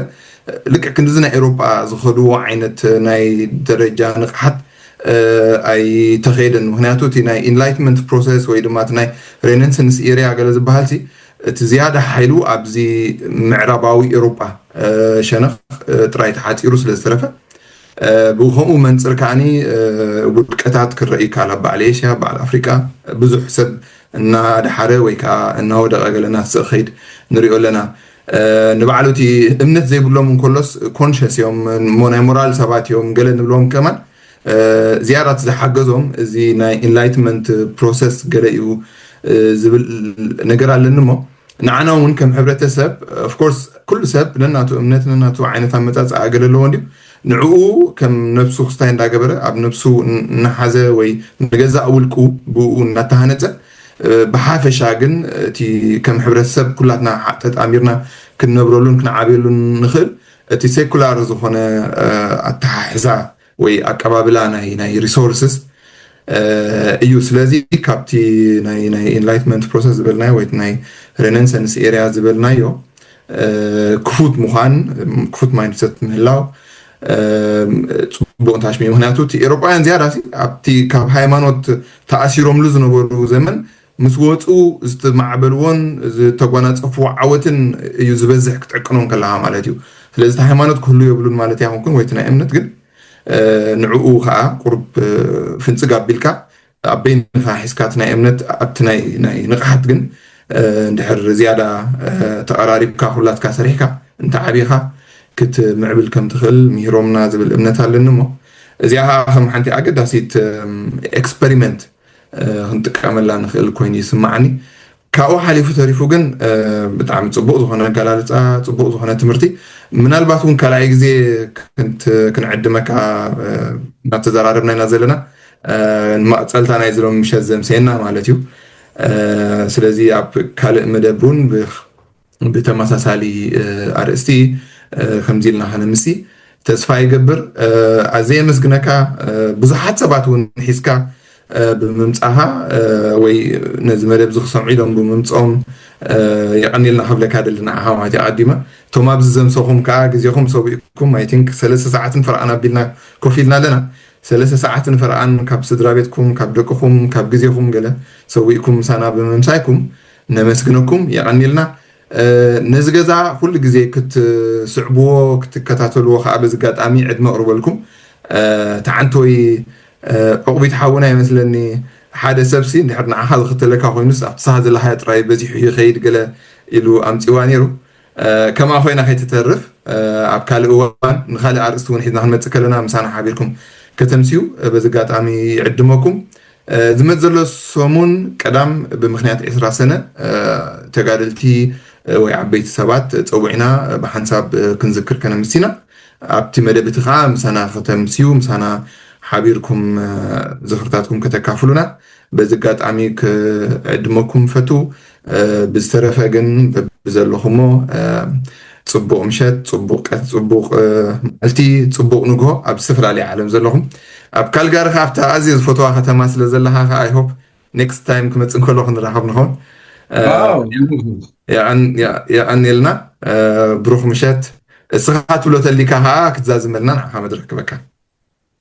ልክዕ ክንድዚ ናይ ኤሮጳ ዝኸድዎ ዓይነት ናይ ደረጃ ንቕሓት ኣይተኸየደን። ምክንያቱ እቲ ናይ ኢንላይትመንት ፕሮሰስ ወይ ድማ እቲ ናይ ሬኔሰንስ ኤሪያ ገለ ዝበሃል ሲ እቲ ዝያዳ ሓይሉ ኣብዚ ምዕራባዊ ኤሮጳ ሸነኽ ጥራይ ተሓፂሩ ስለ ዝተረፈ ብኡ ከምኡ መንፅር ከዓኒ ውድቀታት ክረእ ይከኣል። ኣብ በዓል ኤሽያ፣ በዓል ኣፍሪቃ ብዙሕ ሰብ እናደሓረ ወይ ከዓ እናወደቐ ገለና ስእ ኸይድ ንሪኦ ኣለና። ንባዕሉ እቲ እምነት ዘይብሎም እንከሎስ ኮንሸስ እዮም እሞ ናይ ሞራል ሰባት እዮም ገለ ንብሎም ከማን ዝያዳት ዝሓገዞም እዚ ናይ ኢንላይትመንት ፕሮሰስ ገለ እዩ ዝብል ነገር ኣለኒ እሞ ንዓና እውን ከም ሕብረተሰብ ኦፍኮርስ ኩሉ ሰብ ነናቱ እምነት ነናቱ ዓይነት ኣመፃፅኣ ገለ ኣለዎ እንዲዩ ንዕኡ ከም ነብሱ ክስታይ እንዳገበረ ኣብ ነብሱ እናሓዘ ወይ ንገዛእ ውልቁ ብኡ እናተሃነፀ ብሓፈሻ ግን እቲ ከም ሕብረተሰብ ኩላትና ተጣሚርና ክንነብረሉን ክንዓብየሉን ንኽእል እቲ ሴኩላር ዝኾነ ኣተሓሕዛ ወይ ኣቀባብላ ናይ ናይ ሪሶርስስ እዩ። ስለዚ ካብቲ ናይ ናይ ኢንላይትመንት ፕሮሰስ ዝበልናዮ ወይ ናይ ሬኔሰንስ ኤሪያ ዝበልናዮ ክፉት ምዃን ክፉት ማይንድሰት ምህላው ፅቡቅ እንታሽሚ ምክንያቱ እቲ ኤሮጳውያን ዝያዳ ኣብቲ ካብ ሃይማኖት ተኣሲሮምሉ ዝነበሩ ዘመን ምስ ወፁ ዝተማዕበልዎን ዝተጓናፀፍዎ ዓወትን እዩ ዝበዝሕ ክጠቅኖም ከለካ ማለት እዩ። ስለዚ እቲ ሃይማኖት ክህሉ የብሉን ማለት ኣይኮንኩን ወይ እቲ ናይ እምነት ግን ንዕኡ ከዓ ቁሩብ ፍንፅግ ኣቢልካ ኣብ በይንኻ ሒዝካ እቲ ናይ እምነት ኣብቲ ናይ ናይ ንቕሓት ግን እንድሕር ዝያዳ ተቐራሪብካ ኩላትካ ሰሪሕካ እንተ ዓቢኻ ክትምዕብል ከም ትኽእል ምሂሮምና ዝብል እምነት ኣለኒ እሞ እዚኣ ከዓ ከም ሓንቲ ኣገዳሲት ኤክስፐሪመንት ክንጥቀመላ ንኽእል ኮይኑ ይስማዓኒ። ካብኡ ሓሊፉ ተሪፉ ግን ብጣዕሚ ፅቡቅ ዝኾነ ኣገላልፃ ፅቡቅ ዝኾነ ትምህርቲ ምናልባት እውን ካልኣይ ግዜ ክንዕድመካ እናተዘራረብና ኢና ዘለና ንመቐፀልታ ናይ ዝሎም ምሸት ዘምሰየና ማለት እዩ። ስለዚ ኣብ ካልእ መደብ እውን ብተመሳሳሊ ኣርእስቲ ከምዚ ኢልና ከነምሲ ተስፋ ይገብር። ኣዘ የመስግነካ። ብዙሓት ሰባት እውን ሒዝካ ብምምፃኻ ወይ ነዚ መደብ እዚ ክሰምዑ ኢሎም ብምምፅኦም የቐኒልና ክብለካ ደሊ ንዓኻ ማለት እዩ ኣቐዲመ እቶም ኣብዚ ዘምሰኹም ከዓ ግዜኹም ሰዊእኩም ኣይ ቲንክ ሰለስተ ሰዓትን ፈርቓን ኣቢልና ኮፍ ኢልና ኣለና። ሰለስተ ሰዓትን ፈርቓን ካብ ስድራ ቤትኩም ካብ ደቅኹም ካብ ግዜኹም ገለ ሰዊእኩም ምሳና ብምምሳይኩም ነመስግነኩም የቐኒልና። ነዚ ገዛ ኩሉ ግዜ ክትስዕብዎ ክትከታተልዎ ከዓ በዚ ኣጋጣሚ ዕድመ ኣቕርበልኩም። ተዓንተወይ ዕቑቢት ሓውና ይመስለኒ ሓደ ሰብሲ እንድሕር ንዓኻ ዝኽተለካ ኮይኑስ ኣብቲ ሳህ ዘለኻዮ ጥራይ በዚሑ ይኸይድ ገለ ኢሉ ኣምፂዋ ነይሩ። ከምኣ ኮይና ከይትተርፍ ኣብ ካልእ እዋን ንካልእ ኣርእስቲ እውን ሒዝና ክንመፅእ ከለና ምሳና ሓቢርኩም ከተምስዩ በዚ ኣጋጣሚ ይዕድመኩም። ዝመፅ ዘሎ ሰሙን ቀዳም ብምክንያት ዕስራ ሰነ ተጋደልቲ ወይ ዓበይቲ ሰባት ፀዊዕና ብሓንሳብ ክንዝክር ከነምስቲና ኣብቲ መደብ እቲ ከዓ ምሳና ከተምስዩ ምሳና ሓቢርኩም ዝኽርታትኩም ከተካፍሉና በዚ ኣጋጣሚ ክዕድመኩም ፈቱ። ብዝተረፈ ግን ብዘለኹሞ ፅቡቕ ምሸት፣ ፅቡቕ ቀት፣ ፅቡቕ መዓልቲ፣ ፅቡቕ ንግሆ ኣብ ዝተፈላለየ ዓለም ዘለኹም። ኣብ ካልጋሪ ከ ኣብታ ኣዝየ ዝፈትዋ ከተማ ስለ ዘለኻ ከ I hope next time ክመፅእ እንከሎ ክንራኸብ ንኸውን። የቐንየልና። ብሩኽ ምሸት። እስኻ ትብሎ ተሊካ ከዓ ክትዛዝመልና ንዓኻ መድረክ ክበካ።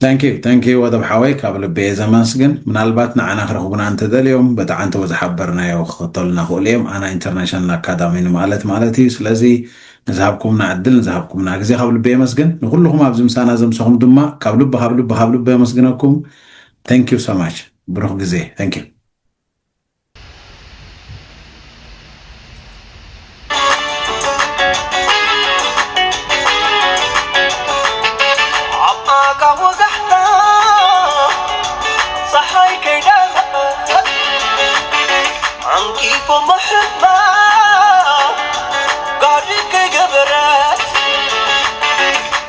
Thank you, thank you ወደብ ሓወይ፣ ካብ ልቢ እየ ዘመስግን። ምናልባት ንዓና ክረኽቡና እንተደልዮም በቲ ዓንተቦ ዝሓበርናዮ ክኽተሉና ክእሉ እዮም። ኣና ኢንተርናሽናል ኣካዳሚ ንማለት ማለት እዩ። ስለዚ ንዝሃብኩምና ዕድል፣ ንዝሃብኩምና ግዜ ካብ ልቢ የመስግን። ንኩልኹም ኣብዚ ምሳና ዘምሰኹም ድማ ካብ ልቢ ካብ ልቢ ካብ ልቢ የመስግነኩም። Thank you so much። ብሩኽ ግዜ። Thank you። ኣብ ኣጋ ወጋሕታ ፀሓይ ከይደረቐት ዓንቂፎሞ ሕማም ጋሪ ከይገበረት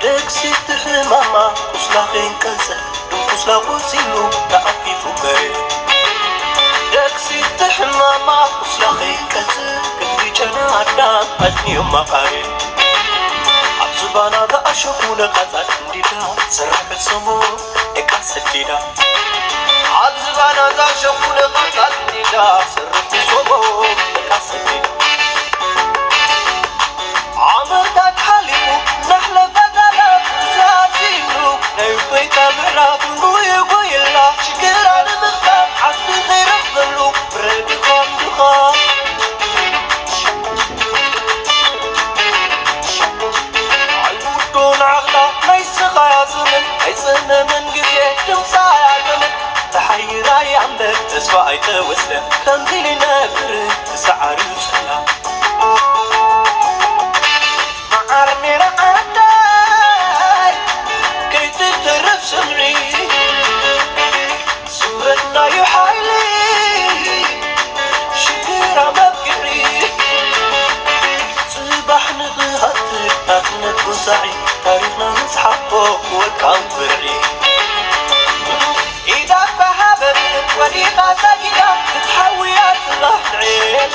ደግሲ ትሕማማ ቁስላ ከይንቀልፀ ድንቁስላ ቆሲሉ ተኣፊፉ በሬ ደግሲ ትሕማማ ቁስላ ከይንቀልፀ ክንዲ ጨና ኣዳም ኣድንዮም ማቃሬ ኣብ ዝባና ዝኣሸኹ ነቃፃት እንዲዳ ዝሰርሕ ሰሙ ደቃ ሰዲዳ ኣብ ዝባና ዝኣሸኹ ነቃፃት እንዲዳ ዝሰርሕ ሰሙ ደቃ ሰዲዳ ዓመታት ሓሊፉ እናሕለፈ ዛላፍ ዝኣሲሉ ናይ እፎይታ ምዕራፍ ንጉይጉይላ ሽግራ ንምኽታም ዓስቢ ዘይረኽበሉ ረድኻም ድኻ ኣይውዶን ዓቕላ ናይ ስቓያ ዘመን ኣይጸመመን ግዜ ድምፃ ኣያለመን ተሓይራ እያ እምበር ተስፋ ኣይተወስደን ከምዚ ኢሉ ይነብር ተሰዓሪ ይጸላ መዓር ሜራ ዓዳይ ከይትተርፍ ስምዒ ስምረትናዩ ሓይሊ ሽግራ መብቅዒ ጽባሕ ንኽሃትር ናጽነት ወሳዒ ታሪኽና ንጽሓፎ ወርቃዊ ብርዒ ኢዳ ተሃበ ወዲቓ ሰጊዳ ክትሓውያ ጽባሕ ንዕድ